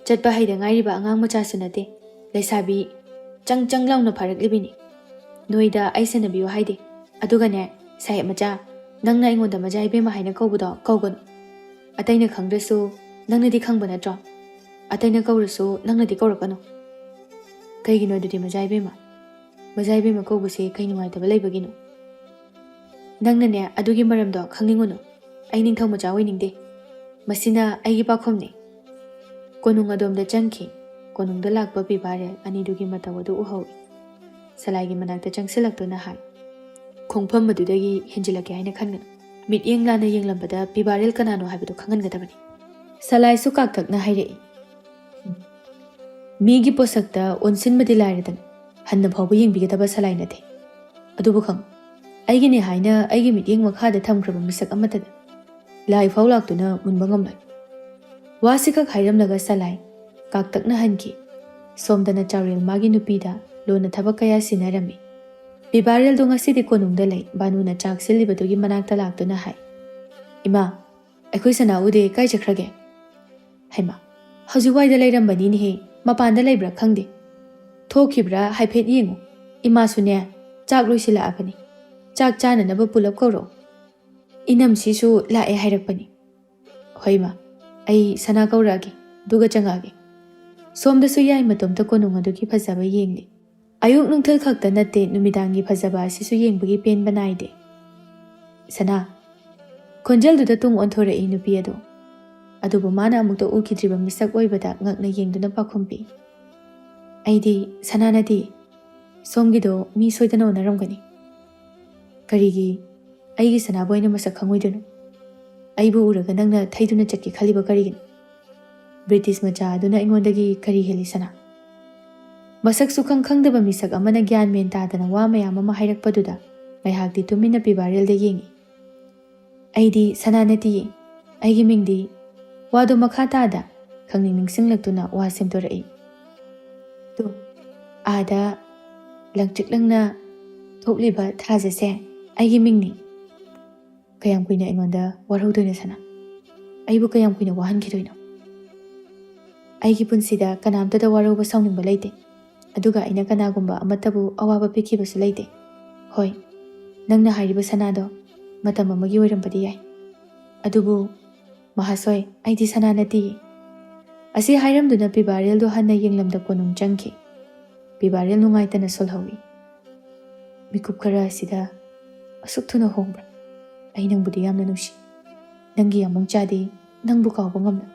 ꯆꯠꯄ ꯍꯩꯗ ꯉꯥꯏꯔꯤꯕ ꯑꯉꯥꯡ ꯃꯆꯥꯁꯨ ꯅꯠꯇꯦ꯫ ꯂꯩꯁꯥꯕꯤ ꯆꯪ ꯆꯪ ꯂꯥꯎꯅ ꯐꯥꯔꯛꯂꯤꯕꯤꯅꯤ꯫ ꯅꯣꯏꯗ ꯑꯩ ꯁꯦꯟꯅꯕꯤꯌꯨ ꯍꯥꯏꯗꯦ꯫ ꯑꯗꯨꯒꯅꯦ, ꯁꯥꯍꯦꯕ ꯃꯆꯥ, ꯅꯪꯅ ꯑꯩꯉꯣꯟꯗ ꯃꯖꯥ ꯏꯕꯦꯝꯃ ꯍꯥꯏꯅ ꯀꯧꯕꯗꯣ ꯀꯧꯒꯅꯨ꯫ ꯑꯇꯩꯅ ꯈꯪꯗ꯭ꯔꯁꯨ ꯅꯪꯅꯗꯤ ꯈꯪꯕ ꯅꯠꯇ꯭ꯔꯣ? ꯑꯇꯩꯅ ꯀꯧꯔꯁꯨ ꯅꯪꯅꯗꯤ ꯀꯧꯔꯛꯀꯅꯨ꯫ ꯀꯩꯒꯤꯅꯣ ꯑꯗꯨꯗꯤ ꯃꯖꯥ ꯏꯕꯦꯝꯃ? ꯃꯖꯥ ꯏꯕꯦꯝꯃ ꯀꯧꯕꯁꯦ ꯀꯩ ꯅꯨꯡꯉꯥꯏꯇꯕ ꯂꯩꯕꯒꯤꯅꯣ? ꯅꯪꯅꯅꯦ ꯑꯗꯨꯒꯤ ꯃꯔꯝꯗꯣ ꯈꯪꯅꯤꯡꯉꯨꯅꯨ꯫ ꯑꯩ ꯅꯤꯡꯊꯧ ꯃꯆꯥ ꯑꯣꯏꯅꯤꯡꯗꯦ꯫ ꯃꯁꯤꯅ ꯑꯩꯒꯤ ꯄꯥꯈꯨꯝꯅꯤ꯫ ꯀꯣꯅꯨꯡ ꯑꯗꯣꯝꯗ ꯆꯪꯈꯤ꯫ ꯀꯣꯅꯨꯡꯗ ꯂꯥꯛꯄ ꯄꯤꯕꯥꯔꯦꯜ ꯑꯅꯤꯗꯨꯒꯤ ꯃꯇꯧ ꯑꯗꯨ ꯎꯍꯧꯏ꯫ ꯁꯂꯥꯏꯒꯤ ꯃꯅꯥꯛꯇ ꯆꯪꯁꯤꯜꯂꯛꯇꯨꯅ ꯍꯥꯏ, "ꯈꯣꯡꯐꯝ ꯑꯗꯨꯗꯒꯤ ꯍꯦꯟꯖꯤꯜꯂꯛꯀꯦ ꯍꯥꯏꯅ ꯈꯟꯒꯅꯨ꯫ ꯃꯤꯠꯌꯦꯡ ꯂꯥꯟꯅ ꯌꯦꯡꯂꯝꯕꯗ ꯄꯤꯕꯥꯔꯦꯜ ꯀꯅꯥꯅꯣ ꯍꯥꯏꯕꯗꯨ ꯈꯪꯍꯟꯒꯗꯕꯅꯤ꯫" ꯁꯂꯥꯏꯁꯨ ꯀꯥꯛꯇꯛꯅ ꯍꯥꯏꯔꯛꯏ, "ꯃꯤꯒꯤ ꯄꯣꯠꯁꯛꯇ ꯑꯣꯟꯁꯤꯟꯕꯗꯤ ꯂꯥꯏꯔꯗꯅ, ꯍꯟꯅ ꯐꯥꯎꯕ ꯌꯦꯡꯕꯤꯒꯗꯕ ꯁꯂꯥꯏ ꯅꯠꯇꯦ꯫ ꯑꯗꯨꯕꯨ ꯈꯪ, ꯑꯩꯒꯤꯅꯦ ꯍꯥꯏꯅ ꯑꯩꯒꯤ ꯃꯤꯠꯌꯦꯡ ꯃꯈꯥꯗ ꯊꯝꯈ꯭ꯔꯕ ꯃꯤꯁꯛ ꯑꯃꯠꯇꯗ ꯂꯥꯏ ꯐꯥꯎ ꯂꯥꯛꯇꯨꯅ ꯃꯨꯟꯕ ꯉꯝꯂꯣꯏ꯫" ꯋꯥꯁꯤꯈꯛ ꯍꯥꯏꯔꯝꯂꯒ ꯁꯂꯥꯏ ꯀꯥꯛꯇꯛꯅ ꯍꯟꯈꯤ꯫ ꯁꯣꯝꯗꯅ ꯆꯥꯎꯔꯦꯜ ꯃꯥꯒꯤ ꯅꯨꯄꯤꯗ ꯂꯣꯟꯅ ꯊꯕꯛ ꯀꯌꯥ ꯁꯤꯟꯅꯔꯝꯃꯤ꯫ ꯄꯤꯕꯥꯔꯦꯜꯗꯣ ꯉꯁꯤꯗꯤ ꯀꯣꯅꯨꯡꯗ ꯂꯩ꯫ ꯕꯥꯅꯨꯅ ꯆꯥꯛ ꯁꯤꯜꯂꯤꯕꯗꯨꯒꯤ ꯃꯅꯥꯛꯇ ꯂꯥꯛꯇꯨꯅ ꯍꯥꯏ, "ꯏꯃꯥ, ꯑꯩꯈꯣꯏ ꯁꯅꯥ ꯎꯗꯦ, ꯀꯥꯏ ꯆꯠꯈ꯭ꯔꯒꯦ?" "ꯍꯩꯃꯥ, ꯍꯧꯖꯤꯛ ꯋꯥꯏꯗ ꯂꯩꯔꯝꯕꯅꯤꯅꯦꯍꯦ, ꯃꯄꯥꯟꯗ ꯂꯩꯕ꯭ꯔꯥ ꯈꯪꯗꯦ꯫ ꯊꯣꯛꯈꯤꯕ꯭ꯔꯥ ꯍꯥꯏꯐꯦꯠ ꯌꯦꯡꯉꯨ꯫ ꯏꯃꯥꯁꯨꯅꯦ, ꯆꯥꯛ ꯂꯣꯏꯁꯤꯜꯂꯛꯑꯕꯅꯤ꯫ ꯆꯥꯛ ꯆꯥꯅꯅꯕ ꯄꯨꯂꯞ ꯀꯧꯔꯛꯑꯣ꯫ ꯏꯅꯝꯁꯤꯁꯨ ꯂꯥꯛꯑꯦ ꯍꯥꯏꯔꯛꯄꯅꯤ꯫" "ꯍꯣꯏ ꯏꯃꯥ, ꯑꯩ ꯁꯅꯥ ꯀꯧꯔꯛꯑꯒꯦ, ꯑꯗꯨꯒ ꯆꯪꯉꯛꯑꯒꯦ꯫" ꯁꯣꯝꯗꯁꯨ ꯌꯥꯏ ꯃꯇꯣꯝꯇ ꯀꯣꯅꯨꯡ ꯑꯗꯨꯒꯤ ꯐꯖꯕ ꯌꯦꯡꯂꯤ꯫ ꯑꯌꯨꯛ ꯅꯨꯡꯊꯤꯜ ꯈꯛꯇ ꯅꯠꯇꯦ, ꯅꯨꯃꯤꯗꯥꯡꯒꯤ ꯐꯖꯕ ꯑꯁꯤꯁꯨ ꯌꯦꯡꯕꯒꯤ ꯄꯦꯟꯕ ꯅꯥꯏꯗꯦ꯫ ꯁꯅꯥ, ꯈꯣꯟꯖꯦꯜꯗꯨꯗ ꯇꯨꯡ ꯑꯣꯟꯊꯣꯔꯛꯏ ꯅꯨꯄꯤ ꯑꯗꯨ꯫ ꯑꯗꯨꯕꯨ ꯃꯥꯅ ꯑꯃꯨꯛꯇ ꯎꯈꯤꯗ꯭ꯔꯤꯕ ꯃꯤꯁꯛ ꯑꯣꯏꯕꯗ ꯉꯛꯅ ꯌꯦꯡꯗꯨꯅ ꯄꯥꯈꯨꯝ ꯄꯤ꯫ "ꯑꯩꯗꯤ ꯁꯅꯥ ꯅꯠꯇꯦ꯫ ꯁꯣꯝꯒꯤꯗꯣ ꯃꯤ ꯁꯣꯏꯗꯅ ꯑꯣꯟꯅꯔꯝꯒꯅꯤ꯫ ꯀꯔꯤꯒꯤ ꯑꯩꯒꯤ ꯁꯅꯥꯕꯨ ꯑꯩꯅ ꯃꯁꯛ ꯈꯪꯉꯣꯏꯗꯣꯏꯅꯣ? ꯑꯩꯕꯨ ꯎꯔꯒ ꯅꯪꯅ ꯊꯩꯗꯨꯅ ꯆꯠꯀꯦ ꯈꯜꯂꯤꯕ ꯀꯔꯤꯒꯤꯅꯣ? ꯕ꯭ꯔꯤꯇꯤꯁ ꯃꯆꯥ ꯑꯗꯨꯅ ꯑꯩꯉꯣꯟꯗꯒꯤ ꯀꯔꯤ ꯍꯦꯜꯂꯤ, ꯁꯅꯥ?" ꯃꯁꯛꯁꯨ ꯈꯪ ꯈꯪꯗꯕ ꯃꯤꯁꯛ ꯑꯃꯅ ꯒ꯭ꯌꯥꯟ ꯃꯦꯟ ꯇꯥꯗꯅ ꯋꯥ ꯃꯌꯥꯝ ꯑꯃ ꯍꯥꯏꯔꯛꯄꯗꯨꯗ ꯉꯥꯏꯍꯥꯛꯇꯤ ꯇꯨꯃꯤꯟꯅ ꯄꯤꯕꯥꯔꯦꯜꯗ ꯌꯦꯡꯉꯤ꯫ "ꯑꯩꯗꯤ ꯁꯅꯥ ꯅꯠꯇꯤꯌꯦ, ꯑꯩꯒꯤ ꯃꯤꯡꯗꯤ"꯫ ꯋꯥꯗꯣ ꯃꯈꯥ ꯇꯥꯗ ꯈꯪꯅꯤꯡ ꯅꯤꯡꯁꯤꯡꯂꯛꯇꯨꯅ ꯋꯥ ꯁꯦꯝꯗꯣꯔꯛꯏ꯫ "ꯇꯨ, ꯑꯥꯗ ꯂꯪꯇ꯭ꯔꯤꯛ ꯂꯪꯅ ꯊꯣꯛꯂꯤꯕ ꯊꯥꯖꯁꯦ ꯑꯩꯒꯤ ꯃꯤꯡꯅꯤ꯫ ꯀꯌꯥꯝ ꯀꯨꯏꯅ ꯑꯩꯉꯣꯟꯗ ꯋꯥꯔꯧꯗꯣꯏꯅꯣ, ꯁꯅꯥ? ꯑꯩꯕꯨ ꯀꯌꯥꯝ ꯀꯨꯏꯅ ꯋꯥꯍꯟꯈꯤꯗꯣꯏꯅꯣ? ꯑꯩꯒꯤ ꯄꯨꯟꯁꯤꯗ ꯀꯅꯥꯝꯇꯗ ꯋꯥꯔꯧꯕ ꯁꯥꯎꯅꯤꯡꯕ ꯂꯩꯇꯦ, ꯑꯗꯨꯒ ꯑꯩꯅ ꯀꯅꯥꯒꯨꯝꯕ ꯑꯃꯠꯇꯕꯨ ꯑꯋꯥꯕ ꯄꯤꯈꯤꯕꯁꯨ ꯂꯩꯇꯦ꯫ ꯍꯣꯏ, ꯅꯪꯅ ꯍꯥꯏꯔꯤꯕ ꯁꯅꯥꯗꯣ ꯃꯇꯝ ꯑꯃꯒꯤ ꯑꯣꯏꯔꯝꯕꯗꯤ ꯌꯥꯏ, ꯑꯗꯨꯕꯨ ꯃꯍꯥꯁꯣꯏ, ꯑꯩꯗꯤ ꯁꯅꯥ ꯅꯠꯇꯤꯌꯦ"꯫ ꯑꯁꯤ ꯍꯥꯏꯔꯝꯗꯨꯅ ꯄꯤꯕꯥꯔꯦꯜꯗꯣ ꯍꯟꯅ ꯌꯦꯡꯂꯝꯗ ꯀꯣꯅꯨꯡ ꯆꯪꯈꯤ꯫ ꯄꯤꯕꯥꯔꯦꯜ ꯅꯨꯡꯉꯥꯏꯇꯅ ꯁꯣꯜꯍꯧꯏ꯫ "ꯃꯤꯀꯨꯞ ꯈꯔ ꯑꯁꯤꯗ ꯑꯁꯨꯛ ꯊꯨꯅ ꯍꯣꯡꯕ꯭ꯔꯥ? ꯑꯩ ꯅꯪꯕꯨꯗꯤ ꯌꯥꯝꯅ ꯅꯨꯡꯁꯤ꯫ ꯅꯪꯒꯤ ꯌꯥꯃꯨꯡ ꯆꯥꯗꯤ ꯅꯪꯕꯨ ꯀꯥꯎꯕ ꯉꯝꯂꯣꯏ"꯫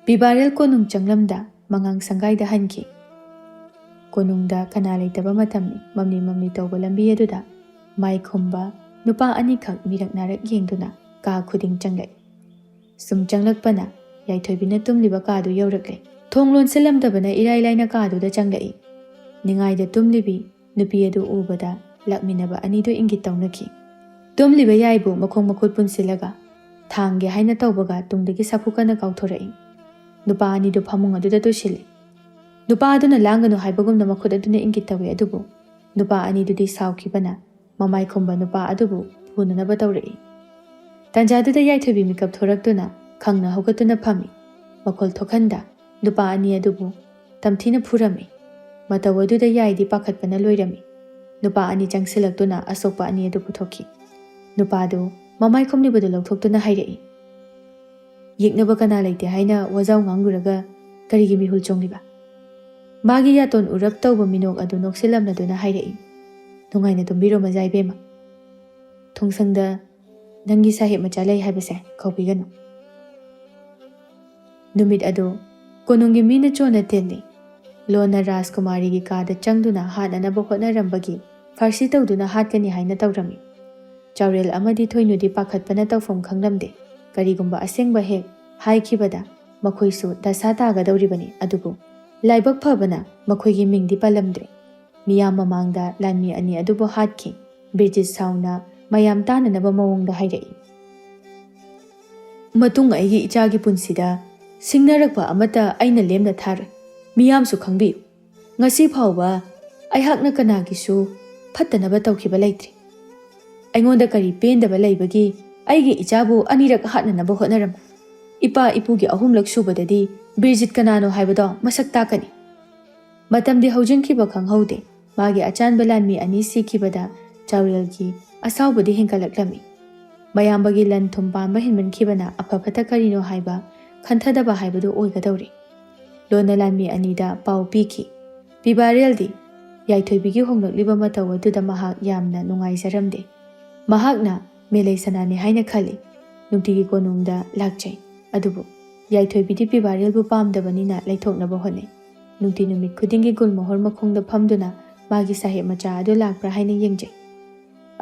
ꯄꯤꯕꯥꯔꯦꯜ ꯀꯣꯅꯨꯡ ꯆꯪꯂꯝꯗ ꯃꯉꯥꯡ ꯁꯪꯒꯥꯏꯗ ꯍꯟꯈꯤ꯫ ꯀꯣꯅꯨꯡꯗ ꯀꯅꯥ ꯂꯩꯇꯕ ꯃꯇꯝꯅꯤ꯫ ꯃꯝꯂꯤ ꯃꯝꯂꯤ ꯇꯧꯕ ꯂꯝꯕꯤ ꯑꯗꯨꯗ ꯃꯥꯏ ꯈꯨꯝꯕ ꯅꯨꯄꯥ ꯑꯅꯤꯈꯛ ꯃꯤꯔꯛ ꯅꯥꯔꯛ ꯌꯦꯡꯗꯨꯅ ꯀꯥ ꯈꯨꯗꯤꯡ ꯆꯪꯂꯛꯏ꯫ ꯁꯨꯝ ꯆꯪꯂꯛꯄꯅ ꯌꯥꯏꯊꯣꯏꯕꯤꯅ ꯇꯨꯝꯂꯤꯕ ꯀꯥꯗꯨ ꯌꯧꯔꯛꯂꯦ꯫ ꯊꯣꯡ ꯂꯣꯟꯁꯤꯜꯂꯝꯗꯕꯅ ꯏꯔꯥꯏ ꯂꯥꯏꯅ ꯀꯥꯗꯨꯗ ꯆꯪꯂꯛꯏ꯫ ꯅꯤꯡꯉꯥꯏꯗ ꯇꯨꯝꯂꯤꯕꯤ ꯅꯨꯄꯤ ꯑꯗꯨ ꯎꯕꯗ ꯂꯥꯛꯃꯤꯟꯅꯕ ꯑꯅꯤꯗꯨ ꯏꯪꯒꯤꯠ ꯇꯧꯅꯈꯤ꯫ ꯇꯨꯝꯂꯤꯕ ꯌꯥꯏꯕꯨ ꯃꯈꯣꯡ ꯃꯈꯨꯠ ꯄꯨꯟꯁꯤꯜꯂꯒ ꯊꯥꯡꯒꯦ ꯍꯥꯏꯅ ꯇꯧꯕꯒ ꯇꯨꯡꯗꯒꯤ ꯁꯥꯐꯨ ꯀꯟꯅ ꯀꯥꯎꯊꯣꯔꯛꯏ꯫ ꯅꯨꯄꯥ ꯑꯅꯤꯗꯨ ꯐꯃꯨꯡ ꯑꯗꯨꯗ ꯇꯨꯁꯤꯜꯂꯤ꯫ ꯅꯨꯄꯥ ꯑꯗꯨꯅ ꯂꯥꯡꯒꯅꯨ ꯍꯥꯏꯕꯒꯨꯝꯅ ꯃꯈꯨꯠ ꯑꯗꯨꯅ ꯏꯪꯒꯤꯠ ꯇꯧꯏ, ꯑꯗꯨꯕꯨ ꯅꯨꯄꯥ ꯑꯅꯤꯗꯨꯗꯤ ꯁꯥꯎꯈꯤꯕꯅ ꯃꯃꯥꯏ ꯈꯨꯝꯕ ꯅꯨꯄꯥ ꯑꯗꯨꯕꯨ ꯐꯨꯅꯅꯕ ꯇꯧꯔꯛꯏ꯫ ꯇꯥꯟꯖꯥꯗꯨꯗ ꯌꯥꯏꯊꯣꯏꯕꯤ ꯃꯤꯀꯞ ꯊꯣꯔꯛꯇꯨꯅ ꯈꯪꯅ ꯍꯧꯒꯠꯇꯨꯅ ꯐꯝꯃꯤ꯫ ꯃꯈꯣꯜ ꯊꯣꯛꯍꯟꯗ ꯅꯨꯄꯥ ꯑꯅꯤ ꯑꯗꯨꯕꯨ ꯇꯝꯊꯤꯅ ꯐꯨꯔꯝꯃꯤ꯫ ꯃꯇꯧ ꯑꯗꯨꯗ ꯌꯥꯏꯗꯤ ꯄꯥꯈꯠꯄꯅ ꯂꯣꯏꯔꯝꯃꯤ꯫ ꯅꯨꯄꯥ ꯑꯅꯤ ꯆꯪꯁꯤꯜꯂꯛꯇꯨꯅ ꯑꯁꯣꯛꯄ ꯑꯅꯤ ꯑꯗꯨ ꯄꯨꯊꯣꯛꯈꯤ꯫ ꯅꯨꯄꯥꯗꯨ ꯃꯃꯥꯏ ꯈꯨꯝꯂꯤꯕꯗꯨ ꯂꯧꯊꯣꯛꯇꯨꯅ ꯍꯥꯏꯔꯛꯏ, "ꯌꯦꯛꯅꯕ ꯀꯅꯥ ꯂꯩꯇꯦ ꯍꯥꯏꯅ ꯋꯥꯖꯥꯎ ꯉꯥꯡꯂꯨꯔꯒ ꯀꯔꯤꯒꯤ ꯃꯤꯍꯨꯜ ꯆꯣꯡꯂꯤꯕ? ꯃꯥꯒꯤ ꯌꯥꯇꯣꯟ ꯎꯔꯞ ꯇꯧꯕ ꯃꯤꯅꯣꯛ ꯑꯗꯨ ꯅꯣꯛꯁꯤꯜꯂꯝꯂꯗꯨꯅ ꯍꯥꯏꯔꯛꯏ, "ꯅꯨꯡꯉꯥꯏꯅ ꯇꯨꯝꯕꯤꯔꯣ ꯃꯖꯥ ꯏꯕꯦꯝꯃ꯫ ꯊꯣꯡꯁꯪꯗ ꯅꯪꯒꯤ ꯁꯥꯍꯦꯕ ꯃꯆꯥ ꯂꯩ ꯍꯥꯏꯕꯁꯦ ꯀꯥꯎꯕꯤꯒꯅꯨ꯫" ꯅꯨꯃꯤꯠ ꯑꯗꯨ ꯀꯣꯅꯨꯡꯒꯤ ꯃꯤꯅ ꯆꯣꯟꯅ ꯇꯤꯜꯂꯤ꯫ ꯂꯣꯟꯅ ꯔꯥꯖꯀꯨꯃꯥꯔꯤꯒꯤ ꯀꯥꯗ ꯆꯪꯗꯨꯅ ꯍꯥꯠꯅꯅꯕ ꯍꯣꯠꯅꯔꯝꯕꯒꯤ ꯐꯥꯔꯁꯤ ꯇꯧꯗꯨꯅ ꯍꯥꯠꯀꯅꯤ ꯍꯥꯏꯅ ꯇꯧꯔꯝꯃꯤ꯫ ꯆꯥꯎꯔꯦꯜ ꯑꯃꯗꯤ ꯊꯣꯏꯅꯨꯗꯤ ꯄꯥꯈꯠꯄꯅ ꯇꯧꯐꯝ ꯈꯪꯂꯝꯗꯦ꯫ ꯀꯔꯤꯒꯨꯝꯕ ꯑꯁꯦꯡꯕ ꯍꯦꯛ ꯍꯥꯏꯈꯤꯕꯗ ꯃꯈꯣꯏꯁꯨ ꯗꯁꯥ ꯇꯥꯒꯗꯧꯔꯤꯕꯅꯤ꯫ ꯑꯗꯨꯕꯨ ꯂꯥꯏꯕꯛ ꯐꯕꯅ ꯃꯈꯣꯏꯒꯤ ꯃꯤꯡꯗꯤ ꯄꯜꯂꯝꯗ꯭ꯔꯦ꯫ ꯃꯤꯌꯥꯝ ꯃꯃꯥꯡꯗ ꯂꯥꯟꯃꯤ ꯑꯅꯤ ꯑꯗꯨꯕꯨ ꯍꯥꯠꯈꯤ꯫ ꯕꯤꯔꯖꯤꯠ ꯁꯥꯎꯅ ꯃꯌꯥꯝ ꯇꯥꯅꯅꯕ ꯃꯑꯣꯡꯗ ꯍꯥꯏꯔꯛꯏ, "ꯃꯇꯨꯡ ꯑꯩꯒꯤ ꯏꯆꯥꯒꯤ ꯄꯨꯟꯁꯤꯗ ꯁꯤꯡꯅꯔꯛꯄ ꯑꯃꯠꯇ ꯑꯩꯅ ꯂꯦꯝꯅ ꯊꯥꯔꯣꯏ꯫ ꯃꯤꯌꯥꯝꯁꯨ ꯈꯪꯕꯤꯌꯨ, ꯉꯁꯤ ꯐꯥꯎꯕ ꯑꯩꯍꯥꯛꯅ ꯀꯅꯥꯒꯤꯁꯨ ꯐꯠꯇꯅꯕ ꯇꯧꯈꯤꯕ ꯂꯩꯇ꯭ꯔꯤ꯫ ꯑꯩꯉꯣꯟꯗ ꯀꯔꯤ ꯄꯦꯟꯗꯕ ꯂꯩꯕꯒꯤ ꯑꯩꯒꯤ ꯏꯆꯥꯕꯨ ꯑꯅꯤꯔꯛ ꯍꯥꯠꯅꯅꯕ ꯍꯣꯠꯅꯔꯝꯃꯤ? ꯏꯄꯥ ꯏꯄꯨꯒꯤ ꯑꯍꯨꯝꯂꯛ ꯁꯨꯕꯗꯗꯤ ꯕꯤꯔꯖꯤꯠ ꯀꯅꯥꯅꯣ ꯍꯥꯏꯕꯗꯣ ꯃꯁꯛ ꯇꯥꯛꯀꯅꯤ꯫" ꯃꯇꯝꯗꯤ ꯍꯧꯖꯤꯟꯈꯤꯕ ꯈꯪꯍꯧꯗꯦ꯫ ꯃꯥꯒꯤ ꯑꯆꯥꯟꯕ ꯂꯥꯟꯃꯤ ꯑꯅꯤ ꯁꯤꯈꯤꯕꯗ ꯆꯥꯎꯔꯦꯜꯒꯤ ꯑꯁꯥꯎꯕꯗꯤ ꯍꯦꯟꯒꯠꯂꯛꯂꯝꯃꯤ꯫ ꯃꯌꯥꯝꯕꯒꯤ ꯂꯟ ꯊꯨꯝ ꯄꯥꯝꯕ ꯍꯦꯟꯃꯟꯈꯤꯕꯅ ꯑꯐ ꯐꯠꯇ ꯀꯔꯤꯅꯣ ꯍꯥꯏꯕ ꯈꯟꯊꯗꯕ ꯍꯥꯏꯕꯗꯨ ꯑꯣꯏꯒꯗꯧꯔꯤ꯫ ꯂꯣꯟꯅ ꯂꯥꯟꯃꯤ ꯑꯅꯤꯗ ꯄꯥꯎ ꯄꯤꯈꯤ꯫ ꯄꯤꯕꯥꯔꯦꯜꯗꯤ ꯌꯥꯏꯊꯣꯏꯕꯤꯒꯤ ꯍꯣꯡꯂꯛꯂꯤꯕ ꯃꯇꯧ ꯑꯗꯨꯗ ꯃꯍꯥꯛ ꯌꯥꯝꯅ ꯅꯨꯡꯉꯥꯏꯖꯔꯝꯗꯦ꯫ ꯃꯍꯥꯛꯅ ꯃꯦꯂꯩ ꯁꯅꯥꯅꯤ ꯍꯥꯏꯅ ꯈꯜꯂꯤ꯫ ꯅꯨꯡꯇꯤꯒꯤ ꯀꯣꯅꯨꯡꯗ ꯂꯥꯛꯆꯩ꯫ ꯑꯗꯨꯕꯨ ꯌꯥꯏꯊꯣꯏꯕꯤꯗꯤ ꯄꯤꯕꯥꯔꯦꯜꯕꯨ ꯄꯥꯝꯗꯕꯅꯤꯅ ꯂꯩꯊꯣꯛꯅꯕ ꯍꯣꯠꯅꯩ꯫ ꯅꯨꯡꯇꯤ ꯅꯨꯃꯤꯠ ꯈꯨꯗꯤꯡꯒꯤ ꯒꯨꯜꯃꯣꯍꯣꯔ ꯃꯈꯣꯡꯗ ꯐꯝꯗꯨꯅ ꯃꯥꯒꯤ ꯁꯥꯍꯦꯕ ꯃꯆꯥ ꯑꯗꯨ ꯂꯥꯛꯄ꯭ꯔꯥ ꯍꯥꯏꯅ ꯌꯦꯡꯖꯩ꯫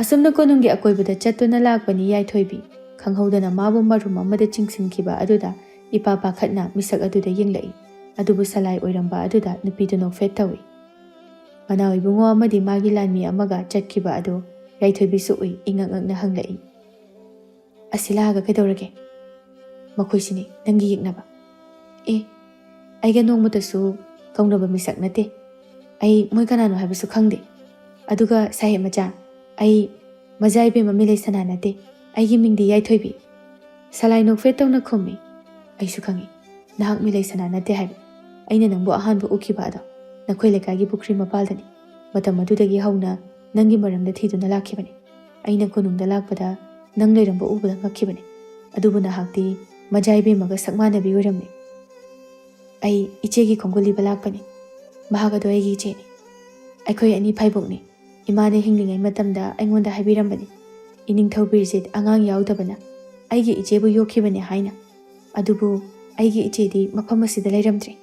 ꯑꯁꯨꯝꯅ ꯀꯣꯅꯨꯡꯒꯤ ꯑꯀꯣꯏꯕꯗ ꯆꯠꯇꯨꯅ ꯂꯥꯛꯄꯅꯤ ꯌꯥꯏꯊꯣꯏꯕꯤ꯫ ꯈꯪꯍꯧꯗꯅ ꯃꯥꯕꯨ ꯃꯔꯨꯝ ꯑꯃꯗ ꯆꯤꯡꯁꯤꯟꯈꯤꯕ ꯑꯗꯨꯗ ꯏꯄꯥ ꯄꯥꯈꯠꯅ ꯃꯤꯁꯛ ꯑꯗꯨꯗ ꯌꯦꯡꯂꯛꯏ꯫ ꯑꯗꯨꯕꯨ ꯁꯂꯥꯏ ꯑꯣꯏꯔꯝꯕ ꯑꯗꯨꯗ ꯅꯨꯄꯤꯗꯨ ꯅꯣꯛꯐꯦꯠ ꯇꯧꯏ꯫ ꯃꯅꯥꯎ ꯏꯕꯨꯡꯉꯣ ꯑꯃꯗꯤ ꯃꯥꯒꯤ ꯂꯥꯟꯃꯤ ꯑꯃꯒ ꯆꯠꯈꯤꯕ ꯑꯗꯨ ꯌꯥꯏꯊꯣꯏꯕꯤꯁꯨ ꯎꯏ, ꯏꯉꯛ ꯉꯛꯅ ꯍꯪꯂꯛꯏ, "ꯑꯁꯤ ꯂꯥꯛꯑꯒ ꯀꯩꯗꯧꯔꯒꯦ?" "ꯃꯈꯣꯏꯁꯤꯅꯤ ꯅꯪꯒꯤ ꯌꯦꯛꯅꯕ꯫" "ꯑꯦ, ꯑꯩꯒ ꯅꯣꯡꯃꯇꯁꯨ ꯀꯧꯅꯕ ꯃꯤꯁꯛ ꯅꯠꯇꯦ꯫ ꯑꯩ ꯃꯣꯏ ꯀꯅꯥꯅꯣ ꯍꯥꯏꯕꯁꯨ ꯈꯪꯗꯦ꯫ ꯑꯗꯨꯒ ꯁꯥꯍꯦꯕ ꯃꯆꯥ, ꯑꯩ ꯃꯖꯥ ꯏꯕꯦꯝꯃ ꯃꯤꯂꯩ ꯁꯅꯥ ꯅꯠꯇꯦ꯫ ꯑꯩꯒꯤ ꯃꯤꯡꯗꯤ ꯌꯥꯏꯊꯣꯏꯕꯤ꯫" ꯁꯂꯥꯏ ꯅꯣꯛꯐꯦꯠ ꯇꯧꯅ ꯈꯨꯝꯃꯤ, "ꯑꯩꯁꯨ ꯈꯪꯏ, ꯅꯍꯥꯛ ꯃꯤꯂꯩ ꯁꯅꯥ ꯅꯠꯇꯦ ꯍꯥꯏꯕ꯫ ꯑꯩꯅ ꯅꯪꯕꯨ ꯑꯍꯥꯟꯕ ꯎꯈꯤꯕ ꯑꯗꯣ ꯅꯈꯣꯏ ꯂꯩꯀꯥꯏꯒꯤ ꯄꯨꯈ꯭ꯔꯤ ꯃꯄꯥꯜꯗꯅꯤ꯫ ꯃꯇꯝ ꯑꯗꯨꯗꯒꯤ ꯍꯧꯅ ꯅꯪꯒꯤ ꯃꯔꯝꯗ ꯊꯤꯗꯨꯅ ꯂꯥꯛꯈꯤꯕꯅꯤ꯫ ꯑꯩꯅ ꯀꯣꯅꯨꯡꯗ ꯂꯥꯛꯄꯗ ꯅꯪ ꯂꯩꯔꯝꯕ ꯎꯕꯗ ꯉꯛꯈꯤꯕꯅꯤ꯫ ꯑꯗꯨꯕꯨ ꯅꯍꯥꯛꯇꯤ ꯃꯖꯥ ꯏꯕꯦꯝꯃꯒ ꯁꯛ ꯃꯥꯟꯅꯕꯤ ꯑꯣꯏꯔꯝꯂꯦ꯫" "ꯑꯩ ꯏꯆꯦꯒꯤ ꯈꯣꯡꯒꯨꯜ ꯂꯤꯕ ꯂꯥꯛꯄꯅꯤ꯫" ꯃꯍꯥꯛ ꯑꯗꯨ ꯑꯩꯒꯤ ꯏꯆꯦꯅꯤ꯫ ꯑꯩꯈꯣꯏ ꯑꯅꯤ ꯐꯥꯏꯕꯣꯛꯅꯤ꯫ ꯏꯃꯥꯅ ꯍꯤꯡꯂꯤꯉꯩ ꯃꯇꯝꯗ ꯑꯩꯉꯣꯟꯗ ꯍꯥꯏꯕꯤꯔꯝꯕꯅꯤ, ꯏꯅꯤꯡꯊꯧ ꯕꯤꯔꯖꯤꯠ ꯑꯉꯥꯡ ꯌꯥꯎꯗꯕꯅ ꯑꯩꯒꯤ ꯏꯆꯦꯕꯨ ꯌꯣꯛꯈꯤꯕꯅꯤ ꯍꯥꯏꯅ꯫ ꯑꯗꯨꯕꯨ ꯑꯩꯒꯤ ꯏꯆꯦꯗꯤ ꯃꯐꯝ ꯑꯁꯤꯗ ꯂꯩꯔꯝꯗ꯭ꯔꯦ꯫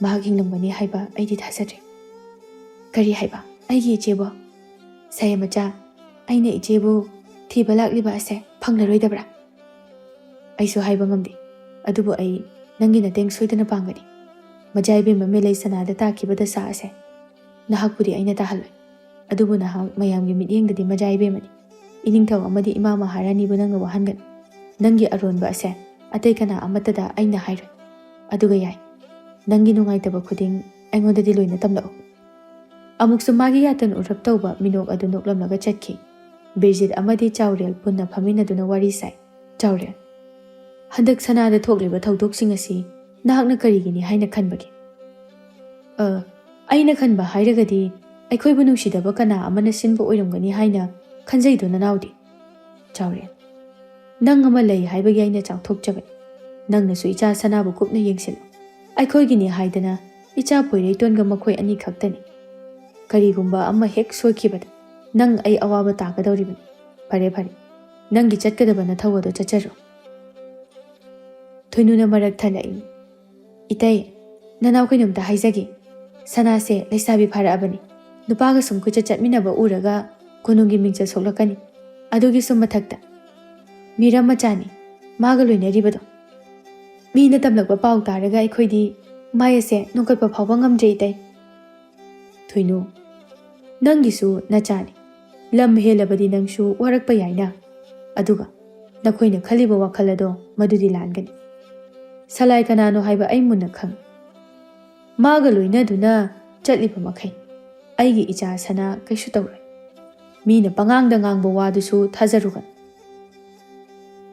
ꯃꯍꯥꯛ ꯍꯤꯡꯂꯝꯒꯅꯤ ꯍꯥꯏꯕ ꯑꯩꯗꯤ ꯊꯥꯖꯗ꯭ꯔꯦ꯫ ꯀꯔꯤ ꯍꯥꯏꯕ? ꯑꯩꯒꯤ ꯏꯆꯦꯕꯨ? ꯁꯌꯦ ꯃꯆꯥ, ꯑꯩꯅ ꯏꯆꯦꯕꯨ ꯊꯤꯕ ꯂꯥꯛꯂꯤꯕ ꯑꯁꯦ ꯐꯪꯂꯔꯣꯏꯗꯕ꯭ꯔꯥ? ꯑꯩꯁꯨ ꯍꯥꯏꯕ ꯉꯝꯗꯦ, ꯑꯗꯨꯕꯨ ꯑꯩ ꯅꯪꯒꯤ ꯃꯇꯦꯡ ꯁꯣꯏꯗꯅ ꯄꯥꯡꯒꯅꯤ꯫ ꯃꯆꯥ ꯏꯕꯦꯝꯃ ꯃꯦꯂꯩ ꯁꯅꯥꯗ ꯇꯥꯈꯤꯕ ꯗꯁꯥ ꯑꯁꯦ ꯅꯍꯥꯛꯄꯨꯗꯤ ꯑꯩꯅ ꯇꯥꯍꯜꯂꯣꯏ, ꯑꯗꯨꯕꯨ ꯅꯍꯥꯛ ꯃꯌꯥꯝꯒꯤ ꯃꯤꯠꯌꯦꯡꯗꯗꯤ ꯃꯆꯥ ꯏꯕꯦꯝꯃꯅꯤ꯫ ꯏꯅꯤꯡꯊꯧ ꯑꯃꯗꯤ ꯏꯃꯥ ꯃꯍꯥꯔꯥꯅꯤꯕꯨ ꯅꯪꯅ ꯋꯥꯍꯟꯒꯅꯨ꯫ ꯅꯪꯒꯤ ꯑꯔꯣꯟꯕ ꯑꯁꯦ ꯑꯇꯩ ꯀꯅꯥ ꯑꯃꯠꯇꯗ ꯑꯩꯅ ꯍꯥꯏꯔꯣꯏ꯫ ꯑꯗꯨꯒ ꯌꯥꯏ, ꯅꯪꯒꯤ ꯅꯨꯡꯉꯥꯏꯇꯕ ꯈꯨꯗꯤꯡ ꯑꯩꯉꯣꯟꯗꯗꯤ ꯂꯣꯏꯅ ꯇꯝꯂꯛꯎ꯫ ꯑꯃꯨꯛꯁꯨ ꯃꯥꯒꯤ ꯌꯥꯇꯟ ꯎꯔꯞ ꯇꯧꯕ ꯃꯤꯅꯣꯛ ꯑꯗꯨ ꯅꯣꯛꯂꯝꯂꯒ ꯆꯠꯈꯤ꯫ ꯕꯤꯔꯖꯤꯠ ꯑꯃꯗꯤ ꯆꯥꯎꯔꯦꯜ ꯄꯨꯟꯅ ꯐꯝꯃꯤꯟꯅꯗꯨꯅ ꯋꯥꯔꯤ ꯁꯥꯏ꯫ ꯆꯥꯎꯔꯦꯜ, ꯍꯟꯗꯛ ꯁꯅꯥꯗ ꯊꯣꯛꯂꯤꯕ ꯊꯧꯗꯣꯛꯁꯤꯡ ꯑꯁꯤ ꯅꯍꯥꯛꯅ ꯀꯔꯤꯒꯤꯅꯤ ꯍꯥꯏꯅ ꯈꯟꯕꯒꯦ? ꯑ, ꯑꯩꯅ ꯈꯟꯕ ꯍꯥꯏꯔꯒꯗꯤ ꯑꯩꯈꯣꯏꯕꯨ ꯅꯨꯡꯁꯤꯗꯕ ꯀꯅꯥ ꯑꯃꯅ ꯁꯤꯟꯕ ꯑꯣꯏꯔꯝꯒꯅꯤ ꯍꯥꯏꯅ ꯈꯟꯖꯩꯗꯣ ꯅꯅꯥꯎꯗꯤ꯫ ꯆꯥꯎꯔꯦꯜ, ꯅꯪ ꯑꯃ ꯂꯩ ꯍꯥꯏꯕꯒꯤ ꯑꯩꯅ ꯆꯥꯎꯊꯣꯛꯆꯕꯅꯤ꯫ ꯅꯪꯅꯁꯨ ꯏꯆꯥ ꯁꯅꯥꯕꯨ ꯀꯨꯞꯅ ꯌꯦꯡꯁꯤꯜꯂꯨ꯫ ꯑꯩꯈꯣꯏꯒꯤꯅꯤ ꯍꯥꯏꯗꯅ ꯏꯆꯥ ꯄꯣꯏꯔꯩꯇꯣꯟꯒ ꯃꯈꯣꯏ ꯑꯅꯤ ꯈꯛꯇꯅꯤ꯫ ꯀꯔꯤꯒꯨꯝꯕ ꯑꯃ ꯍꯦꯛ ꯁꯣꯏꯈꯤꯕꯗ ꯅꯪ ꯑꯩ ꯑꯋꯥꯕ ꯇꯥꯒꯗꯧꯔꯤꯕꯅꯤ꯫ ꯐꯔꯦ ꯐꯔꯦ, ꯅꯪꯒꯤ ꯆꯠꯀꯗꯕ ꯅꯊꯧ ꯑꯗꯨ ꯆꯠꯆꯔꯣ꯫ ꯊꯣꯏꯅꯨꯅ ꯃꯔꯛ ꯊꯜꯂꯛꯏ꯫ ꯏꯇꯩ, ꯅꯅꯥꯎ ꯀꯩꯅꯣꯝꯇ ꯍꯥꯏꯖꯒꯦ꯫ ꯁꯅꯥꯁꯦ ꯂꯩꯁꯥꯕꯤ ꯐꯥꯔꯛꯑꯕꯅꯤ꯫ ꯅꯨꯄꯥꯒ ꯁꯨꯝ ꯀꯣꯏꯆꯠ ꯆꯠꯃꯤꯟꯅꯕ ꯎꯔꯒ ꯀꯣꯅꯨꯡꯒꯤ ꯃꯤꯡꯆꯠ ꯁꯣꯛꯂꯛꯀꯅꯤ꯫ ꯑꯗꯨꯒꯤꯁꯨ ꯃꯊꯛꯇ ꯃꯤꯔꯝ ꯃꯆꯥꯅꯤ, ꯃꯥꯒ ꯂꯣꯏꯅꯔꯤꯕꯗꯣ꯫ ꯃꯤꯅ ꯇꯝꯂꯛꯄ ꯄꯥꯎ ꯇꯥꯔꯒ ꯑꯩꯈꯣꯏꯗꯤ ꯃꯥꯏ ꯑꯁꯦ ꯅꯣꯡꯈꯠꯄ ꯐꯥꯎꯕ ꯉꯝꯗ꯭ꯔꯦ ꯏꯇꯩ꯫ ꯊꯣꯏꯅꯨ, ꯅꯪꯒꯤꯁꯨ ꯅꯆꯥꯅꯤ꯫ ꯂꯝ ꯍꯦꯜꯂꯕꯗꯤ ꯅꯪꯁꯨ ꯋꯥꯔꯛꯄ ꯌꯥꯏꯅ꯫ ꯑꯗꯨꯒ ꯅꯈꯣꯏꯅ ꯈꯜꯂꯤꯕ ꯋꯥꯈꯜ ꯑꯗꯣ ꯃꯗꯨꯗꯤ ꯂꯥꯟꯒꯅꯤ꯫ ꯁꯂꯥꯏ ꯀꯅꯥꯅꯣ ꯍꯥꯏꯕ ꯑꯩ ꯃꯨꯟꯅ ꯈꯪꯏ꯫ ꯃꯥꯒ ꯂꯣꯏꯅꯗꯨꯅ ꯆꯠꯂꯤꯕ ꯃꯈꯩ ꯑꯩꯒꯤ ꯏꯆꯥ ꯁꯅꯥ ꯀꯩꯁꯨ ꯇꯧꯔꯣꯏ꯫ ꯃꯤꯅ ꯄꯉꯥꯡꯗ ꯉꯥꯡꯕ ꯋꯥꯗꯨꯁꯨ ꯊꯥꯖꯔꯨꯒꯅꯨ꯫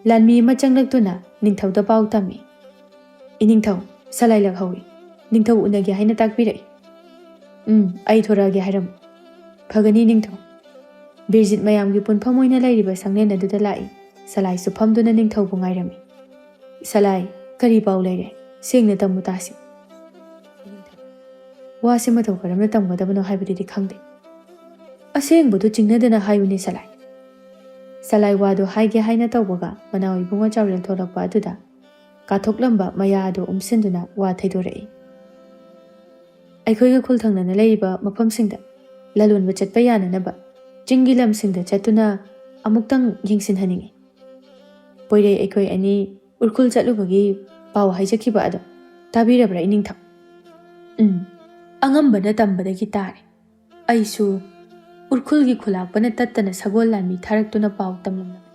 ꯂꯥꯟꯃꯤ ꯑꯃ ꯆꯪꯂꯛꯇꯨꯅ ꯅꯤꯡꯊꯧꯗ ꯄꯥꯎ ꯇꯝꯃꯤ꯫ "ꯏꯅꯤꯡꯊꯧ, ꯁꯂꯥꯏ ꯂꯥꯛꯍꯧꯏ꯫ ꯅꯤꯡꯊꯧ ꯎꯅꯒꯦ ꯍꯥꯏꯅ ꯇꯥꯛꯄꯤꯔꯛꯏ꯫" "ꯎꯝ, ꯑꯩ ꯊꯣꯔꯛꯑꯒꯦ ꯍꯥꯏꯔꯝꯃꯨ꯫" "ꯐꯒꯅꯤ ꯅꯤꯡꯊꯧ꯫" ꯕꯤꯔꯖꯤꯠ ꯃꯌꯥꯝꯒꯤ ꯄꯨꯟꯐꯝ ꯑꯣꯏꯅ ꯂꯩꯔꯤꯕ ꯁꯪꯂꯦꯟ ꯑꯗꯨꯗ ꯂꯥꯛꯏ꯫ ꯁꯂꯥꯏꯁꯨ ꯐꯝꯗꯨꯅ ꯅꯤꯡꯊꯧꯕꯨ ꯉꯥꯏꯔꯝꯃꯤ꯫ "ꯁꯂꯥꯏ, ꯀꯔꯤ ꯄꯥꯎ ꯂꯩꯔꯦ? ꯁꯦꯡꯅ ꯇꯝꯃꯨ ꯇꯥꯁꯤ꯫" ꯋꯥꯁꯦ ꯃꯇꯧ ꯀꯔꯝꯅ ꯇꯝꯒꯗꯕꯅꯣ ꯍꯥꯏꯕꯗꯨꯗꯤ ꯈꯪꯗꯦ꯫ ꯑꯁꯦꯡꯕꯗꯨ ꯆꯤꯡꯅꯗꯅ ꯍꯥꯏꯌꯨꯅꯦ ꯁꯂꯥꯏ꯫ ꯁꯂꯥꯏ ꯋꯥꯗꯨ ꯍꯥꯏꯒꯦ ꯍꯥꯏꯅ ꯇꯧꯕꯒ ꯃꯅꯥꯎ ꯏꯕꯨꯡꯉꯣ ꯆꯥꯎꯔꯦꯜ ꯊꯣꯛꯂꯛꯄ ꯑꯗꯨꯗ ꯀꯥꯊꯣꯛꯂꯝꯕ ꯃꯌꯥ ꯑꯗꯨ ꯎꯝꯁꯤꯟꯗꯨꯅ ꯋꯥ ꯊꯩꯗꯣꯔꯛꯏ꯫ ꯑꯩꯈꯣꯏꯒ ꯈꯨꯜ ꯊꯪꯅꯅ ꯂꯩꯔꯤꯕ ꯃꯐꯝꯁꯤꯡꯗ ꯂꯂꯣꯟꯕ ꯆꯠꯄ ꯌꯥꯅꯅꯕ ꯆꯤꯡꯒꯤ ꯂꯝꯁꯤꯡꯗ ꯆꯠꯇꯨꯅ ꯑꯃꯨꯛꯇꯪ ꯌꯦꯡꯁꯤꯟꯍꯟꯅꯤꯡꯏ꯫ ꯄꯣꯏꯔꯩ ꯑꯩꯈꯣꯏ ꯑꯅꯤ ꯎꯔꯈꯨꯜ ꯆꯠꯂꯨꯕꯒꯤ ꯄꯥꯎ ꯍꯥꯏꯖꯈꯤꯕ ꯑꯗꯣ ꯇꯥꯕꯤꯔꯕ꯭ꯔꯥ ꯏꯅꯤꯡꯊꯧ? ꯎꯝ, ꯑꯉꯝꯕꯅ ꯇꯝꯕꯗꯒꯤ ꯇꯥꯔꯦ꯫ ꯑꯩꯁꯨ ꯎꯔꯈꯨꯜꯒꯤ ꯈꯨꯂꯥꯛꯄꯅ ꯇꯠꯇꯅ ꯁꯒꯣꯜ ꯂꯥꯟꯃꯤ ꯊꯥꯔꯛꯇꯨꯅ ꯄꯥꯎ ꯇꯝꯂꯝꯂꯕꯅꯤ꯫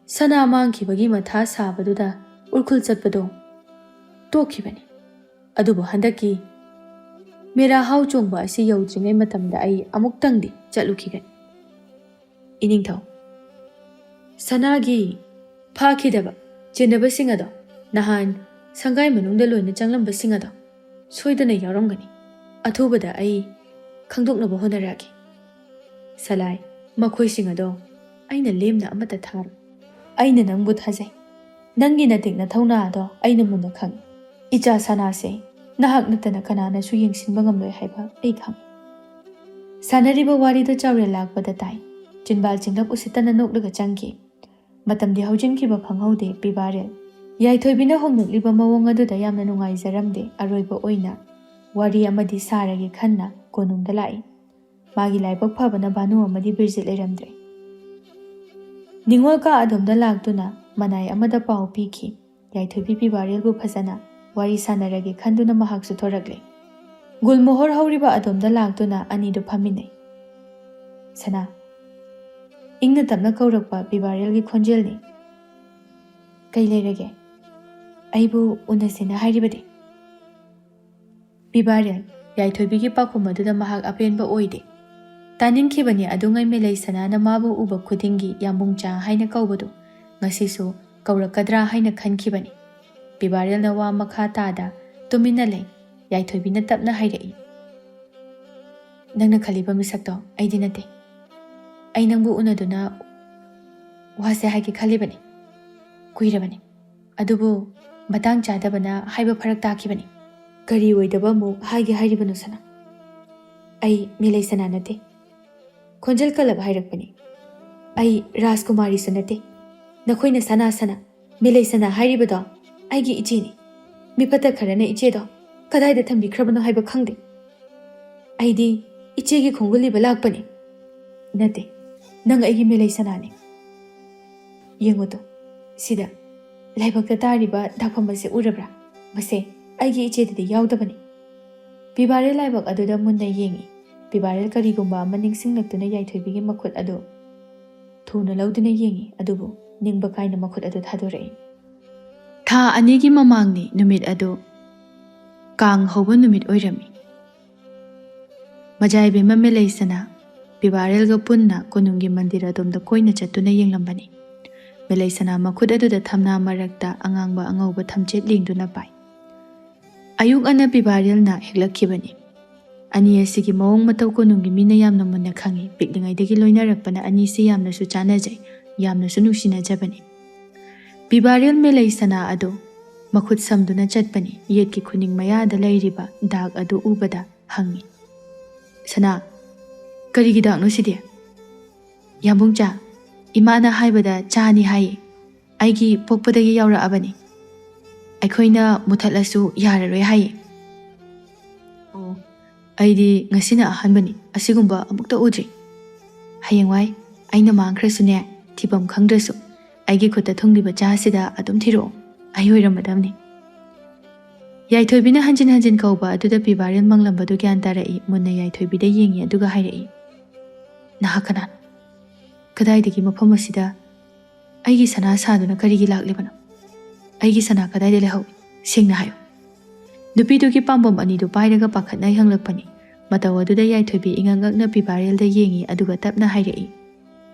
ꯁꯅꯥ ꯃꯥꯡꯈꯤꯕꯒꯤ ꯃꯊꯥ ꯁꯥꯕꯗꯨꯗ ꯎꯔꯈꯨꯜ ꯆꯠꯄꯗꯣ ꯇꯣꯛꯈꯤꯕꯅꯤ꯫ ꯑꯗꯨꯕꯨ ꯍꯟꯗꯛꯀꯤ ꯃꯦꯔꯥ ꯍꯥꯎ ꯆꯣꯡꯕ ꯑꯁꯤ ꯌꯧꯗ꯭ꯔꯤꯉꯩ ꯃꯇꯝꯗ ꯑꯩ ꯑꯃꯨꯛꯇꯪꯗꯤ ꯆꯠꯂꯨꯈꯤꯒꯅꯤ꯫ ꯏꯅꯤꯡꯊꯧ, ꯁꯅꯥꯒꯤ ꯐꯥꯈꯤꯗꯕ ꯆꯦꯟꯅꯕꯁꯤꯡ ꯑꯗꯣ, ꯅꯍꯥꯟ ꯁꯪꯒꯥꯏ ꯃꯅꯨꯡꯗ ꯂꯣꯏꯅ ꯆꯪꯂꯝꯕꯁꯤꯡ ꯑꯗꯣ ꯁꯣꯏꯗꯅ ꯌꯥꯎꯔꯝꯒꯅꯤ꯫ ꯑꯊꯨꯕꯗ ꯑꯩ ꯈꯪꯗꯣꯛꯅꯕ ꯍꯣꯠꯅꯔꯛꯑꯒꯦ꯫ ꯁꯂꯥꯏ, ꯃꯈꯣꯏꯁꯤꯡ ꯑꯗꯣ ꯑꯩꯅ ꯂꯦꯝꯅ ꯑꯃꯠꯇ ꯊꯥꯔꯣꯏ꯫ ꯑꯩꯅ ꯅꯪꯕꯨ ꯊꯥꯖꯩ꯫ ꯅꯪꯒꯤ ꯅꯇꯤꯛ ꯅꯊꯧꯅꯥ ꯑꯗꯣ ꯑꯩꯅ ꯃꯨꯟꯅ ꯈꯪꯏ꯫ ꯏꯆꯥ ꯁꯅꯥꯁꯦ ꯅꯍꯥꯛ ꯅꯠꯇꯅ ꯀꯅꯥꯅꯁꯨ ꯌꯦꯡꯁꯤꯟꯕ ꯉꯝꯂꯣꯏ ꯍꯥꯏꯕ ꯑꯩ ꯈꯪꯏ꯫ ꯁꯥꯟꯅꯔꯤꯕ ꯋꯥꯔꯤꯗꯨ ꯆꯥꯎꯔꯦꯜ ꯂꯥꯛꯄꯗ ꯇꯥꯏ꯫ ꯆꯤꯟꯕꯥꯜ ꯆꯤꯡꯂꯞ ꯎꯁꯤꯠꯇꯅ ꯅꯣꯛꯂꯒ ꯆꯪꯈꯤ꯫ ꯃꯇꯝꯗꯤ ꯍꯧꯖꯤꯟꯈꯤꯕ ꯈꯪꯍꯧꯗꯦ ꯄꯤꯕꯥꯔꯦꯜ꯫ ꯌꯥꯏꯊꯣꯏꯕꯤꯅ ꯍꯣꯡꯂꯛꯂꯤꯕ ꯃꯑꯣꯡ ꯑꯗꯨꯗ ꯌꯥꯝꯅ ꯅꯨꯡꯉꯥꯏꯖꯔꯝꯗꯦ꯫ ꯑꯔꯣꯏꯕ ꯑꯣꯏꯅ ꯋꯥꯔꯤ ꯑꯃꯗꯤ ꯁꯥꯔꯒꯦ ꯈꯟꯅ ꯀꯣꯅꯨꯡꯗ ꯂꯥꯛꯏ꯫ ꯃꯥꯒꯤ ꯂꯥꯏꯕꯛ ꯐꯕꯅ ꯚꯥꯅꯨ ꯑꯃꯗꯤ ꯕꯤꯔꯖꯤꯠ ꯂꯩꯔꯝꯗ꯭ꯔꯦ꯫ ꯅꯤꯉꯣꯜ ꯀꯥ ꯑꯗꯣꯝꯗ ꯂꯥꯛꯇꯨꯅ ꯃꯅꯥꯏ ꯑꯃꯗ ꯄꯥꯎ ꯄꯤꯈꯤ꯫ ꯌꯥꯏꯊꯣꯏꯕꯤ ꯄꯤꯕꯥꯔꯦꯜꯕꯨ ꯐꯖꯅ ꯋꯥꯔꯤ ꯁꯥꯟꯅꯔꯒꯦ ꯈꯟꯗꯨꯅ ꯃꯍꯥꯛꯁꯨ ꯊꯣꯔꯛꯂꯦ꯫ ꯒꯨꯜꯃꯣꯍꯣꯔ ꯍꯧꯔꯤꯕ ꯑꯗꯣꯝꯗ ꯂꯥꯛꯇꯨꯅ ꯑꯅꯤꯗꯨ ꯐꯝꯃꯤꯟꯅꯩ꯫ ꯁꯅꯥ, ꯏꯪꯅ ꯇꯞꯅ ꯀꯧꯔꯛꯄ ꯄꯤꯕꯥꯔꯦꯜꯒꯤ ꯈꯣꯟꯖꯦꯜꯅꯤ꯫ ꯀꯩ ꯂꯩꯔꯒꯦ? ꯑꯩꯕꯨ ꯎꯅꯁꯦꯅ ꯍꯥꯏꯔꯤꯕꯗꯤ? ꯄꯤꯕꯥꯔꯦꯜ, ꯌꯥꯏꯊꯣꯏꯕꯤꯒꯤ ꯄꯥꯎꯈꯨꯝ ꯑꯗꯨꯗ ꯃꯍꯥꯛ ꯑꯄꯦꯟꯕ ꯑꯣꯏꯗꯦ꯫ ꯇꯥꯅꯤꯡꯈꯤꯕꯅꯤ ꯑꯗꯨꯉꯩ ꯃꯦꯂꯩ ꯁꯅꯥꯅ ꯃꯥꯕꯨ ꯎꯕ ꯈꯨꯗꯤꯡꯒꯤ ꯌꯥꯝꯕꯨꯡꯆꯥ ꯍꯥꯏꯅ ꯀꯧꯕꯗꯨ ꯉꯁꯤꯁꯨ ꯀꯧꯔꯛꯀꯗ꯭ꯔꯥ ꯍꯥꯏꯅ ꯈꯟꯈꯤꯕꯅꯤ꯫ ꯄꯤꯕꯥꯔꯦꯜꯅ ꯋꯥ ꯃꯈꯥ ꯇꯥꯗ ꯇꯨꯃꯤꯟꯅ ꯂꯩ꯫ ꯌꯥꯏꯊꯣꯏꯕꯤꯅ ꯇꯞꯅ ꯍꯥꯏꯔꯛꯏ, "ꯅꯪꯅ ꯈꯜꯂꯤꯕ ꯃꯤꯁꯛꯇꯣ ꯑꯩꯗꯤ ꯅꯠꯇꯦ꯫ ꯑꯩ ꯅꯪꯕꯨ ꯎꯅꯗꯨꯅ ꯋꯥꯁꯦ ꯍꯥꯏꯒꯦ ꯈꯜꯂꯤꯕꯅꯤ꯫ ꯀꯨꯏꯔꯕꯅꯤ꯫ ꯑꯗꯨꯕꯨ ꯃꯇꯥꯡ ꯆꯥꯗꯕꯅ ꯍꯥꯏꯕ ꯐꯔꯛ ꯇꯥꯈꯤꯕꯅꯤ꯫ "ꯀꯔꯤ ꯑꯣꯏꯗꯕ ꯑꯃꯨꯛ ꯍꯥꯏꯒꯦ ꯍꯥꯏꯔꯤꯕꯅꯣ ꯁꯅꯥ? ꯑꯩ ꯃꯦꯂꯩ ꯁꯅꯥ ꯅꯠꯇꯦ꯫ ꯈꯣꯟꯖꯦꯜ ꯀꯜꯂꯕ ꯍꯥꯏꯔꯛꯄꯅꯤ꯫ "ꯑꯩ ꯔꯥꯖꯀꯨꯃꯥꯔꯤꯁꯨ ꯅꯠꯇꯦ꯫ ꯅꯈꯣꯏꯅ ꯁꯅꯥ ꯁꯅꯥ, ꯃꯦꯂꯩ ꯁꯅꯥ ꯍꯥꯏꯔꯤꯕꯗꯣ ꯑꯩꯒꯤ ꯏꯆꯦꯅꯤ꯫ ꯃꯤꯐꯠꯇ ꯈꯔꯅ ꯏꯆꯦꯗꯣ ꯀꯗꯥꯏꯗ ꯊꯝꯕꯤꯈ꯭ꯔꯕꯅꯣ ꯍꯥꯏꯕ ꯈꯪꯗꯦ꯫ ꯑꯩꯗꯤ ꯏꯆꯦꯒꯤ ꯈꯣꯡꯒꯨꯜ ꯏꯕ ꯂꯥꯛꯄꯅꯤ꯫ ꯅꯠꯇꯦ, ꯅꯪ ꯑꯩꯒꯤ ꯃꯦꯂꯩ ꯁꯅꯥꯅꯤ꯫ ꯌꯦꯡꯉꯨ ꯇꯨ, ꯁꯤꯗ ꯂꯥꯏꯕꯛꯇ ꯇꯥꯔꯤꯕ ꯗꯥꯛꯐꯝ ꯑꯁꯤ ꯎꯔꯕ꯭ꯔꯥ? ꯃꯁꯦ ꯑꯩꯒꯤ ꯏꯆꯦꯗꯗꯤ ꯌꯥꯎꯗꯕꯅꯤ꯫" ꯄꯤꯕꯥꯔꯦꯜ ꯂꯥꯏꯕꯛ ꯑꯗꯨꯗ ꯃꯨꯟꯅ ꯌꯦꯡꯏ꯫ ꯄꯤꯕꯥꯔꯦꯜ ꯀꯔꯤꯒꯨꯝꯕ ꯑꯃ ꯅꯤꯡꯁꯤꯡꯂꯛꯇꯨꯅ ꯌꯥꯏꯊꯣꯏꯕꯤꯒꯤ ꯃꯈꯨꯠ ꯑꯗꯨ ꯊꯨꯅ ꯂꯧꯗꯨꯅ ꯌꯦꯡꯏ, ꯑꯗꯨꯕꯨ ꯅꯤꯡꯕ ꯀꯥꯏꯅ ꯃꯈꯨꯠ ꯑꯗꯨ ꯊꯥꯗꯣꯔꯛꯏ꯫ ꯊꯥ ꯑꯅꯤꯒꯤ ꯃꯃꯥꯡꯅꯤ ꯅꯨꯃꯤꯠ ꯑꯗꯨ꯫ ꯀꯥꯡ ꯍꯧꯕ ꯅꯨꯃꯤꯠ ꯑꯣꯏꯔꯝꯃꯤ꯫ ꯃꯖꯥ ꯏꯕꯦꯝꯃ ꯃꯦꯂꯩꯁꯅꯥ ꯄꯤꯕꯥꯔꯦꯜꯒ ꯄꯨꯟꯅ ꯀꯣꯅꯨꯡꯒꯤ ꯃꯟꯗꯤꯔ ꯑꯗꯣꯝꯗ ꯀꯣꯏꯅ ꯆꯠꯇꯨꯅ ꯌꯦꯡꯂꯝꯕꯅꯤ꯫ ꯃꯦꯂꯩꯁꯅꯥ ꯃꯈꯨꯠ ꯑꯗꯨꯗ ꯊꯝꯅꯥ ꯃꯔꯛꯇ ꯑꯉꯥꯡꯕ ꯑꯉꯧꯕ ꯊꯝꯆꯦꯠ ꯂꯦꯡꯗꯨꯅ ꯄꯥꯏ꯫ ꯑꯌꯨꯛ ꯉꯟꯅ ꯄꯤꯕꯥꯔꯦꯜꯅ ꯍꯦꯛꯂꯛꯈꯤꯕꯅꯤ꯫ ꯑꯅꯤ ꯑꯁꯤꯒꯤ ꯃꯑꯣꯡ ꯃꯇꯧ ꯀꯣꯅꯨꯡꯒꯤ ꯃꯤꯅ ꯌꯥꯝꯅ ꯃꯨꯟꯅ ꯈꯪꯏ꯫ ꯄꯤꯛꯂꯤꯉꯩꯗꯒꯤ ꯂꯣꯏꯅꯔꯛꯄꯅ ꯑꯅꯤꯁꯤ ꯌꯥꯝꯅꯁꯨ ꯆꯥꯟꯅꯖꯩ, ꯌꯥꯝꯅꯁꯨ ꯅꯨꯡꯁꯤꯅꯖꯕꯅꯤ꯫ ꯄꯤꯕꯥꯔꯦꯜ ꯃꯦꯂꯩ ꯁꯅꯥ ꯑꯗꯨ ꯃꯈꯨꯠ ꯁꯝꯗꯨꯅ ꯆꯠꯄꯅꯤ꯫ ꯌꯦꯠꯀꯤ ꯈꯨꯅꯤꯡ ꯃꯌꯥꯗ ꯂꯩꯔꯤꯕ ꯗꯥꯛ ꯑꯗꯨ ꯎꯕꯗ ꯍꯪꯏ, "ꯁꯅꯥ, ꯀꯔꯤꯒꯤ ꯗꯥꯛꯅꯣ ꯁꯤꯗꯤ?" "ꯌꯥꯝꯕꯨꯡꯆꯥ, ꯏꯃꯥꯅ ꯍꯥꯏꯕꯗ ꯆꯥꯅꯤ ꯍꯥꯏꯌꯦ꯫ ꯑꯩꯒꯤ ꯄꯣꯛꯄꯗꯒꯤ ꯌꯥꯎꯔꯛꯑꯕꯅꯤ꯫ ꯑꯩꯈꯣꯏꯅ ꯃꯨꯊꯠꯂꯁꯨ ꯌꯥꯔꯔꯣꯏ ꯍꯥꯏꯌꯦ꯫" "ꯑꯣ, ꯑꯩꯗꯤ ꯉꯁꯤꯅ ꯑꯍꯥꯟꯕꯅꯤ, ꯑꯁꯤꯒꯨꯝꯕ ꯑꯃꯨꯛꯇ ꯎꯗ꯭ꯔꯤ꯫ ꯍꯌꯦꯡꯋꯥꯏ ꯑꯩꯅ ꯃꯥꯡꯈ꯭ꯔꯁꯨꯅꯦ, ꯊꯤꯐꯝ ꯈꯪꯗ꯭ꯔꯁꯨ, ꯑꯩꯒꯤ ꯈꯨꯠꯇ ꯊꯨꯡꯂꯤꯕ ꯆꯥꯁꯤꯗ ꯑꯗꯨꯝ ꯊꯤꯔꯛꯑꯣ, ꯑꯩ ꯑꯣꯏꯔꯝꯃꯗꯕꯅꯤ꯫" ꯌꯥꯏꯊꯣꯏꯕꯤꯅ ꯍꯟꯖꯤꯟ ꯍꯟꯖꯤꯟ ꯀꯧꯕ ꯑꯗꯨꯗ ꯄꯤꯕꯥꯔꯦꯜ ꯃꯪꯂꯝꯕꯗꯨ ꯒ꯭ꯌꯥꯟ ꯇꯥꯔꯛꯏ꯫ ꯃꯨꯟꯅ ꯌꯥꯏꯊꯣꯏꯕꯤꯗ ꯌꯦꯡꯉꯤ, ꯑꯗꯨꯒ ꯍꯥꯏꯔꯛꯏ, "ꯅꯍꯥꯛ ꯀꯅꯥꯅꯣ? ꯀꯗꯥꯏꯗꯒꯤ ꯃꯐꯝ ꯑꯁꯤꯗ ꯑꯩꯒꯤ ꯁꯅꯥ ꯁꯥꯗꯨꯅ ꯀꯔꯤꯒꯤ ꯂꯥꯛꯂꯤꯕꯅꯣ? ꯑꯩꯒꯤ ꯁꯅꯥ ꯀꯗꯥꯏꯗ ꯂꯩꯍꯧꯏ? ꯁꯦꯡꯅ ꯍꯥꯏꯌꯨ꯫" ꯅꯨꯄꯤꯗꯨꯒꯤ ꯄꯥꯝꯕꯣꯝ ꯑꯅꯤꯗꯨ ꯄꯥꯏꯔꯒ ꯄꯥꯈꯠꯅ ꯍꯪꯂꯛꯄꯅꯤ꯫ ꯃꯇꯧ ꯑꯗꯨꯗ ꯌꯥꯏꯊꯣꯏꯕꯤ ꯏꯉꯛ ꯉꯛꯅ ꯄꯤꯕꯥꯔꯦꯜꯗ ꯌꯦꯡꯉꯤ, ꯑꯗꯨꯒ ꯇꯞꯅ ꯍꯥꯏꯔꯛꯏ,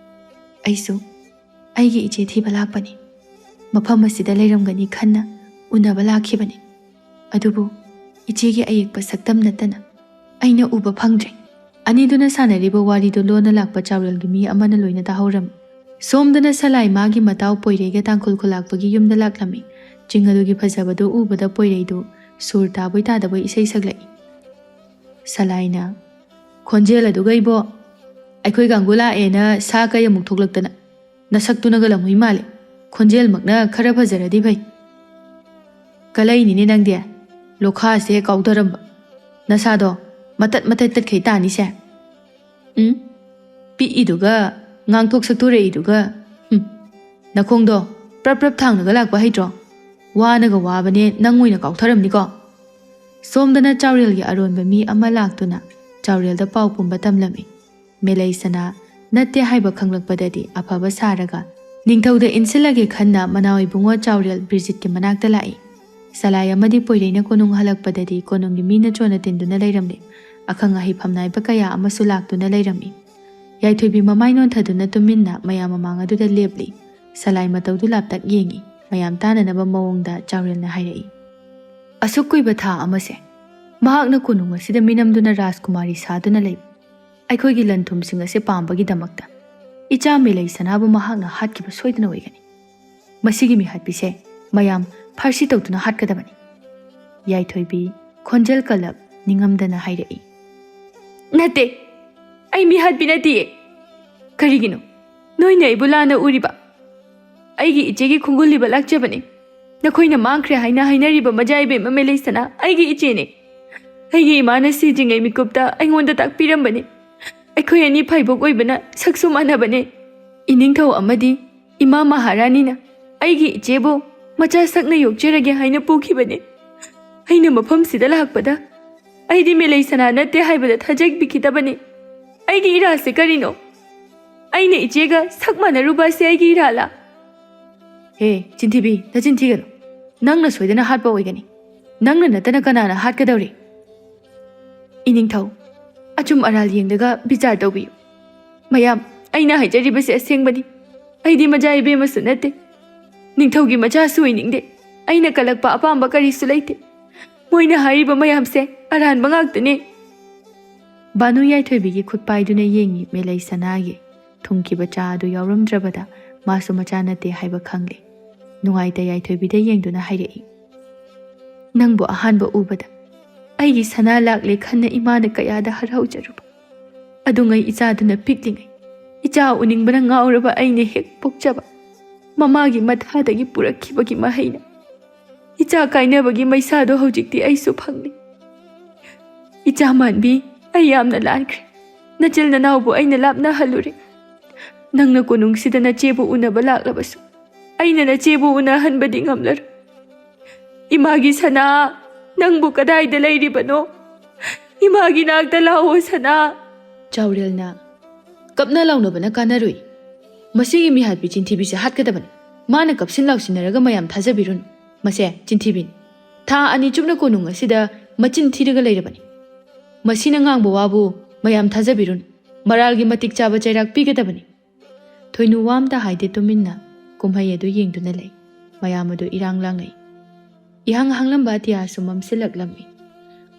"ꯑꯩꯁꯨ ꯑꯩꯒꯤ ꯏꯆꯦ ꯊꯤꯕ ꯂꯥꯛꯄꯅꯤ꯫ ꯃꯐꯝ ꯑꯁꯤꯗ ꯂꯩꯔꯝꯒꯅꯤ ꯈꯟꯅ ꯎꯅꯕ ꯂꯥꯛꯈꯤꯕꯅꯤ꯫ ꯑꯗꯨꯕꯨ ꯏꯆꯦꯒꯤ ꯑꯌꯦꯛꯄ ꯁꯛꯇꯝ ꯅꯠꯇꯅ ꯑꯩꯅ ꯎꯕ ꯐꯪꯗ꯭ꯔꯦ꯫" ꯑꯅꯤꯗꯨꯅ ꯁꯥꯟꯅꯔꯤꯕ ꯋꯥꯔꯤꯗꯨ ꯂꯣꯟꯅ ꯂꯥꯛꯄ ꯆꯥꯎꯔꯦꯜꯒꯤ ꯃꯤ ꯑꯃꯅ ꯂꯣꯏꯅ ꯇꯥꯍꯧꯔꯝꯃꯤ꯫ ꯁꯣꯝꯗꯅ ꯁꯂꯥꯏ ꯃꯥꯒꯤ ꯃꯇꯥꯎ ꯄꯣꯏꯔꯩꯒ ꯇꯥꯡꯈꯨꯜ ꯈꯨꯂꯥꯛꯄꯒꯤ ꯌꯨꯝꯗ ꯂꯥꯛꯂꯝꯃꯤ꯫ ꯆꯤꯡ ꯑꯗꯨꯒꯤ ꯐꯖꯕꯗꯨ ꯎꯕꯗ ꯄꯣꯏꯔꯩꯗꯨ ꯁꯨꯔ ꯇꯥꯕꯣꯏ ꯇꯥꯗꯕꯣꯏ ꯏꯁꯩ ꯁꯛꯂꯛꯏ꯫ ꯁꯂꯥꯏꯅ, "ꯈꯣꯟꯖꯦꯜ ꯑꯗꯨꯒ ꯏꯕꯣ, ꯑꯩꯈꯣꯏ ꯀꯥꯡꯕꯨ ꯂꯥꯛꯑꯦꯅ ꯁꯥ ꯀꯩ ꯑꯃꯨꯛ ꯊꯣꯛꯂꯛꯇꯅ, ꯅꯁꯛꯇꯨꯅꯒ ꯂꯝꯍꯨꯏ ꯃꯥꯜꯂꯦ꯫ ꯈꯣꯟꯖꯦꯜꯃꯛꯅ ꯈꯔ ꯐꯖꯔꯗꯤ ꯐꯩ꯫ ꯀꯂꯩꯅꯤꯅꯦ ꯅꯪꯗꯤ, ꯂꯣꯈꯥꯁꯦ ꯀꯥꯎꯊꯔꯝꯕ꯫ ꯅꯁꯥꯗꯣ ꯃꯇꯠ ꯃꯇꯠ ꯇꯠꯈꯩ ꯇꯥꯅꯤꯁꯦ꯫ ꯎꯝ? ꯄꯤꯛꯏꯗꯨꯒ, ꯉꯥꯡꯊꯣꯛ ꯁꯛꯇꯣꯔꯛꯏꯗꯨꯒ, ꯍꯨꯝ꯫ ꯅꯈꯣꯡꯗꯣ ꯄ꯭ꯔꯞ ꯄ꯭ꯔꯞ ꯊꯥꯡꯅꯒ ꯂꯥꯛꯄ ꯍꯩꯇ꯭ꯔꯣ? ꯋꯥꯅꯒ ꯋꯥꯕꯅꯦ, ꯅꯪ ꯑꯣꯏꯅ ꯀꯥꯎꯊꯔꯝꯅꯤꯀꯣ?" ꯁꯣꯝꯗꯅ ꯆꯥꯎꯔꯦꯜꯒꯤ ꯑꯔꯣꯟꯕ ꯃꯤ ꯑꯃ ꯂꯥꯛꯇꯨꯅ ꯆꯥꯎꯔꯦꯜꯗ ꯄꯥꯎ ꯄꯨꯝꯕ ꯇꯝꯂꯝꯃꯤ꯫ ꯃꯦꯂꯩꯁꯅꯥ ꯅꯠꯇꯦ ꯍꯥꯏꯕ ꯈꯪꯂꯛꯄꯗꯗꯤ ꯑꯐꯕ ꯁꯥꯔꯒ ꯅꯤꯡꯊꯧꯗ ꯏꯟꯁꯤꯜꯂꯒꯦ ꯈꯟꯅ ꯃꯅꯥꯎ ꯏꯕꯨꯡꯉꯣ ꯆꯥꯎꯔꯦꯜ ꯕ꯭ꯔꯤꯖꯤꯠꯀꯤ ꯃꯅꯥꯛꯇ ꯂꯥꯛꯏ꯫ ꯁꯂꯥꯏ ꯑꯃꯗꯤ ꯄꯣꯏꯔꯩꯅ ꯀꯣꯅꯨꯡ ꯍꯜꯂꯛꯄꯗꯗꯤ ꯀꯣꯅꯨꯡꯒꯤ ꯃꯤꯅ ꯆꯣꯟꯅ ꯇꯤꯟꯗꯨꯅ ꯂꯩꯔꯝꯂꯦ꯫ ꯑꯈꯪ ꯑꯍꯩ ꯐꯝꯅꯥꯏꯕ ꯀꯌꯥ ꯑꯃꯁꯨ ꯂꯥꯛꯇꯨꯅ ꯂꯩꯔꯝꯃꯤ꯫ ꯌꯥꯏꯊꯣꯏꯕꯤ ꯃꯃꯥꯏ ꯅꯣꯟꯊꯗꯨꯅ ꯇꯨꯃꯤꯟꯅ ꯃꯌꯥꯝ ꯃꯃꯥꯡ ꯑꯗꯨꯗ ꯂꯦꯞꯂꯤ꯫ ꯁꯂꯥꯏ ꯃꯇꯧꯗꯨ ꯂꯥꯞꯇꯛ ꯌꯦꯡꯏ꯫ ꯃꯌꯥꯝ ꯇꯥꯅꯅꯕ ꯃꯑꯣꯡꯗ ꯆꯥꯎꯔꯦꯜꯅ ꯍꯥꯏꯔꯛꯏ, "ꯑꯁꯨꯛ ꯀꯨꯏꯕ ꯊꯥ ꯑꯃꯁꯦ ꯃꯍꯥꯛꯅ ꯀꯣꯅꯨꯡ ꯑꯁꯤꯗ ꯃꯤꯅꯝꯗꯨꯅ ꯔꯥꯖꯀꯨꯃꯥꯔꯤ ꯁꯥꯗꯨꯅ ꯂꯩꯕ, ꯑꯩꯈꯣꯏꯒꯤ ꯂꯟ ꯊꯨꯝꯁꯤꯡ ꯑꯁꯤ ꯄꯥꯝꯕꯒꯤꯗꯃꯛꯇ ꯏꯆꯥ ꯃꯦꯂꯩ ꯁꯅꯥꯕꯨ ꯃꯍꯥꯛꯅ ꯍꯥꯠꯈꯤꯕ ꯁꯣꯏꯗꯅ ꯑꯣꯏꯒꯅꯤ꯫ ꯃꯁꯤꯒꯤ ꯃꯤꯍꯥꯠꯄꯤꯁꯦ ꯃꯌꯥꯝ ꯐꯥꯔꯁꯤ ꯇꯧꯗꯨꯅ ꯍꯥꯠꯀꯗꯕꯅꯤ꯫" ꯌꯥꯏꯊꯣꯏꯕꯤ ꯈꯣꯟꯖꯦꯜ ꯀꯜꯂꯞ ꯅꯤꯡꯉꯝꯗꯅ ꯍꯥꯏꯔꯛꯏ, "ꯅꯠꯇꯦ, ꯑꯩ ꯃꯤꯍꯥꯠꯄꯤ ꯅꯠꯇꯤꯌꯦ꯫ ꯀꯔꯤꯒꯤꯅꯣ ꯅꯣꯏꯅ ꯑꯩꯕꯨ ꯂꯥꯟꯅ ꯎꯔꯤꯕ? ꯑꯩꯒꯤ ꯏꯆꯦꯒꯤ ꯈꯣꯡꯒꯨꯜ ꯂꯤꯕ ꯂꯥꯛꯆꯕꯅꯤ꯫ ꯅꯈꯣꯏꯅ ꯃꯥꯡꯈ꯭ꯔꯦ ꯍꯥꯏꯅ ꯍꯥꯏꯅꯔꯤꯕ ꯃꯖꯥ ꯏꯕꯦꯝꯃ ꯃꯦꯂꯩꯁꯅꯥ ꯑꯩꯒꯤ ꯏꯆꯦꯅꯤ꯫ ꯑꯩꯒꯤ ꯏꯃꯥꯅ ꯁꯤꯗ꯭ꯔꯤꯉꯩ ꯃꯤꯀꯨꯞꯇ ꯑꯩꯉꯣꯟꯗ ꯇꯥꯛꯄꯤꯔꯝꯕꯅꯤ꯫ ꯑꯩꯈꯣꯏ ꯑꯅꯤ ꯐꯥꯏꯕꯣꯛ ꯑꯣꯏꯕꯅ ꯁꯛꯁꯨ ꯃꯥꯟꯅꯕꯅꯤ꯫ ꯏꯅꯤꯡꯊꯧ ꯑꯃꯗꯤ ꯏꯃꯥ ꯃꯍꯥꯔꯥꯅꯤꯅ ꯑꯩꯒꯤ ꯏꯆꯦꯕꯨ ꯃꯆꯥ ꯁꯛꯅ ꯌꯣꯛꯆꯔꯒꯦ ꯍꯥꯏꯅ ꯄꯨꯈꯤꯕꯅꯤ꯫ ꯑꯩꯅ ꯃꯐꯝꯁꯤꯗ ꯂꯥꯛꯄꯗ ꯑꯩꯗꯤ ꯃꯦꯂꯩꯁꯅꯥ ꯅꯠꯇꯦ ꯍꯥꯏꯕꯗ ꯊꯥꯖꯕꯤꯈꯤꯗꯕꯅꯤ꯫ ꯑꯩꯒꯤ ꯏꯔꯥꯜꯁꯦ ꯀꯔꯤꯅꯣ? ꯑꯩꯅ ꯏꯆꯦꯒ ꯁꯛ ꯃꯥꯟꯅꯔꯨꯕ ꯑꯁꯤ ꯑꯩꯒꯤ ꯏꯔꯥꯜꯂꯥ?" "ꯍꯦ, ꯆꯤꯟꯊꯤꯕꯤ, ꯅꯆꯤꯟ ꯊꯤꯒꯅꯨ꯫ ꯅꯪꯅ ꯁꯣꯏꯗꯅ ꯍꯥꯠꯄ ꯑꯣꯏꯒꯅꯤ꯫ ꯅꯪꯅ ꯅꯠꯇꯅ ꯀꯅꯥꯅ ꯍꯥꯠꯀꯗꯧꯔꯤ?" "ꯏꯅꯤꯡꯊꯧ, ꯑꯆꯨꯝ ꯑꯔꯥꯜ ꯌꯦꯡꯂꯒ ꯕꯤꯆꯥꯔ ꯇꯧꯕꯤꯌꯨ꯫ ꯃꯌꯥꯝ, ꯑꯩꯅ ꯍꯥꯏꯖꯔꯤꯕꯁꯤ ꯑꯁꯦꯡꯕꯅꯤ꯫ ꯑꯩꯗꯤ ꯃꯖꯥ ꯏꯕꯦꯝꯃꯁꯨ ꯅꯠꯇꯦ꯫ ꯅꯤꯡꯊꯧꯒꯤ ꯃꯆꯥꯁꯨ ꯑꯣꯏꯅꯤꯡꯗꯦ꯫ ꯑꯩꯅ ꯀꯜꯂꯛꯄ ꯑꯄꯥꯝꯕ ꯀꯔꯤꯁꯨ ꯂꯩꯇꯦ꯫ ꯃꯣꯏꯅ ꯍꯥꯏꯔꯤꯕ ꯃꯌꯥꯝꯁꯦ ꯑꯔꯥꯟꯕ ꯉꯥꯛꯇꯅꯦ꯫" ꯕꯥꯅꯨ ꯌꯥꯏꯊꯣꯏꯕꯤꯒꯤ ꯈꯨꯠ ꯄꯥꯏꯗꯨꯅ ꯌꯦꯡꯉꯤ ꯃꯦꯂꯩ ꯁꯅꯥꯒꯤ꯫ ꯊꯨꯝꯈꯤꯕ ꯆꯥ ꯑꯗꯨ ꯌꯥꯎꯔꯝꯗ꯭ꯔꯕꯗ ꯃꯥꯁꯨ ꯃꯆꯥ ꯅꯠꯇꯦ ꯍꯥꯏꯕ ꯈꯪꯂꯦ꯫ ꯅꯨꯡꯉꯥꯏꯇ ꯌꯥꯏꯊꯣꯏꯕꯤꯗ ꯌꯦꯡꯗꯨꯅ ꯍꯥꯏꯔꯛꯏ, ꯅꯪꯕꯨ ꯑꯍꯥꯟꯕ ꯎꯕꯗ ꯑꯩꯒꯤ ꯁꯅꯥ ꯂꯥꯛꯂꯦ ꯈꯟꯅ ꯏꯃꯥꯅ ꯀꯌꯥꯗ ꯍꯔꯥꯎꯖꯔꯨꯕ꯫ ꯑꯗꯨꯉꯩ ꯏꯆꯥꯗꯨꯅ ꯄꯤꯛꯂꯤꯉꯩ ꯏꯆꯥ ꯎꯅꯤꯡꯕꯅ ꯉꯥꯎꯔꯕ ꯑꯩꯅ ꯍꯦꯛ ꯄꯣꯛꯆꯕ ꯃꯃꯥꯒꯤ ꯃꯊꯥꯗꯒꯤ ꯄꯨꯔꯛꯈꯤꯕꯒꯤ ꯃꯍꯩꯅ ꯏꯆꯥ ꯀꯥꯏꯅꯕꯒꯤ ꯃꯩꯁꯥꯗꯣ ꯍꯧꯖꯤꯛꯇꯤ ꯑꯩꯁꯨ ꯐꯪꯂꯤ꯫ ꯏꯆꯥ ꯃꯥꯟꯕꯤ, ꯑꯩ ꯌꯥꯝꯅ ꯂꯥꯟꯈ꯭ꯔꯦ꯫ ꯅꯆꯤꯜ ꯅꯅꯥꯎꯕꯨ ꯑꯩꯅ ꯂꯥꯞꯅꯍꯜꯂꯨꯔꯦ꯫ ꯅꯪꯅ ꯀꯣꯅꯨꯡꯁꯤꯗ ꯅꯆꯦꯕꯨ ꯎꯅꯕ ꯂꯥꯛꯂꯕꯁꯨ ꯑꯩꯅ ꯅꯆꯦꯕꯨ ꯎꯅꯍꯟꯕꯗꯤ ꯉꯝꯂꯔꯣꯏ꯫ ꯏꯃꯥꯒꯤ ꯁꯅꯥ, ꯅꯪꯕꯨ ꯀꯗꯥꯏꯗ ꯂꯩꯔꯤꯕꯅꯣ? ꯏꯃꯥꯒꯤ ꯅꯥꯛꯇ ꯂꯥꯛꯑꯣ ꯁꯅꯥ꯫ ꯆꯥꯎꯔꯦꯜꯅ, "ꯀꯞꯅ ꯂꯥꯎꯅꯕꯅ ꯀꯥꯟꯅꯔꯣꯏ꯫ ꯃꯁꯤꯒꯤ ꯃꯤꯍꯥꯠꯄꯤ ꯆꯤꯟꯊꯤꯕꯤꯁꯦ ꯍꯥꯠꯀꯗꯕꯅꯤ꯫ ꯃꯥꯅ ꯀꯞꯁꯤꯟ ꯂꯥꯎꯁꯤꯟꯅꯔꯒ ꯃꯌꯥꯝ ꯊꯥꯖꯕꯤꯔꯨꯅꯨ꯫ ꯃꯁꯦ ꯆꯤꯟꯊꯤꯕꯤꯅꯤ꯫ ꯊꯥ ꯑꯅꯤ ꯆꯨꯞꯅ ꯀꯣꯅꯨꯡ ꯑꯁꯤꯗ ꯃꯆꯤꯟ ꯊꯤꯔꯒ ꯂꯩꯔꯕꯅꯤ꯫ ꯃꯁꯤꯅ ꯉꯥꯡꯕ ꯋꯥꯕꯨ ꯃꯌꯥꯝ ꯊꯥꯖꯕꯤꯔꯨꯅꯨ꯫ ꯃꯔꯥꯜꯒꯤ ꯃꯇꯤꯛ ꯆꯥꯕ ꯆꯩꯔꯥꯛ ꯄꯤꯒꯗꯕꯅꯤ꯫" ꯊꯣꯏꯅꯨ ꯋꯥ ꯑꯝꯇ ꯍꯥꯏꯗꯦ, ꯇꯨꯃꯤꯟꯅ ꯀꯨꯝꯍꯩ ꯑꯗꯨ ꯌꯦꯡꯗꯨꯅ ꯂꯩ꯫ ꯃꯌꯥꯝ ꯑꯗꯨ ꯏꯔꯥꯡ ꯂꯥꯡꯅꯩ꯫ ꯏꯍꯥꯡ ꯍꯥꯡꯂꯝꯕ ꯑꯇꯤꯌꯥꯁꯨ ꯃꯝꯁꯤꯜꯂꯛꯂꯝꯃꯤ꯫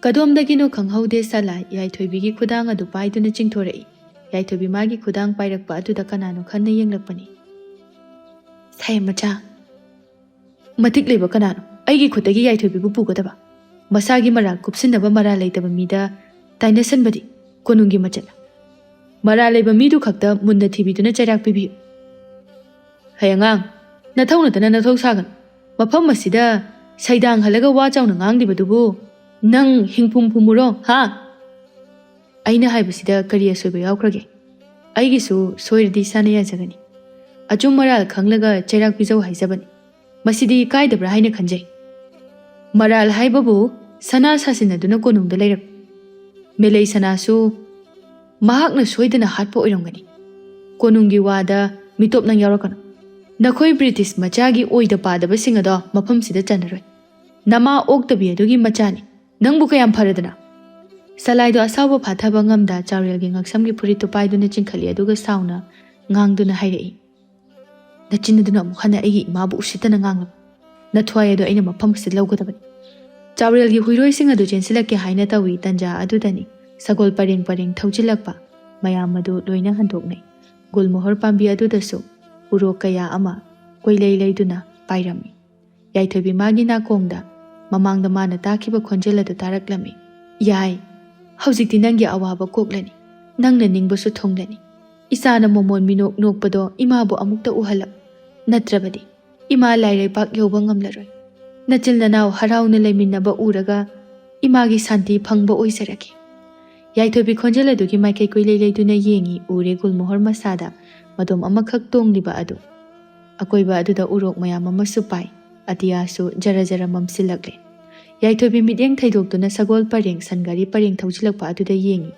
ꯀꯗꯣꯝꯗꯒꯤꯅꯣ ꯈꯪꯍꯧꯗꯦ ꯁꯂꯥꯏ ꯌꯥꯏꯊꯣꯏꯕꯤꯒꯤ ꯈꯨꯗꯥꯡ ꯑꯗꯨ ꯄꯥꯏꯗꯨꯅ ꯆꯤꯡꯊꯣꯔꯛꯏ꯫ ꯌꯥꯏꯊꯣꯏꯕꯤ ꯃꯥꯒꯤ ꯈꯨꯗꯥꯡ ꯄꯥꯏꯔꯛꯄ ꯑꯗꯨꯗ ꯀꯅꯥꯅꯣ ꯈꯟꯅ ꯌꯦꯡꯂꯛꯄꯅꯤ꯫ "ꯁꯥꯏ ꯃꯆꯥ, ꯃꯇꯤꯛ ꯂꯩꯕ ꯀꯅꯥꯅꯣ ꯑꯩꯒꯤ ꯈꯨꯠꯇꯒꯤ ꯌꯥꯏꯊꯣꯏꯕꯤꯕꯨ ꯄꯨꯒꯗꯕ? ꯃꯁꯥꯒꯤ ꯃꯔꯥꯜ ꯀꯨꯞꯁꯤꯟꯅꯕ ꯃꯔꯥꯜ ꯂꯩꯇꯕ ꯃꯤꯗ ꯇꯥꯏꯅꯁꯟꯕꯗꯤ ꯀꯣꯅꯨꯡꯒꯤ ꯃꯆꯠꯅ꯫ ꯃꯔꯥꯜ ꯂꯩꯕ ꯃꯤꯗꯨ ꯈꯛꯇ ꯃꯨꯟꯅ ꯊꯤꯕꯤꯗꯨꯅ ꯆꯩꯔꯥꯛ ꯄꯤꯕꯤꯌꯨ꯫ ꯍꯩ ꯑꯉꯥꯡ, ꯅꯊꯧ ꯅꯠꯇꯅ ꯅꯊꯧ ꯁꯥꯒꯅꯨ꯫ ꯃꯐꯝ ꯑꯁꯤꯗ ꯁꯩꯗꯥꯡ ꯍꯜꯂꯒ ꯋꯥ ꯆꯥꯎꯅ ꯉꯥꯡꯂꯤꯕꯗꯨꯕꯨ ꯅꯪ ꯍꯤꯡꯐꯨꯝ ꯐꯨꯝꯃꯨꯔꯣ, ꯍꯥ?" "ꯑꯩꯅ ꯍꯥꯏꯕꯁꯤꯗ ꯀꯔꯤ ꯑꯁꯣꯏꯕ ꯌꯥꯎꯈ꯭ꯔꯒꯦ? ꯑꯩꯒꯤꯁꯨ ꯁꯣꯏꯔꯗꯤ ꯏꯁꯥꯅ ꯌꯥꯖꯒꯅꯤ꯫ ꯑꯆꯨꯝ ꯃꯔꯥꯜ ꯈꯪꯂꯒ ꯆꯩꯔꯥꯛ ꯄꯤꯖꯧ ꯍꯥꯏꯖꯕꯅꯤ꯫ ꯃꯁꯤꯗꯤ ꯀꯥꯏꯗꯕ꯭ꯔꯥ ꯍꯥꯏꯅ ꯈꯟꯖꯩ꯫ ꯃꯔꯥꯜ ꯍꯥꯏꯕꯕꯨ ꯁꯅꯥ ꯁꯥꯁꯤꯟꯅꯗꯨꯅ ꯀꯣꯅꯨꯡꯗ ꯂꯩꯔꯛꯄ꯫ ꯃꯦꯂꯩ ꯁꯅꯥꯁꯨ ꯃꯍꯥꯛꯅ ꯁꯣꯏꯗꯅ ꯍꯥꯠꯄ ꯑꯣꯏꯔꯝꯒꯅꯤ꯫ ꯀꯣꯅꯨꯡꯒꯤ ꯋꯥꯗ ꯃꯤꯇꯣꯞ ꯅꯪ ꯌꯥꯎꯔꯛꯀꯅꯨ꯫ ꯅꯈꯣꯏ ꯕ꯭ꯔꯤꯇꯤꯁ ꯃꯆꯥꯒꯤ ꯑꯣꯏꯗ ꯄꯥꯗꯕꯁꯤꯡ ꯑꯗꯣ ꯃꯐꯝꯁꯤꯗ ꯆꯟꯅꯔꯣꯏ꯫ ꯅꯃꯥ ꯑꯣꯛꯇꯕꯤ ꯑꯗꯨꯒꯤ ꯃꯆꯥꯅꯤ꯫ ꯅꯪꯕꯨ ꯀꯌꯥꯝ ꯐꯔꯗꯅ?" ꯁꯂꯥꯏꯗꯣ ꯑꯁꯥꯎꯕ ꯐꯥꯊꯕ ꯉꯝꯗ ꯆꯥꯎꯔꯦꯜꯒꯤ ꯉꯛꯁꯝꯒꯤ ꯐꯨꯔꯤꯠꯇꯨ ꯄꯥꯏꯗꯨꯅ ꯆꯤꯡꯈꯠꯂꯤ, ꯑꯗꯨꯒ ꯁꯥꯎꯅ ꯉꯥꯡꯗꯨꯅ ꯍꯥꯏꯔꯛꯏ, "ꯅꯆꯤꯟ ꯑꯗꯨꯅ ꯑꯃꯨꯛ ꯍꯟꯅ ꯑꯩꯒꯤ ꯏꯃꯥꯕꯨ ꯎꯁꯤꯠꯇꯅ ꯉꯥꯡꯂꯕ ꯅꯊ꯭ꯋꯥꯏ ꯑꯗꯣ ꯑꯩꯅ ꯃꯐꯝ ꯑꯁꯤꯗ ꯂꯧꯒꯗꯕꯅꯤ꯫" ꯆꯥꯎꯔꯦꯜꯒꯤ ꯍꯨꯏꯔꯣꯏꯁꯤꯡ ꯑꯗꯨ ꯆꯦꯟꯁꯤꯜꯂꯛꯀꯦ ꯍꯥꯏꯅ ꯇꯧꯏ꯫ ꯇꯟꯖꯥ ꯑꯗꯨꯗꯅꯤ ꯁꯒꯣꯜ ꯄꯔꯦꯡ ꯄꯔꯦꯡ ꯊꯧꯖꯤꯜꯂꯛꯄ꯫ ꯃꯌꯥꯝ ꯑꯗꯨ ꯂꯣꯏꯅ ꯍꯟꯗꯣꯛꯅꯩ꯫ ꯒꯨꯜꯃꯣꯍꯣꯔ ꯄꯥꯝꯕꯤ ꯑꯗꯨꯗꯁꯨ ꯎꯔꯣꯛ ꯀꯌꯥ ꯑꯃ ꯀꯣꯏꯂꯩ ꯂꯩꯗꯨꯅ ꯄꯥꯏꯔꯝꯃꯤ꯫ ꯌꯥꯏꯊꯣꯏꯕꯤ ꯃꯥꯒꯤ ꯅꯥꯀꯣꯡꯗ ꯃꯃꯥꯡꯗ ꯃꯥꯅ ꯇꯥꯈꯤꯕ ꯈꯣꯟꯖꯦꯜ ꯑꯗꯨ ꯇꯥꯔꯛꯂꯝꯃꯤ꯫ "ꯌꯥꯏ, ꯍꯧꯖꯤꯛꯇꯤ ꯅꯪꯒꯤ ꯑꯋꯥꯕ ꯀꯣꯛꯂꯅꯤ, ꯅꯪꯅ ꯅꯤꯡꯕꯁꯨ ꯊꯨꯡꯂꯅꯤ꯫ ꯏꯆꯥꯅ ꯃꯣꯃꯣꯟ ꯃꯤꯅꯣꯛ ꯅꯣꯛꯄꯗꯣ ꯏꯃꯥꯕꯨ ꯑꯃꯨꯛꯇ ꯎꯍꯜꯂꯛꯎ, ꯅꯠꯇ꯭ꯔꯕꯗꯤ ꯏꯃꯥ ꯂꯥꯏꯔꯩꯕꯥꯛ ꯌꯧꯕ ꯉꯝꯂꯔꯣꯏ꯫ ꯅꯆꯤꯜ ꯅꯅꯥꯎ ꯍꯔꯥꯎꯅ ꯂꯩꯃꯤꯟꯅꯕ ꯎꯔꯒ ꯏꯃꯥꯒꯤ ꯁꯥꯟꯇꯤ ꯐꯪꯕ ꯑꯣꯏꯖꯔꯒꯦ꯫" ꯌꯥꯏꯊꯣꯏꯕꯤ ꯈꯣꯟꯖꯦꯜ ꯑꯗꯨꯒꯤ ꯃꯥꯏꯀꯩ ꯀꯣꯏꯂꯩ ꯂꯩꯗꯨꯅ ꯌꯦꯡꯉꯤ꯫ ꯎꯔꯦ ꯒꯨꯜꯃꯣꯍꯣꯔ ꯃꯁꯥꯗ ꯃꯗꯣꯝ ꯑꯃꯈꯛ ꯇꯣꯡꯂꯤꯕ ꯑꯗꯨ꯫ ꯑꯀꯣꯏꯕ ꯑꯗꯨꯗ ꯎꯔꯣꯛ ꯃꯌꯥꯝ ꯑꯃꯁꯨ ꯄꯥꯏ꯫ ꯑꯇꯤꯌꯥꯁꯨ ꯖꯔ ꯖꯔ ꯃꯝꯁꯤꯜꯂꯛꯂꯦ꯫ ꯌꯥꯏꯊꯣꯏꯕꯤ ꯃꯤꯠꯌꯦꯡ ꯊꯩꯗꯣꯛꯇꯨꯅ ꯁꯒꯣꯜ ꯄꯔꯦꯡ, ꯁꯟ ꯒꯥꯔꯤ ꯄꯔꯦꯡ ꯊꯧꯖꯤꯜꯂꯛꯄ ꯑꯗꯨꯗ ꯌꯦꯡꯉꯤ꯫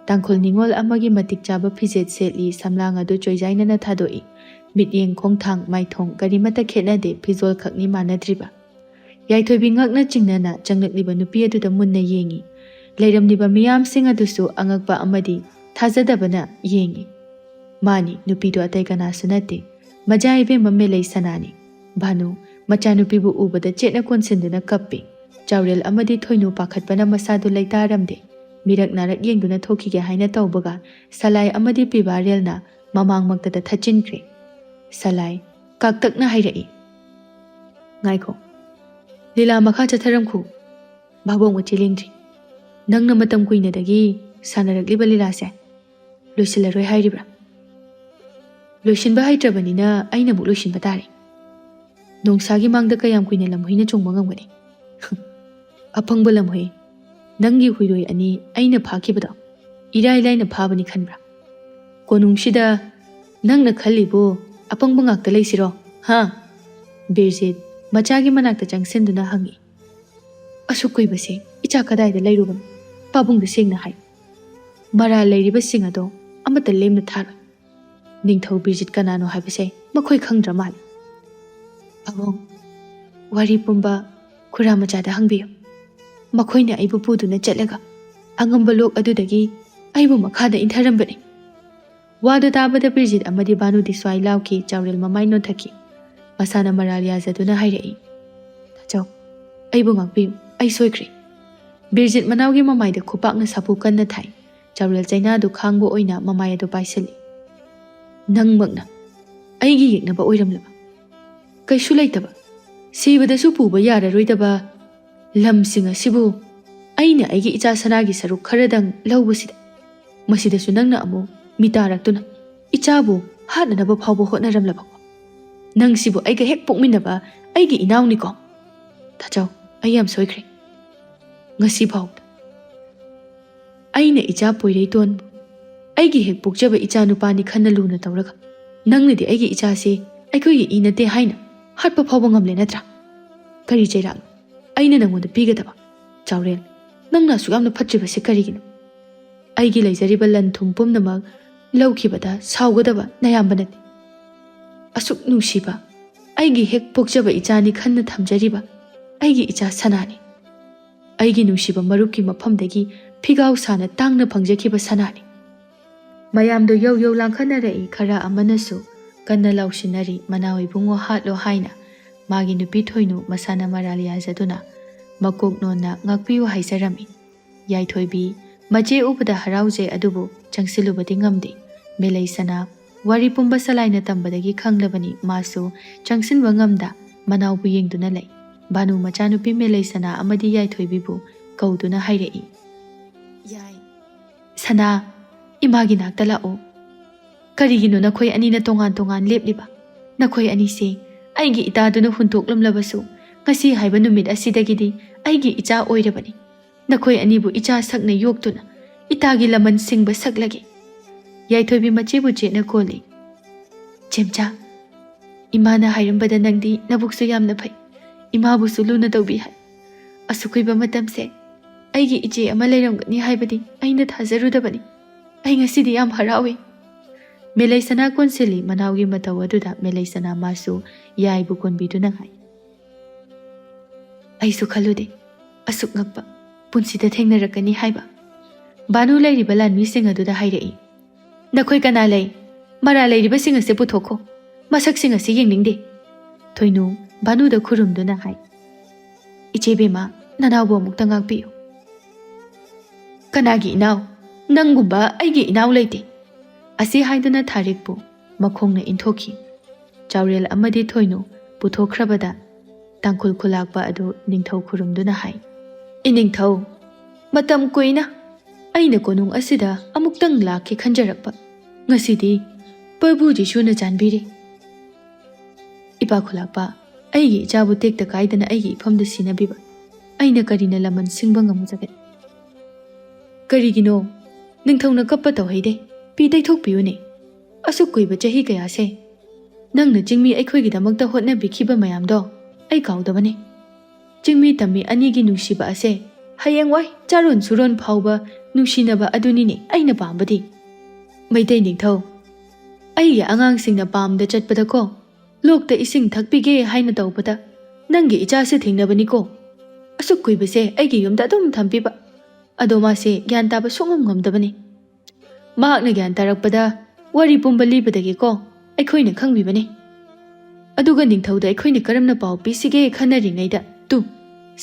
ꯇꯥꯡꯈꯨꯜ ꯅꯤꯉꯣꯜ ꯑꯃꯒꯤ ꯃꯇꯤꯛ ꯆꯥꯕ ꯐꯤꯖꯦꯠ ꯁꯦꯠꯂꯤ, ꯁꯝꯂꯥꯡ ꯑꯗꯨ ꯆꯣꯏꯖꯥꯏꯅꯅ ꯊꯥꯗꯣꯛꯏ꯫ ꯃꯤꯠꯌꯦꯡ, ꯈꯣꯡꯊꯥꯡ, ꯃꯥꯏꯊꯣꯡ ꯀꯔꯤꯃꯠꯇ ꯈꯦꯠꯅꯗꯦ, ꯐꯤꯖꯣꯜ ꯈꯛꯅꯤ ꯃꯥꯟꯅꯗ꯭ꯔꯤꯕ꯫ ꯌꯥꯏꯊꯣꯏꯕꯤ ꯉꯛꯅ ꯆꯤꯡꯅꯅ ꯆꯪꯂꯛꯂꯤꯕ ꯅꯨꯄꯤ ꯑꯗꯨꯗ ꯃꯨꯟꯅ ꯌꯦꯡꯉꯤ꯫ ꯂꯩꯔꯝꯂꯤꯕ ꯃꯤꯌꯥꯝꯁꯤꯡ ꯑꯗꯨꯁꯨ ꯑꯉꯛꯄ ꯑꯃꯗꯤ ꯊꯥꯖꯗꯕꯅ ꯌꯦꯡꯉꯤ꯫ ꯃꯥꯅꯤ, ꯅꯨꯄꯤꯗꯨ ꯑꯇꯩ ꯀꯅꯥꯁꯨ ꯅꯠꯇꯦ, ꯃꯖꯥ ꯏꯕꯦꯝꯃ ꯃꯦꯂꯩ ꯁꯅꯥꯅꯤ꯫ ꯚꯥꯅꯨ ꯃꯆꯥꯅꯨꯄꯤꯕꯨ ꯎꯕꯗ ꯆꯦꯠꯅ ꯀꯣꯟꯁꯤꯟꯗꯨꯅ ꯀꯞꯄꯤ꯫ ꯆꯥꯎꯔꯦꯜ ꯑꯃꯗꯤ ꯊꯣꯏꯅꯨ ꯄꯥꯈꯠꯄꯅ ꯃꯁꯥꯗꯨ ꯂꯩꯇꯥꯔꯝꯗꯦ꯫ ꯃꯤꯔꯛ ꯅꯥꯔꯛ ꯌꯦꯡꯗꯨꯅ ꯊꯣꯛꯈꯤꯒꯦ ꯍꯥꯏꯅ ꯇꯧꯕꯒ ꯁꯂꯥꯏ ꯑꯃꯗꯤ ꯄꯤꯕꯥꯔꯦꯜꯅ ꯃꯃꯥꯡꯃꯛꯇꯗ ꯊꯠꯆꯤꯟꯈ꯭ꯔꯦ꯫ ꯁꯂꯥꯏ ꯀꯥꯛꯇꯛꯅ ꯍꯥꯏꯔꯛꯏ, "ꯉꯥꯏꯈꯣ, ꯂꯤꯂꯥ ꯃꯈꯥ ꯆꯠꯊꯔꯝꯈꯨ꯫ ꯚꯥꯕꯣꯛ ꯃꯆꯦ ꯂꯦꯡꯗ꯭ꯔꯤ꯫ ꯅꯪꯅ ꯃꯇꯝ ꯀꯨꯏꯅꯗꯒꯤ ꯁꯥꯟꯅꯔꯛꯂꯤꯕ ꯂꯤꯂꯥꯁꯦ ꯂꯣꯏꯁꯤꯜꯂꯔꯣꯏ ꯍꯥꯏꯔꯤꯕ꯭ꯔꯥ?" "ꯂꯣꯏꯁꯤꯟꯕ ꯍꯩꯇ꯭ꯔꯕꯅꯤꯅ ꯑꯩꯅ ꯑꯃꯨꯛ ꯂꯣꯏꯁꯤꯟꯕ ꯇꯥꯔꯦ꯫ ꯅꯣꯡꯁꯥꯒꯤ ꯃꯥꯡꯗ ꯀꯌꯥꯝ ꯀꯨꯏꯅ ꯂꯝꯍꯨꯏꯅ ꯆꯣꯡꯕ ꯉꯝꯒꯅꯤ?" "ꯑꯄꯪꯕ ꯂꯝꯍꯨꯏ, ꯅꯪꯒꯤ ꯍꯨꯏꯔꯣꯏ ꯑꯅꯤ ꯑꯩꯅ ꯐꯥꯈꯤꯕꯗꯣ ꯏꯔꯥꯏ ꯂꯥꯏꯅ ꯐꯥꯕꯅꯤ ꯈꯟꯕ꯭ꯔꯥ? ꯀꯣꯅꯨꯡꯁꯤꯗ ꯅꯪꯅ ꯈꯜꯂꯤꯕꯨ ꯑꯄꯪꯕ ꯉꯥꯛꯇ ꯂꯩꯁꯤꯔꯣ, ꯍꯥ?" ꯕꯤꯔꯖꯤꯠ ꯃꯆꯥꯒꯤ ꯃꯅꯥꯛꯇ ꯆꯪꯁꯤꯟꯗꯨꯅ ꯍꯪꯉꯤ꯫ "ꯑꯁꯨꯛ ꯀꯨꯏꯕꯁꯦ ꯏꯆꯥ ꯀꯗꯥꯏꯗ ꯂꯩꯔꯨꯕꯅꯣ? ꯄꯥꯕꯨꯡꯗ ꯁꯦꯡꯅ ꯍꯥꯏ꯫ ꯃꯔꯥꯜ ꯂꯩꯔꯤꯕꯁꯤꯡ ꯑꯗꯣ ꯑꯃꯠꯇ ꯂꯦꯝꯅ ꯊꯥꯔꯣꯏ꯫ ꯅꯤꯡꯊꯧ ꯕꯤꯔꯖꯤꯠ ꯀꯅꯥꯅꯣ ꯍꯥꯏꯕꯁꯦ ꯃꯈꯣꯏ ꯈꯪꯗ꯭ꯔ ꯃꯥꯜꯂꯦ꯫ ꯄꯥꯕꯨꯡ, ꯋꯥꯔꯤ ꯄꯨꯝꯕ ꯈꯨꯔꯥ ꯃꯆꯥꯗ ꯍꯪꯕꯤꯌꯨ꯫ ꯃꯈꯣꯏꯅ ꯑꯩꯕꯨ ꯄꯨꯗꯨꯅ ꯆꯠꯂꯒ ꯑꯉꯝꯕ ꯂꯣꯛ ꯑꯗꯨꯗꯒꯤ ꯑꯩꯕꯨ ꯃꯈꯥꯗ ꯏꯟꯊꯔꯝꯕꯅꯤ꯫" ꯋꯥꯗꯨ ꯇꯥꯕꯗ ꯕꯤꯔꯖꯤꯠ ꯑꯃꯗꯤ ꯚꯥꯅꯨꯗꯤ ꯁ꯭ꯋꯥꯏ ꯂꯥꯎꯈꯤ꯫ ꯆꯥꯎꯔꯦꯜ ꯃꯃꯥꯏ ꯅꯣꯟꯊꯛꯈꯤ꯫ ꯃꯁꯥꯅ ꯃꯔꯥꯜ ꯌꯥꯖꯗꯨꯅ ꯍꯥꯏꯔꯛꯏ, "ꯇꯥꯆꯧ, ꯑꯩꯕꯨ ꯉꯥꯛꯄꯤꯌꯨ, ꯑꯩ ꯁꯣꯏꯈ꯭ꯔꯦ꯫" ꯕꯤꯔꯖꯤꯠ ꯃꯅꯥꯎꯒꯤ ꯃꯃꯥꯏꯗ ꯈꯨꯄꯥꯛꯅ ꯁꯥꯐꯨ ꯀꯟꯅ ꯊꯥꯏ꯫ ꯆꯥꯎꯔꯦꯜ ꯆꯩꯅꯥꯗꯨ ꯈꯥꯡꯕ ꯑꯣꯏꯅ ꯃꯃꯥꯏ ꯑꯗꯨ ꯄꯥꯏꯁꯤꯜꯂꯤ꯫ "ꯅꯪꯃꯛꯅ ꯑꯩꯒꯤ ꯌꯦꯛꯅꯕ ꯑꯣꯏꯔꯝꯂꯕ? ꯀꯩꯁꯨ ꯂꯩꯇꯕ, ꯁꯤꯕꯗꯁꯨ ꯄꯨꯕ ꯌꯥꯔꯔꯣꯏꯗꯕ ꯂꯝꯁꯤꯡ ꯑꯁꯤꯕꯨ ꯑꯩꯅ ꯑꯩꯒꯤ ꯏꯆꯥ ꯁꯅꯥꯒꯤ ꯁꯔꯨꯛ ꯈꯔꯗꯪ ꯂꯧꯕꯁꯤꯗ, ꯃꯁꯤꯗꯁꯨ ꯅꯪꯅ ꯑꯃꯨꯛ ꯃꯤ ꯇꯥꯔꯛꯇꯨꯅ ꯏꯆꯥꯕꯨ ꯍꯥꯠꯅꯅꯕ ꯐꯥꯎꯕ ꯍꯣꯠꯅꯔꯝꯂꯕꯀꯣ? ꯅꯪꯁꯤꯕꯨ ꯑꯩꯒ ꯍꯦꯛ ꯄꯣꯛꯃꯤꯟꯅꯕ ꯑꯩꯒꯤ ꯏꯅꯥꯎꯅꯤꯀꯣ? ꯇꯥꯆꯧ, ꯑꯩ ꯌꯥꯝ ꯁꯣꯏꯈ꯭ꯔꯦ꯫ ꯉꯁꯤ ꯐꯥꯎꯕꯗ ꯑꯩꯅ ꯏꯆꯥ ꯄꯣꯏꯔꯩꯇꯣꯟꯕꯨ ꯑꯩꯒꯤ ꯍꯦꯛ ꯄꯣꯛꯆꯕ ꯏꯆꯥ ꯅꯨꯄꯥꯅꯤ ꯈꯟꯅ ꯂꯨꯅ ꯇꯧꯔꯒ, ꯅꯪꯅꯗꯤ ꯑꯩꯒꯤ ꯏꯆꯥꯁꯤ ꯑꯩꯈꯣꯏꯒꯤ ꯏ ꯅꯠꯇꯦ ꯍꯥꯏꯅ ꯍꯥꯠꯄ ꯐꯥꯎꯕ ꯉꯝꯂꯦ ꯅꯠꯇ꯭ꯔꯥ? ꯀꯔꯤ ꯆꯩꯔꯥꯛꯅꯣ ꯑꯩꯅ ꯅꯪꯉꯣꯟꯗ ꯄꯤꯒꯗꯕ? ꯆꯥꯎꯔꯦꯜ, ꯅꯪꯅ ꯑꯁꯨꯛ ꯌꯥꯝꯅ ꯐꯠꯇ꯭ꯔꯤꯕꯁꯤ ꯀꯔꯤꯒꯤꯅꯣ? ꯑꯩꯒꯤ ꯂꯩꯖꯔꯤꯕ ꯂꯟ ꯊꯨꯝ ꯄꯨꯝꯅꯃꯛ ꯂꯧꯈꯤꯕꯗ ꯁꯥꯎꯒꯗꯕ ꯅꯌꯥꯝꯕ ꯅꯠꯇꯦ꯫ ꯑꯁꯨꯛ ꯅꯨꯡꯁꯤꯕ ꯑꯩꯒꯤ ꯍꯦꯛ ꯄꯣꯛꯆꯕ ꯏꯆꯥꯅꯤ ꯈꯟꯅ ꯊꯝꯖꯔꯤꯕ ꯑꯩꯒꯤ ꯏꯆꯥ ꯁꯅꯥꯅꯤ꯫ ꯑꯩꯒꯤ ꯅꯨꯡꯁꯤꯕ ꯃꯔꯨꯞꯀꯤ ꯃꯐꯝꯗꯒꯤ ꯐꯤꯒꯥꯎ ꯁꯥꯅ ꯇꯥꯡꯅ ꯐꯪꯖꯈꯤꯕ ꯁꯅꯥꯅꯤ꯫ ꯃꯌꯥꯝꯗꯣ ꯌꯧ ꯌꯧ ꯂꯥꯡꯈꯠꯅꯔꯛꯏ꯫ ꯈꯔ ꯑꯃꯅꯁꯨ ꯀꯟꯅ ꯂꯥꯎꯁꯤꯟꯅꯔꯤ, "ꯃꯅꯥꯎ ꯏꯕꯨꯡꯉꯣ ꯍꯥꯠꯂꯣ" ꯍꯥꯏꯅ꯫ ꯃꯥꯒꯤ ꯅꯨꯄꯤ ꯊꯣꯏꯅꯨ ꯃꯁꯥꯅ ꯃꯔꯥꯜ ꯌꯥꯖꯗꯨꯅ ꯃꯀꯣꯛ ꯅꯣꯟꯅ ꯉꯥꯛꯄꯤꯌꯨ ꯍꯥꯏꯖꯔꯝꯃꯤ꯫ ꯌꯥꯏꯊꯣꯏꯕꯤ ꯃꯆꯦ ꯎꯕꯗ ꯍꯔꯥꯎꯖꯩ, ꯑꯗꯨꯕꯨ ꯆꯪꯁꯤꯜꯂꯨꯕꯗꯤ ꯉꯝꯗꯦ꯫ ꯃꯦꯂꯩ ꯁꯅꯥ ꯋꯥꯔꯤ ꯄꯨꯝꯕ ꯁꯂꯥꯏꯅ ꯇꯝꯕꯗꯒꯤ ꯈꯪꯂꯕꯅꯤ, ꯃꯥꯁꯨ ꯆꯪꯁꯤꯟꯕ ꯉꯝꯗ ꯃꯅꯥꯎꯕꯨ ꯌꯦꯡꯗꯨꯅ ꯂꯩ꯫ ꯚꯥꯅꯨ ꯃꯆꯥꯅꯨꯄꯤ ꯃꯦꯂꯩ ꯁꯅꯥ ꯑꯃꯗꯤ ꯌꯥꯏꯊꯣꯏꯕꯤꯕꯨ ꯀꯧꯗꯨꯅ ꯍꯥꯏꯔꯛꯏ, "ꯌꯥꯏ, ꯁꯅꯥ, ꯏꯃꯥꯒꯤ ꯅꯥꯛꯇ ꯂꯥꯛꯑꯣ꯫ ꯀꯔꯤꯒꯤꯅꯣ ꯅꯈꯣꯏ ꯑꯅꯤꯅ ꯇꯣꯉꯥꯟ ꯇꯣꯉꯥꯟ ꯂꯦꯞꯂꯤꯕ? ꯅꯈꯣꯏ ꯑꯅꯤꯁꯦ ꯑꯩꯒꯤ ꯏꯇꯥꯗꯨꯅ ꯍꯨꯟꯇꯣꯛꯂꯝꯂꯕꯁꯨ, ꯉꯁꯤ ꯍꯥꯏꯕ ꯅꯨꯃꯤꯠ ꯑꯁꯤꯗꯒꯤꯗꯤ ꯑꯩꯒꯤ ꯏꯆꯥ ꯑꯣꯏꯔꯕꯅꯤ꯫ ꯅꯈꯣꯏ ꯑꯅꯤꯕꯨ ꯏꯆꯥ ꯁꯛꯅ ꯌꯣꯛꯇꯨꯅ ꯏꯇꯥꯒꯤ ꯂꯃꯟ ꯁꯤꯡꯕ ꯁꯛꯂꯒꯦ꯫" ꯌꯥꯏꯊꯣꯏꯕꯤ ꯃꯆꯦꯕꯨ ꯆꯦꯠꯅ ꯀꯣꯜꯂꯤ꯫ "ꯆꯦꯝꯆꯥ, ꯏꯃꯥꯅ ꯍꯥꯏꯔꯝꯕꯗ ꯅꯪꯗꯤ ꯅꯕꯨꯛꯁꯨ ꯌꯥꯝꯅ ꯐꯩ, ꯏꯃꯥꯕꯨꯁꯨ ꯂꯨꯅ ꯇꯧꯕꯤ ꯍꯥꯏ꯫ ꯑꯁꯨꯛ ꯀꯨꯏꯕ ꯃꯇꯝꯁꯦ ꯑꯩꯒꯤ ꯏꯆꯦ ꯑꯃ ꯂꯩꯔꯝꯒꯅꯤ ꯍꯥꯏꯕꯗꯤ ꯑꯩꯅ ꯊꯥꯖꯔꯨꯗꯕꯅꯤ꯫ ꯑꯩ ꯉꯁꯤꯗꯤ ꯌꯥꯝ ꯍꯔꯥꯎꯏ꯫" ꯃꯦꯂꯩꯁꯅꯥ ꯀꯣꯟꯁꯤꯜꯂꯤ꯫ ꯃꯅꯥꯎꯒꯤ ꯃꯇꯧ ꯑꯗꯨꯗ ꯃꯦꯂꯩꯁꯅꯥ ꯃꯥꯁꯨ ꯌꯥꯏꯕꯨ ꯀꯣꯟꯕꯤꯗꯨꯅ ꯍꯥꯏ, "ꯑꯩꯁꯨ ꯈꯜꯂꯨꯗꯦ ꯑꯁꯨꯛ ꯉꯛꯄ ꯄꯨꯟꯁꯤꯗ ꯊꯦꯡꯅꯔꯛꯀꯅꯤ ꯍꯥꯏꯕ꯫" ꯚꯥꯅꯨ ꯂꯩꯔꯤꯕ ꯂꯥꯟꯃꯤꯁꯤꯡ ꯑꯗꯨꯗ ꯍꯥꯏꯔꯛꯏ, "ꯅꯈꯣꯏ ꯀꯅꯥ ꯂꯩ? ꯃꯔꯥꯜ ꯂꯩꯔꯤꯕꯁꯤꯡ ꯑꯁꯤ ꯄꯨꯊꯣꯛꯈꯣ꯫ ꯃꯁꯛꯁꯤꯡ ꯑꯁꯤ ꯌꯦꯡꯅꯤꯡꯗꯦ꯫" ꯊꯣꯏꯅꯨ ꯚꯥꯅꯨꯗ ꯈꯨꯔꯨꯝꯗꯨꯅ ꯍꯥꯏ, "ꯏꯆꯦ ꯕꯦꯝꯃ, ꯅꯅꯥꯎꯕꯨ ꯑꯃꯨꯛꯇ ꯉꯥꯛꯄꯤꯌꯨ꯫" "ꯀꯅꯥꯒꯤ ꯏꯅꯥꯎ? ꯅꯪꯒꯨꯝꯕ ꯑꯩꯒꯤ ꯏꯅꯥꯎ ꯂꯩꯇꯦ꯫" ꯑꯁꯤ ꯍꯥꯏꯗꯨꯅ ꯊꯥꯔꯤꯛꯄꯨ ꯃꯈꯣꯡꯅ ꯏꯟꯊꯣꯛꯈꯤ꯫ ꯆꯥꯎꯔꯦꯜ ꯑꯃꯗꯤ ꯊꯣꯏꯅꯨ ꯄꯨꯊꯣꯛꯈ꯭ꯔꯕꯗ ꯇꯥꯡꯈꯨꯜ ꯈꯨꯂꯥꯛꯄ ꯑꯗꯨ ꯅꯤꯡꯊꯧ ꯈꯨꯔꯨꯝꯗꯨꯅ ꯍꯥꯏ, "ꯏꯅꯤꯡꯊꯧ, ꯃꯇꯝ ꯀꯨꯏꯅ ꯑꯩꯅ ꯀꯣꯅꯨꯡ ꯑꯁꯤꯗ ꯑꯃꯨꯛꯇꯪ ꯂꯥꯛꯀꯦ ꯈꯟꯖꯔꯛꯄ꯫ ꯉꯁꯤꯗꯤ ꯄ꯭ꯔꯚꯨ ꯖꯤꯁꯨꯅ ꯆꯥꯟꯕꯤꯔꯦ꯫ ꯏꯄꯥ ꯈꯨꯂꯥꯛꯄ, ꯑꯩꯒꯤ ꯏꯆꯥꯕꯨ ꯇꯦꯛꯇ ꯀꯥꯏꯗꯅ ꯑꯩꯒꯤ ꯏꯐꯝꯗ ꯁꯤꯟꯅꯕꯤꯕ ꯑꯩꯅ ꯀꯔꯤꯅ ꯂꯃꯟ ꯁꯤꯡꯕ ꯉꯝꯖꯒꯅꯤ?" "ꯀꯔꯤꯒꯤꯅꯣ? ꯅꯤꯡꯊꯧꯅ ꯀꯞꯄ ꯇꯧꯍꯩꯗꯦ꯫ ꯄꯤ ꯇꯩꯊꯣꯛꯄꯤꯌꯨꯅꯦ꯫ ꯑꯁꯨꯛ ꯀꯨꯏꯕ ꯆꯍꯤ ꯀꯌꯥꯁꯦ ꯅꯪꯅ ꯆꯤꯡꯃꯤ ꯑꯩꯈꯣꯏꯒꯤꯗꯃꯛꯇ ꯍꯣꯠꯅꯕꯤꯈꯤꯕ ꯃꯌꯥꯝꯗꯣ ꯑꯩ ꯀꯥꯎꯗꯕꯅꯤ꯫ ꯆꯤꯡꯃꯤ ꯇꯝꯃꯤ ꯑꯅꯤꯒꯤ ꯅꯨꯡꯁꯤꯕ ꯑꯁꯦ ꯍꯌꯦꯡꯋꯥꯏ ꯆꯥꯔꯣꯟ ꯁꯨꯔꯣꯟ ꯐꯥꯎꯕ ꯅꯨꯡꯁꯤꯅꯕ ꯑꯗꯨꯅꯤꯅꯦ ꯑꯩꯅ ꯄꯥꯝꯕꯗꯤ꯫ ꯃꯩꯇꯩ ꯅꯤꯡꯊꯧ, ꯑꯩꯒꯤ ꯑꯉꯥꯡꯁꯤꯡꯅ ꯄꯥꯝꯗ ꯆꯠꯄꯗꯀꯣ, ꯂꯣꯛꯇ ꯏꯁꯤꯡ ꯊꯛꯄꯤꯒꯦ ꯍꯥꯏꯅ ꯇꯧꯕꯗ ꯅꯪꯒꯤ ꯏꯆꯥꯁꯦ ꯊꯦꯡꯅꯕꯅꯤꯀꯣ꯫ ꯑꯁꯨꯛ ꯀꯨꯏꯕꯁꯦ ꯑꯩꯒꯤ ꯌꯨꯝꯗ ꯑꯗꯨꯝ ꯊꯝꯕꯤꯕ꯫ ꯑꯗꯣ ꯃꯥꯁꯦ ꯒ꯭ꯌꯥꯟ ꯇꯥꯕ ꯁꯨꯡꯉꯝ ꯉꯝꯗꯕꯅꯤ꯫ ꯃꯍꯥꯛꯅ ꯒ꯭ꯌꯥꯟ ꯇꯥꯔꯛꯄꯗ ꯋꯥꯔꯤ ꯄꯨꯝꯕ ꯂꯤꯕꯗꯒꯤꯀꯣ ꯑꯩꯈꯣꯏꯅ ꯈꯪꯕꯤꯕꯅꯤ꯫ ꯑꯗꯨꯒ ꯅꯤꯡꯊꯧꯗ ꯑꯩꯈꯣꯏꯅ ꯀꯔꯝꯅ ꯄꯥꯎ ꯄꯤꯁꯤꯒꯦ ꯈꯟꯅꯔꯤꯉꯩꯗ ꯇꯨ,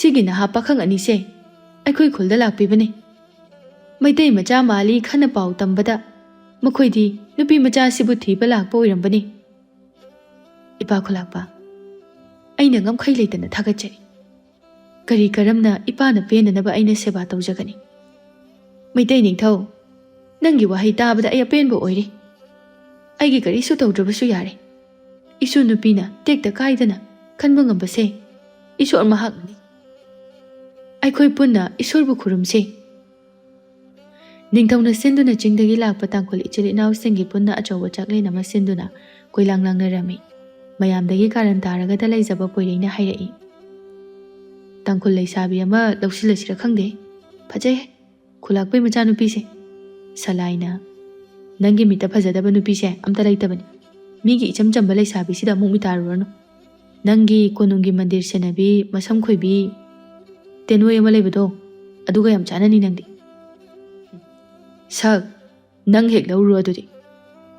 ꯁꯤꯒꯤ ꯅꯍꯥ ꯄꯥꯈꯪ ꯑꯅꯤꯁꯦ ꯑꯩꯈꯣꯏ ꯈꯨꯜꯗ ꯂꯥꯛꯄꯤꯕꯅꯤ꯫ ꯃꯩꯇꯩ ꯃꯆꯥ ꯃꯥꯜꯂꯤ ꯈꯟꯅ ꯄꯥꯎ ꯇꯝꯕꯗ ꯃꯈꯣꯏꯗꯤ ꯅꯨꯄꯤ ꯃꯆꯥꯁꯤꯕꯨ ꯊꯤꯕ ꯂꯥꯛꯄ ꯑꯣꯏꯔꯝꯕꯅꯤ꯫" ꯏꯄꯥ ꯈꯨꯂꯥꯛꯄ, ꯑꯩꯅ ꯉꯝꯈꯩ ꯂꯩꯇꯅ ꯊꯥꯒꯠꯆꯔꯤ꯫ ꯀꯔꯤ ꯀꯔꯝꯅ ꯏꯄꯥꯅ ꯄꯦꯟꯅꯅꯕ ꯑꯩꯅ ꯁꯦꯕꯥ ꯇꯧꯖꯒꯅꯤ? ꯃꯩꯇꯩ ꯅꯤꯡꯊꯧ, ꯅꯪꯒꯤ ꯋꯥꯍꯩ ꯇꯥꯕꯗ ꯑꯩ ꯑꯄꯦꯟꯕ ꯑꯣꯏꯔꯦ꯫ ꯑꯩꯒꯤ ꯀꯔꯤꯁꯨ ꯇꯧꯗ꯭ꯔꯕꯁꯨ ꯌꯥꯔꯦ꯫ ꯏꯁꯨ ꯅꯨꯄꯤꯅ ꯇꯦꯛꯇ ꯀꯥꯏꯗꯅ ꯈꯟꯕ ꯉꯝꯕꯁꯦ ꯏꯁꯣꯔ ꯃꯍꯥꯛꯅꯅꯤ꯫ ꯑꯩꯈꯣꯏ ꯄꯨꯟꯅ ꯏꯁꯣꯔꯕꯨ ꯈꯨꯔꯨꯝꯁꯦ꯫ ꯅꯤꯡꯊꯧꯅ ꯁꯤꯟꯗꯨꯅ ꯆꯤꯡꯗꯒꯤ ꯂꯥꯛꯄ ꯇꯥꯡꯈꯨꯜ ꯏꯆꯤꯜ ꯏꯅꯥꯎꯁꯤꯡꯒꯤ ꯄꯨꯟꯅ ꯑꯆꯧꯕ ꯆꯥꯛꯂꯦꯟ ꯑꯃ ꯁꯤꯟꯗꯨꯅ ꯀꯣꯏꯂꯥꯡ ꯂꯥꯡꯅꯔꯝꯃꯤ꯫ ꯃꯌꯥꯝꯗꯒꯤ ꯀꯥꯔꯟ ꯇꯥꯔꯒꯗ ꯂꯩꯖꯕ ꯄꯣꯏꯔꯩꯅ ꯍꯥꯏꯔꯛꯏ, "ꯇꯥꯡꯈꯨꯜ ꯂꯩꯁꯥꯕꯤ ꯑꯃ ꯂꯧꯁꯤꯜꯂꯁꯤꯔ ꯈꯪꯗꯦ꯫ ꯐꯖꯩ꯫ ꯈꯨꯂꯥꯛꯄꯩ ꯃꯆꯥꯅꯨꯄꯤꯁꯦ꯫" ꯁꯂꯥꯏꯅ, "ꯅꯪꯒꯤ ꯃꯤꯠꯇ ꯐꯖꯗꯕ ꯅꯨꯄꯤꯁꯦ ꯑꯝꯇ ꯂꯩꯇꯕꯅꯤ꯫ ꯃꯤꯒꯤ ꯏꯆꯝ ꯆꯝꯕ ꯂꯩꯁꯥꯕꯤꯁꯤꯗ ꯑꯃꯨꯛ ꯃꯤꯇꯥꯔꯨꯔꯅꯨ꯫ ꯅꯪꯒꯤ ꯀꯣꯅꯨꯡꯒꯤ ꯃꯟꯗꯤꯔ ꯁꯦꯟꯅꯕꯤ, ꯃꯁꯝ ꯈꯣꯏꯕꯤ, ꯇꯦꯅꯣꯏ ꯑꯃ ꯂꯩꯕꯗꯣ, ꯑꯗꯨꯒ ꯌꯥꯝ ꯆꯥꯟꯅꯅꯤ ꯅꯪꯗꯤ꯫ ꯁꯛ, ꯅꯪ ꯍꯦꯛ ꯂꯧꯔꯨꯔꯣ ꯑꯗꯨꯗꯤ꯫"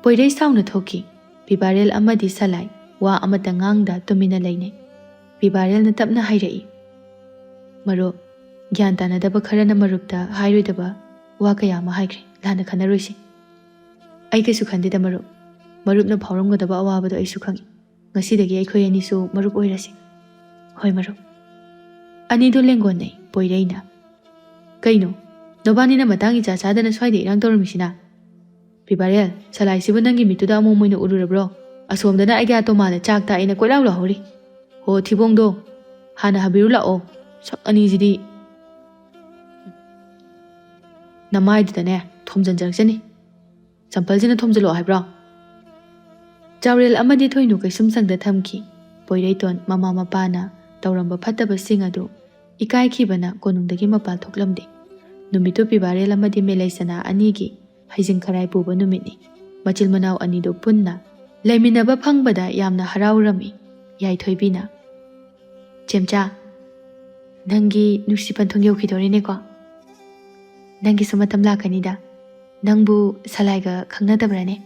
ꯄꯣꯏꯔꯩ ꯁꯥꯎꯅ ꯊꯣꯛꯈꯤ꯫ ꯄꯤꯕꯥꯔꯦꯜ ꯑꯃꯗꯤ ꯁꯂꯥꯏ ꯋꯥ ꯑꯃꯠꯇ ꯉꯥꯡꯗ ꯇꯨꯃꯤꯟꯅ ꯂꯩꯅꯩ꯫ ꯄꯤꯕꯥꯔꯦꯜꯅ ꯇꯞꯅ ꯍꯥꯏꯔꯛꯏ, "ꯃꯔꯨꯞ, ꯒ꯭ꯌꯥꯟ ꯇꯥꯅꯗꯕ ꯈꯔꯅ ꯃꯔꯨꯞꯇ ꯍꯥꯏꯔꯣꯏꯗꯕ ꯋꯥ ꯀꯌꯥ ꯑꯃ ꯍꯥꯏꯈ꯭ꯔꯦ, ꯂꯥꯟꯅ ꯈꯟꯅꯔꯣꯏꯁꯤ꯫" "ꯑꯩ ꯀꯩꯁꯨ ꯈꯟꯗꯦꯗ ꯃꯔꯨꯞ꯫ ꯃꯔꯨꯞꯅ ꯐꯥꯎꯔꯝꯒꯗꯕ ꯑꯋꯥꯕꯗꯣ ꯑꯩꯁꯨ ꯈꯪꯏ꯫ ꯉꯁꯤꯗꯒꯤ ꯑꯩꯈꯣꯏ ꯑꯅꯤꯁꯨ ꯃꯔꯨꯞ ꯑꯣꯏꯔꯁꯤ꯫" "ꯍꯣꯏ ꯃꯔꯨꯞ"꯫ ꯑꯅꯤꯗꯨ ꯂꯦꯡꯒꯣꯟꯅꯩ꯫ ꯄꯣꯏꯔꯩꯅ, "ꯀꯩꯅꯣ, ꯅꯕꯥꯅꯤꯅ ꯃꯇꯥꯡ ꯏꯆꯥ ꯆꯥꯗꯅ ꯁ꯭ꯋꯥꯏꯗ ꯏꯔꯥꯡ ꯇꯧꯔꯝꯃꯤꯁꯤꯅ? ꯄꯤꯕꯥꯔꯦꯜ, ꯁꯂꯥꯏꯁꯤꯕꯨ ꯅꯪꯒꯤ ꯃꯤꯠꯇꯨꯗ ꯑꯃꯣꯝ ꯑꯣꯏꯅ ꯎꯔꯨꯔꯕ꯭ꯔꯣ? ꯑꯁꯣꯝꯗꯅ ꯑꯩꯒꯤ ꯑꯇꯣꯃꯥꯗ ꯆꯥꯛ ꯇꯥꯛꯑꯦꯅ ꯀꯣꯏꯂꯥꯎ ꯂꯥꯎꯍꯧꯔꯤ꯫ ꯍꯣ, ꯊꯤꯕꯣꯡꯗꯣ, ꯍꯥꯟꯅ ꯍꯥꯕꯤꯔꯨ ꯂꯥꯛꯑꯣ꯫ ꯁꯛ ꯑꯅꯤꯁꯤꯗꯤ"꯫ "ꯅꯃꯥꯏꯗꯨꯗꯅꯦ ꯊꯣꯝꯖꯤꯟꯖꯔꯛꯆꯅꯤ꯫ ꯆꯝꯄꯜꯁꯤꯅ ꯊꯣꯝꯖꯤꯜꯂꯛꯑꯣ ꯍꯥꯏꯕ꯭ꯔꯣ?" ꯆꯥꯎꯔꯦꯜ ꯑꯃꯗꯤ ꯊꯣꯏꯅꯨ ꯀꯩꯁꯨꯝ ꯁꯪꯗ ꯊꯝꯈꯤ꯫ ꯄꯣꯏꯔꯩꯇꯣꯟ ꯃꯃꯥ ꯃꯄꯥꯅ ꯇꯧꯔꯝꯕ ꯐꯠꯇꯕꯁꯤꯡ ꯑꯗꯨ ꯏꯀꯥꯏꯈꯤꯕꯅ ꯀꯣꯅꯨꯡꯗꯒꯤ ꯃꯄꯥꯟ ꯊꯣꯛꯂꯝꯗꯦ꯫ ꯅꯨꯃꯤꯠꯇꯨ ꯄꯤꯕꯥꯔꯦꯜ ꯑꯃꯗꯤ ꯃꯦꯂꯩꯁꯅꯥ ꯑꯅꯤꯒꯤ ꯍꯩꯖꯤꯡ ꯈꯔꯥꯏ ꯄꯨꯕ ꯅꯨꯃꯤꯠꯅꯤ꯫ ꯃꯆꯤꯜ ꯃꯅꯥꯎ ꯑꯅꯤꯗꯨ ꯄꯨꯟꯅ ꯂꯩꯃꯤꯟꯅꯕ ꯐꯪꯕꯗ ꯌꯥꯝꯅ ꯍꯔꯥꯎꯔꯝꯃꯤ꯫ ꯌꯥꯏꯊꯣꯏꯕꯤꯅ, "ꯆꯦꯝꯆꯥ, ꯅꯪꯒꯤ ꯅꯨꯡꯁꯤ ꯄꯟꯊꯨꯡ ꯌꯧꯈꯤꯗꯣꯔꯦꯅꯦꯀꯣ꯫ ꯅꯪꯒꯤꯁꯨ ꯃꯇꯝ ꯂꯥꯛꯀꯅꯤꯗ꯫ ꯅꯪꯕꯨ ꯁꯂꯥꯏꯒ ꯈꯪꯅꯗꯕ꯭ꯔꯥꯅꯦ?"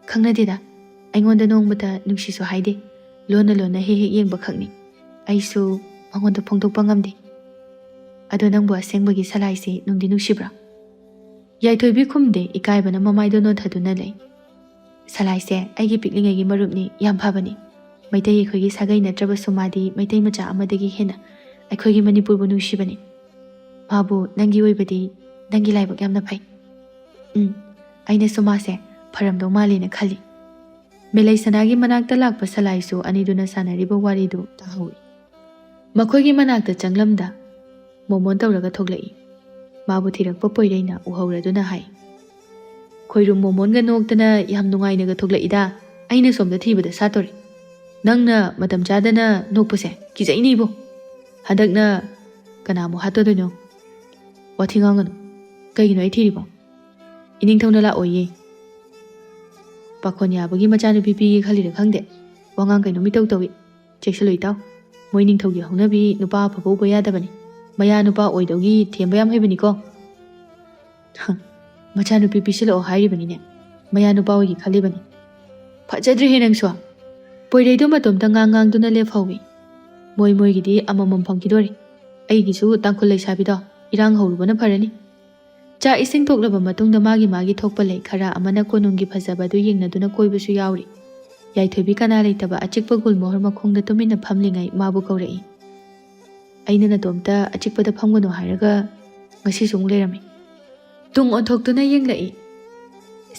"ꯈꯪꯅꯗꯦꯗ꯫ ꯑꯩꯉꯣꯟꯗ ꯅꯣꯡꯃꯇ ꯅꯨꯡꯁꯤꯁꯨ ꯍꯥꯏꯗꯦ꯫ ꯂꯣꯟꯅ ꯂꯣꯟꯅ ꯍꯦꯛ ꯍꯦꯛ ꯌꯦꯡꯕ ꯈꯛꯅꯤ꯫ ꯑꯩꯁꯨ ꯃꯉꯣꯟꯗ ꯐꯣꯡꯗꯣꯛꯄ ꯉꯝꯗꯦ꯫ ꯑꯗꯣ ꯅꯪꯕꯨ ꯑꯁꯦꯡꯕꯒꯤ ꯁꯂꯥꯏꯁꯦ ꯅꯨꯡꯗꯤ ꯅꯨꯡꯁꯤꯕ꯭ꯔꯥ?" ꯌꯥꯏꯊꯣꯏꯕꯤ ꯈꯨꯝꯗꯦ, ꯏꯀꯥꯏꯕꯅ ꯃꯃꯥꯏꯗꯣ ꯅꯣꯟꯊꯗꯨꯅ ꯂꯩ꯫ "ꯁꯂꯥꯏꯁꯦ ꯑꯩꯒꯤ ꯄꯤꯛꯂꯤꯉꯩꯒꯤ ꯃꯔꯨꯞꯅꯤ, ꯌꯥꯝ ꯐꯕꯅꯤ꯫ ꯃꯩꯇꯩ ꯑꯩꯈꯣꯏꯒꯤ ꯁꯥꯒꯩ ꯅꯠꯇ꯭ꯔꯕꯁꯨ ꯃꯥꯗꯤ ꯃꯩꯇꯩ ꯃꯆꯥ ꯑꯃꯗꯒꯤ ꯍꯦꯟꯅ ꯑꯩꯈꯣꯏꯒꯤ ꯃꯅꯤꯄꯨꯔꯕꯨ ꯅꯨꯡꯁꯤꯕꯅꯤ꯫ ꯃꯥꯕꯨ ꯅꯪꯒꯤ ꯑꯣꯏꯕꯗꯤ ꯅꯪꯒꯤ ꯂꯥꯏꯕꯛ ꯌꯥꯝꯅ ꯐꯩ꯫ ꯎꯝ, ꯑꯩꯅꯁꯨ ꯃꯥꯁꯦ ꯐꯔꯝꯗꯧ ꯃꯥꯜꯂꯦꯅ ꯈꯜꯂꯤ"꯫ ꯃꯦꯂꯩꯁꯅꯥꯒꯤ ꯃꯅꯥꯛꯇ ꯂꯥꯛꯄ ꯁꯂꯥꯏꯁꯨ ꯑꯅꯤꯗꯨꯅ ꯁꯥꯟꯅꯔꯤꯕ ꯋꯥꯔꯤꯗꯨ ꯇꯥꯍꯧꯏ꯫ ꯃꯈꯣꯏꯒꯤ ꯃꯅꯥꯛꯇ ꯆꯪꯂꯝꯗ ꯃꯣꯃꯣꯟ ꯇꯧꯔꯒ ꯊꯣꯛꯂꯛꯏ꯫ ꯃꯥꯕꯨ ꯊꯤꯔꯛꯄ ꯄꯣꯏꯔꯩꯅ ꯎꯍꯧꯔꯗꯨꯅ ꯍꯥꯏ, "ꯈꯣꯏꯔꯨꯝ ꯃꯣꯃꯣꯟꯒ ꯅꯣꯛꯇꯅ ꯌꯥꯝ ꯅꯨꯡꯉꯥꯏꯅꯒ ꯊꯣꯛꯂꯛꯏꯗ, ꯑꯩꯅ ꯁꯣꯝꯗ ꯊꯤꯕꯗ ꯁꯥꯠꯇꯣꯔꯦ꯫ ꯅꯪꯅ ꯃꯇꯝ ꯆꯥꯗꯅ ꯅꯣꯛꯄꯁꯦ ꯀꯤꯖꯩꯅꯦ ꯏꯕꯣ꯫ ꯍꯟꯗꯛꯅ ꯀꯅꯥꯃꯨꯛ ꯍꯥꯠꯇꯣꯗꯣꯏꯅꯣ? ꯋꯥꯊꯤ ꯉꯥꯡꯒꯅꯨ꯫ ꯀꯩꯒꯤꯅꯣ ꯑꯩ ꯊꯤꯔꯤꯕꯣ? ꯏꯅꯤꯡꯊꯧꯅ ꯂꯥꯛꯑꯣꯏꯌꯦ꯫ ꯄꯥꯈꯣꯟ ꯌꯥꯕꯒꯤ ꯃꯆꯥꯅꯨꯄꯤ ꯄꯤꯒꯦ ꯈꯜꯂꯤꯔ ꯈꯪꯗꯦ꯫ ꯋꯥꯉꯥꯡ ꯀꯩꯅꯣꯝ ꯏꯇꯧ ꯇꯧꯏ꯫ ꯆꯦꯛꯁꯤꯜꯂꯨ ꯏꯇꯥꯎ꯫ ꯃꯣꯏ ꯅꯤꯡꯊꯧꯒꯤ ꯍꯧꯅꯕꯤ ꯅꯨꯄꯥ ꯑꯐꯕ ꯎꯕ ꯌꯥꯗꯕꯅꯤ꯫ ꯃꯌꯥ ꯅꯨꯄꯥ ꯑꯣꯏꯗꯧꯒꯤ ꯊꯦꯝꯕ ꯌꯥꯝ ꯍꯩꯕꯅꯤꯀꯣ"꯫ "ꯍ, ꯃꯆꯥꯅꯨꯄꯤ ꯄꯤꯁꯤꯜꯂꯛꯑꯣ ꯍꯥꯏꯔꯤꯕꯅꯤꯅꯦ꯫ ꯃꯌꯥ ꯅꯨꯄꯥ ꯑꯣꯏꯒꯦ ꯈꯜꯂꯤꯕꯅꯤ꯫ ꯐꯖꯗ꯭ꯔꯦꯍꯦ ꯅꯪꯁꯨ"꯫ ꯄꯣꯏꯔꯩꯗꯣ ꯃꯇꯣꯝꯇ ꯉꯥꯡ ꯉꯥꯡꯗꯨꯅ ꯂꯦꯞꯍꯧꯏ꯫ "ꯃꯣꯏ ꯃꯣꯏꯒꯤꯗꯤ ꯑꯃꯃꯝ ꯐꯪꯈꯤꯗꯣꯔꯦ꯫ ꯑꯩꯒꯤꯁꯨ ꯇꯥꯡꯈꯨꯜ ꯂꯩꯁꯥꯕꯤꯗꯣ ꯏꯔꯥꯡ ꯍꯧꯔꯨꯕꯅ ꯐꯔꯅꯤ"꯫ ꯆꯥꯛ ꯏꯁꯤꯡ ꯇꯣꯛꯂꯕ ꯃꯇꯨꯡꯗ ꯃꯥꯒꯤ ꯃꯥꯒꯤ ꯊꯣꯛꯄ ꯂꯩ ꯈꯔ ꯑꯃꯅ ꯀꯣꯅꯨꯡꯒꯤ ꯐꯖꯕ ꯑꯗꯨ ꯌꯦꯡꯅꯗꯨꯅ ꯀꯣꯏꯕꯁꯨ ꯌꯥꯎꯔꯤ꯫ ꯌꯥꯏꯊꯣꯏꯕꯤ ꯀꯅꯥ ꯂꯩꯇꯕ ꯑꯆꯤꯛꯄ ꯒꯨꯜꯃꯣꯍꯔ ꯃꯈꯣꯡꯗ ꯇꯨꯃꯤꯟꯅ ꯐꯝꯂꯤꯉꯩ ꯃꯥꯕꯨ ꯀꯧꯔꯛꯏ꯫ ꯑꯩꯅ ꯅꯇꯣꯝꯇ ꯑꯆꯤꯛꯄꯗ ꯐꯝꯒꯅꯨ ꯍꯥꯏꯔꯒ ꯉꯁꯤꯁꯨ ꯑꯃꯨꯛ ꯂꯩꯔꯝꯃꯤ꯫ ꯇꯨꯡ ꯑꯣꯟꯊꯣꯛꯇꯨꯅ ꯌꯦꯡꯂꯛꯏ꯫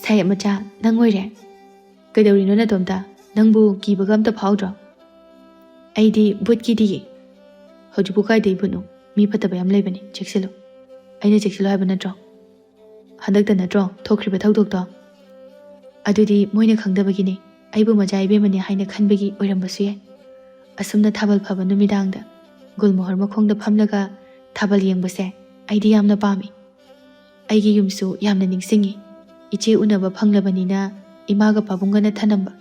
"ꯁꯥꯍꯦꯕ ꯃꯆꯥ, ꯅꯪ ꯑꯣꯏꯔꯦ? ꯀꯩꯗꯧꯔꯤꯅꯣ ꯅꯇꯣꯝꯇ? ꯅꯪꯕꯨ ꯀꯤꯕꯒ ꯑꯝꯇ ꯐꯥꯎꯗ꯭ꯔꯣ?" "ꯑꯩꯗꯤ ꯚꯨꯠ ꯀꯤꯗꯤꯌꯦ꯫ ꯍꯧꯖꯤꯛꯄꯨ ꯀꯥꯏꯗꯩ ꯚꯨꯠꯅꯣ? ꯃꯤ ꯐꯠꯇꯕ ꯌꯥꯝ ꯂꯩꯕꯅꯤ, ꯆꯦꯛꯁꯤꯜꯂꯨ꯫ ꯑꯩꯅ ꯆꯦꯛꯁꯤꯜꯂꯨ ꯍꯥꯏꯕ ꯅꯠꯇ꯭ꯔꯣ? ꯍꯟꯗꯛꯇ ꯅꯠꯇ꯭ꯔꯣ ꯊꯣꯛꯈ꯭ꯔꯤꯕ ꯊꯧꯗꯣꯛꯇꯣ?" "ꯑꯗꯨꯗꯤ ꯃꯣꯏꯅ ꯈꯪꯗꯕꯒꯤꯅꯤ꯫ ꯑꯩꯕꯨ ꯃꯆꯥ ꯏꯕꯦꯝꯃꯅꯤ ꯍꯥꯏꯅ ꯈꯟꯕꯒꯤ ꯑꯣꯏꯔꯝꯕꯁꯨ ꯌꯥꯏ꯫ ꯑꯁꯨꯝꯅ ꯊꯥꯕꯜ ꯐꯕ ꯅꯨꯃꯤꯗꯥꯡꯗ ꯒꯨꯜꯃꯣꯍꯔ ꯃꯈꯣꯡꯗ ꯐꯝꯂꯒ ꯊꯥꯕꯜ ꯌꯦꯡꯕꯁꯦ ꯑꯩꯗꯤ ꯌꯥꯝꯅ ꯄꯥꯝꯃꯤ꯫ ꯑꯩꯒꯤ ꯌꯨꯝꯁꯨ ꯌꯥꯝꯅ ꯅꯤꯡꯁꯤꯡꯉꯤ꯫ ꯏꯆꯦ ꯎꯅꯕ ꯐꯪꯂꯕꯅꯤꯅ ꯏꯃꯥꯒ ꯄꯥꯕꯨꯡꯒꯅ ꯊꯅꯝꯕ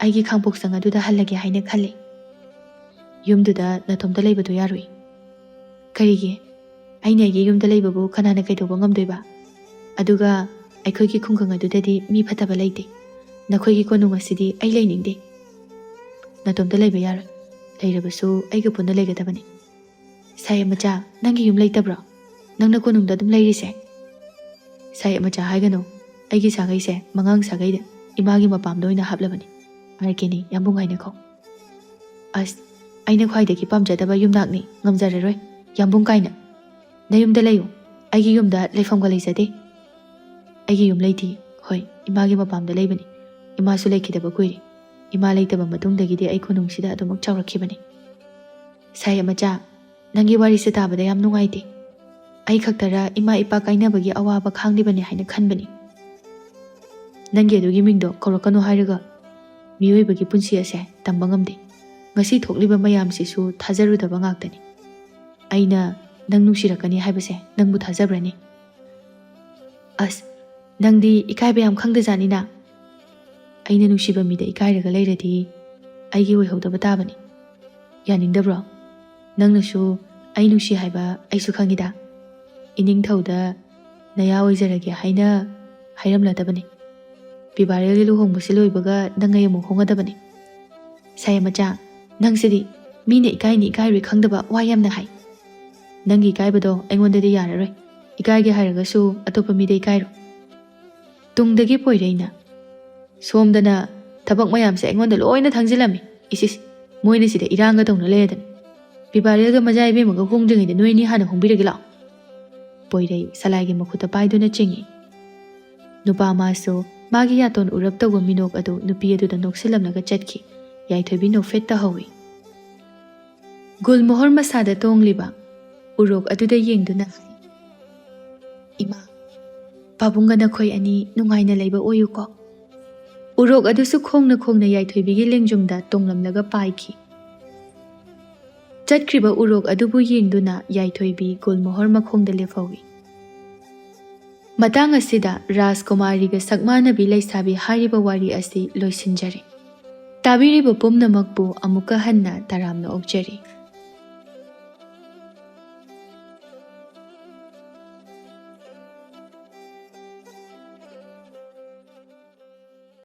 ꯑꯩꯒꯤ ꯈꯥꯡꯄꯣꯛꯁꯪ ꯑꯗꯨꯗ ꯍꯜꯂꯒꯦ ꯍꯥꯏꯅ ꯈꯜꯂꯤ꯫ ꯌꯨꯝꯗꯨꯗ ꯅꯇꯣꯝꯇ ꯂꯩꯕꯗꯣ ꯌꯥꯔꯣꯏ꯫" "ꯀꯔꯤꯒꯤ? ꯑꯩꯅ ꯑꯩꯒꯤ ꯌꯨꯝꯗ ꯂꯩꯕꯕꯨ ꯀꯅꯥꯅ ꯀꯩꯗꯧꯕ ꯉꯝꯗꯣꯏꯕ? ꯑꯗꯨꯒ ꯑꯩꯈꯣꯏꯒꯤ ꯈꯨꯡꯒꯪ ꯑꯗꯨꯗꯗꯤ ꯃꯤ ꯐꯠꯇꯕ ꯂꯩꯇꯦ꯫ ꯅꯈꯣꯏꯒꯤ ꯀꯣꯅꯨꯡ ꯑꯁꯤꯗꯤ ꯑꯩ ꯂꯩꯅꯤꯡꯗꯦ꯫" "ꯅꯇꯣꯝꯇ ꯂꯩꯕ ꯌꯥꯔꯣꯏ꯫ ꯂꯩꯔꯕꯁꯨ ꯑꯩꯒ ꯄꯨꯟꯅ ꯂꯩꯒꯗꯕꯅꯤ꯫" "ꯁꯥꯍꯦꯕ ꯃꯆꯥ, ꯅꯪꯒꯤ ꯌꯨꯝ ꯂꯩꯇꯕ꯭ꯔꯣ? ꯅꯪꯅ ꯀꯣꯅꯨꯡꯗ ꯑꯗꯨꯝ ꯂꯩꯔꯤꯁꯦ?" "ꯁꯥꯍꯦꯕ ꯃꯆꯥ ꯍꯥꯏꯒꯅꯨ꯫ ꯑꯩꯒꯤ ꯁꯥꯒꯩꯁꯦ ꯃꯉꯥꯡ ꯁꯥꯒꯩꯗ ꯏꯃꯥꯒꯤ ꯃꯄꯥꯝꯗ ꯑꯣꯏꯅ ꯍꯥꯞꯂꯕꯅꯤ꯫ ꯑꯥꯔ ꯀꯦꯅꯤ, ꯌꯥꯝꯕꯨꯡ ꯍꯥꯏꯅꯀꯣ꯫" "ꯑꯁ, ꯑꯩꯅ ꯈ꯭ꯋꯥꯏꯗꯒꯤ ꯄꯥꯝꯖꯗꯕ ꯌꯨꯝꯅꯥꯛꯅꯤ, ꯉꯝꯖꯔꯔꯣꯏ꯫ ꯌꯥꯝꯕꯨꯡ ꯀꯥꯏꯅ꯫ ꯅꯌꯨꯝꯗ ꯂꯩꯌꯨ, ꯑꯩꯒꯤ ꯌꯨꯝꯗ ꯂꯩꯐꯝꯒ ꯂꯩꯖꯗꯦ꯫" "ꯑꯩꯒꯤ ꯌꯨꯝ ꯂꯩꯇꯦ꯫ ꯍꯣꯏ, ꯏꯃꯥꯒꯤ ꯃꯄꯥꯝꯗ ꯂꯩꯕꯅꯤ꯫ ꯏꯃꯥꯁꯨ ꯂꯩꯈꯤꯗꯕ ꯀꯨꯏꯔꯦ꯫ ꯏꯃꯥ ꯂꯩꯇꯕ ꯃꯇꯨꯡꯗꯒꯤꯗꯤ ꯑꯩ ꯀꯣꯅꯨꯡꯁꯤꯗ ꯑꯗꯨꯃꯛ ꯆꯥꯎꯔꯛꯈꯤꯕꯅꯤ꯫" "ꯁꯥꯍꯦꯕ ꯃꯆꯥ, ꯅꯪꯒꯤ ꯋꯥꯔꯤꯁꯦ ꯇꯥꯕꯗ ꯌꯥꯝ ꯅꯨꯡꯉꯥꯏꯇꯦ꯫ ꯑꯩ ꯈꯛꯇꯔ ꯏꯃꯥ ꯏꯄꯥ ꯀꯥꯏꯅꯕꯒꯤ ꯑꯋꯥꯕ ꯈꯥꯡꯂꯤꯕꯅꯤ ꯍꯥꯏꯅ ꯈꯟꯕꯅꯤ꯫" "ꯅꯪꯒꯤ ꯑꯗꯨꯒꯤ ꯃꯤꯡꯗꯣ ꯀꯧꯔꯛꯀꯅꯨ ꯍꯥꯏꯔꯒ꯫ ꯃꯤꯑꯣꯏꯕꯒꯤ ꯄꯨꯟꯁꯤ ꯑꯁꯦ ꯇꯝꯕ ꯉꯝꯗꯦ꯫ ꯉꯁꯤ ꯊꯣꯛꯂꯤꯕ ꯃꯌꯥꯝꯁꯤꯁꯨ ꯊꯥꯖꯔꯨꯗꯕ ꯉꯥꯛꯇꯅꯤ꯫ ꯑꯩꯅ ꯅꯪ ꯅꯨꯡꯁꯤꯔꯛꯀꯅꯤ ꯍꯥꯏꯕꯁꯦ ꯅꯪꯕꯨ ꯊꯥꯖꯕ꯭ꯔꯅꯤ? ꯑꯁ, ꯅꯪꯗꯤ ꯏꯀꯥꯏꯕ ꯌꯥꯝ ꯈꯪꯗꯖꯥꯠꯅꯤꯅ꯫ ꯑꯩꯅ ꯅꯨꯡꯁꯤꯕ ꯃꯤꯗ ꯏꯀꯥꯏꯔꯒ ꯂꯩꯔꯗꯤ ꯑꯩꯒꯤ ꯑꯣꯏꯍꯧꯗꯕ ꯇꯥꯕꯅꯤ꯫ ꯌꯥꯅꯤꯡꯗꯕ꯭ꯔꯣ? ꯅꯪꯅꯁꯨ ꯑꯩ ꯅꯨꯡꯁꯤ ꯍꯥꯏꯕ ꯑꯩꯁꯨ ꯈꯪꯉꯤꯗ꯫ ꯏꯅꯤꯡꯊꯧꯗ ꯅꯌꯥ ꯑꯣꯏꯖꯔꯒꯦ ꯍꯥꯏꯅ ꯍꯥꯏꯔꯝꯂꯗꯕꯅꯤ꯫ ꯄꯤꯕꯥꯔꯦꯜꯒꯤ ꯂꯨꯍꯣꯡꯕꯁꯤ ꯂꯣꯏꯕꯒ ꯅꯪ ꯑꯩ ꯑꯃꯨꯛ ꯍꯣꯡꯒꯗꯕꯅꯤ꯫" "ꯁꯥꯍꯦꯕ ꯃꯆꯥ, ꯅꯪꯁꯤꯗꯤ ꯃꯤꯅ ꯏꯀꯥꯏꯅꯤ ꯏꯀꯥꯏꯔꯣꯏ ꯈꯪꯗꯕ ꯋꯥ ꯌꯥꯝꯅ ꯍꯥꯏ꯫ ꯅꯪꯒꯤ ꯏꯀꯥꯏꯕꯗꯣ ꯑꯩꯉꯣꯟꯗꯗꯤ ꯌꯥꯔꯔꯣꯏ꯫ ꯏꯀꯥꯏꯒꯦ ꯍꯥꯏꯔꯒꯁꯨ ꯑꯇꯣꯞꯄ ꯃꯤꯗ ꯏꯀꯥꯏꯔꯣ꯫" ꯇꯨꯡꯗꯒꯤ ꯄꯣꯏꯔꯩꯅ, "ꯁꯣꯝꯗꯅ ꯊꯕꯛ ꯃꯌꯥꯝꯁꯦ ꯑꯩꯉꯣꯟꯗ ꯂꯣꯏꯅ ꯊꯥꯡꯖꯤꯜꯂꯝꯃꯤ꯫ ꯏꯁ ꯏꯁ, ꯃꯣꯏꯅ ꯁꯤꯗ ꯏꯔꯥꯡꯒ ꯇꯧꯅ ꯂꯩꯔꯗꯅ꯫ ꯕꯤꯕꯥꯔꯦꯜꯒ ꯃꯖꯥ ꯏꯕꯦꯝꯃꯒ ꯍꯣꯡꯗ꯭ꯔꯤꯉꯩꯗ ꯅꯣꯏ ꯑꯅꯤ ꯍꯥꯟꯅ ꯍꯣꯡꯕꯤꯔꯒꯦ ꯂꯥꯛꯑꯣ꯫ ꯄꯣꯏꯔꯩ ꯁꯂꯥꯏꯒꯤ ꯃꯈꯨꯠꯇ ꯄꯥꯏꯗꯨꯅ ꯆꯤꯡꯏ꯫ ꯅꯨꯄꯥ ꯃꯥꯁꯨ ꯃꯥꯒꯤ ꯌꯥꯇꯣꯟ ꯎꯔꯞ ꯇꯧꯕ ꯃꯤꯅꯣꯛ ꯑꯗꯨ ꯅꯨꯄꯤ ꯑꯗꯨꯗ ꯅꯣꯛꯁꯤꯜꯂꯝꯂꯒ ꯆꯠꯈꯤ꯫ ꯌꯥꯏꯊꯣꯏꯕꯤ ꯅꯣꯛꯐꯦꯠ ꯇꯧꯍꯧꯏ꯫ ꯒꯨꯜꯃꯣꯍꯣꯔ ꯃꯁꯥꯗ ꯇꯣꯡꯂꯤꯕ ꯎꯔꯣꯛ ꯑꯗꯨꯗ ꯌꯦꯡꯗꯨꯅ ꯍꯥꯏ, "ꯏꯃꯥ, ꯄꯥꯕꯨꯡꯒ ꯅꯈꯣꯏ ꯑꯅꯤ ꯅꯨꯡꯉꯥꯏꯅ ꯂꯩꯕ ꯑꯣꯏꯌꯨꯀꯣ꯫" ꯎꯔꯣꯛ ꯑꯗꯨꯁꯨ ꯈꯣꯡꯅ ꯈꯣꯡꯅ ꯌꯥꯏꯊꯣꯏꯕꯤꯒꯤ ꯂꯦꯡꯖꯨꯝꯗ ꯇꯣꯡꯂꯝꯂꯒ ꯄꯥꯏꯈꯤ꯫ ꯆꯠꯈ꯭ꯔꯤꯕ ꯎꯔꯣꯛ ꯑꯗꯨꯕꯨ ꯌꯦꯡꯗꯨꯅ ꯌꯥꯏꯊꯣꯏꯕꯤ ꯒꯨꯜꯃꯣꯍꯣꯔ ꯃꯈꯣꯡꯗ ꯂꯦꯞꯍꯧꯏ꯫ ꯃꯇꯥꯡ ꯑꯁꯤꯗ ꯔꯥꯖꯀꯨꯃꯥꯔꯤꯒ ꯁꯛꯃꯥꯟꯅꯕꯤ ꯂꯩꯁꯥꯕꯤ ꯍꯥꯏꯔꯤꯕ ꯋꯥꯔꯤ ꯑꯁꯤ ꯂꯣꯏꯁꯤꯟꯖꯔꯦ꯫ ꯇꯥꯕꯤꯔꯤꯕ ꯄꯨꯝꯅꯃꯛꯄꯨ ꯑꯃꯨꯛꯀ ꯍꯟꯅ ꯇꯔꯥꯝꯅ ꯑꯣꯛꯆꯔꯤ꯫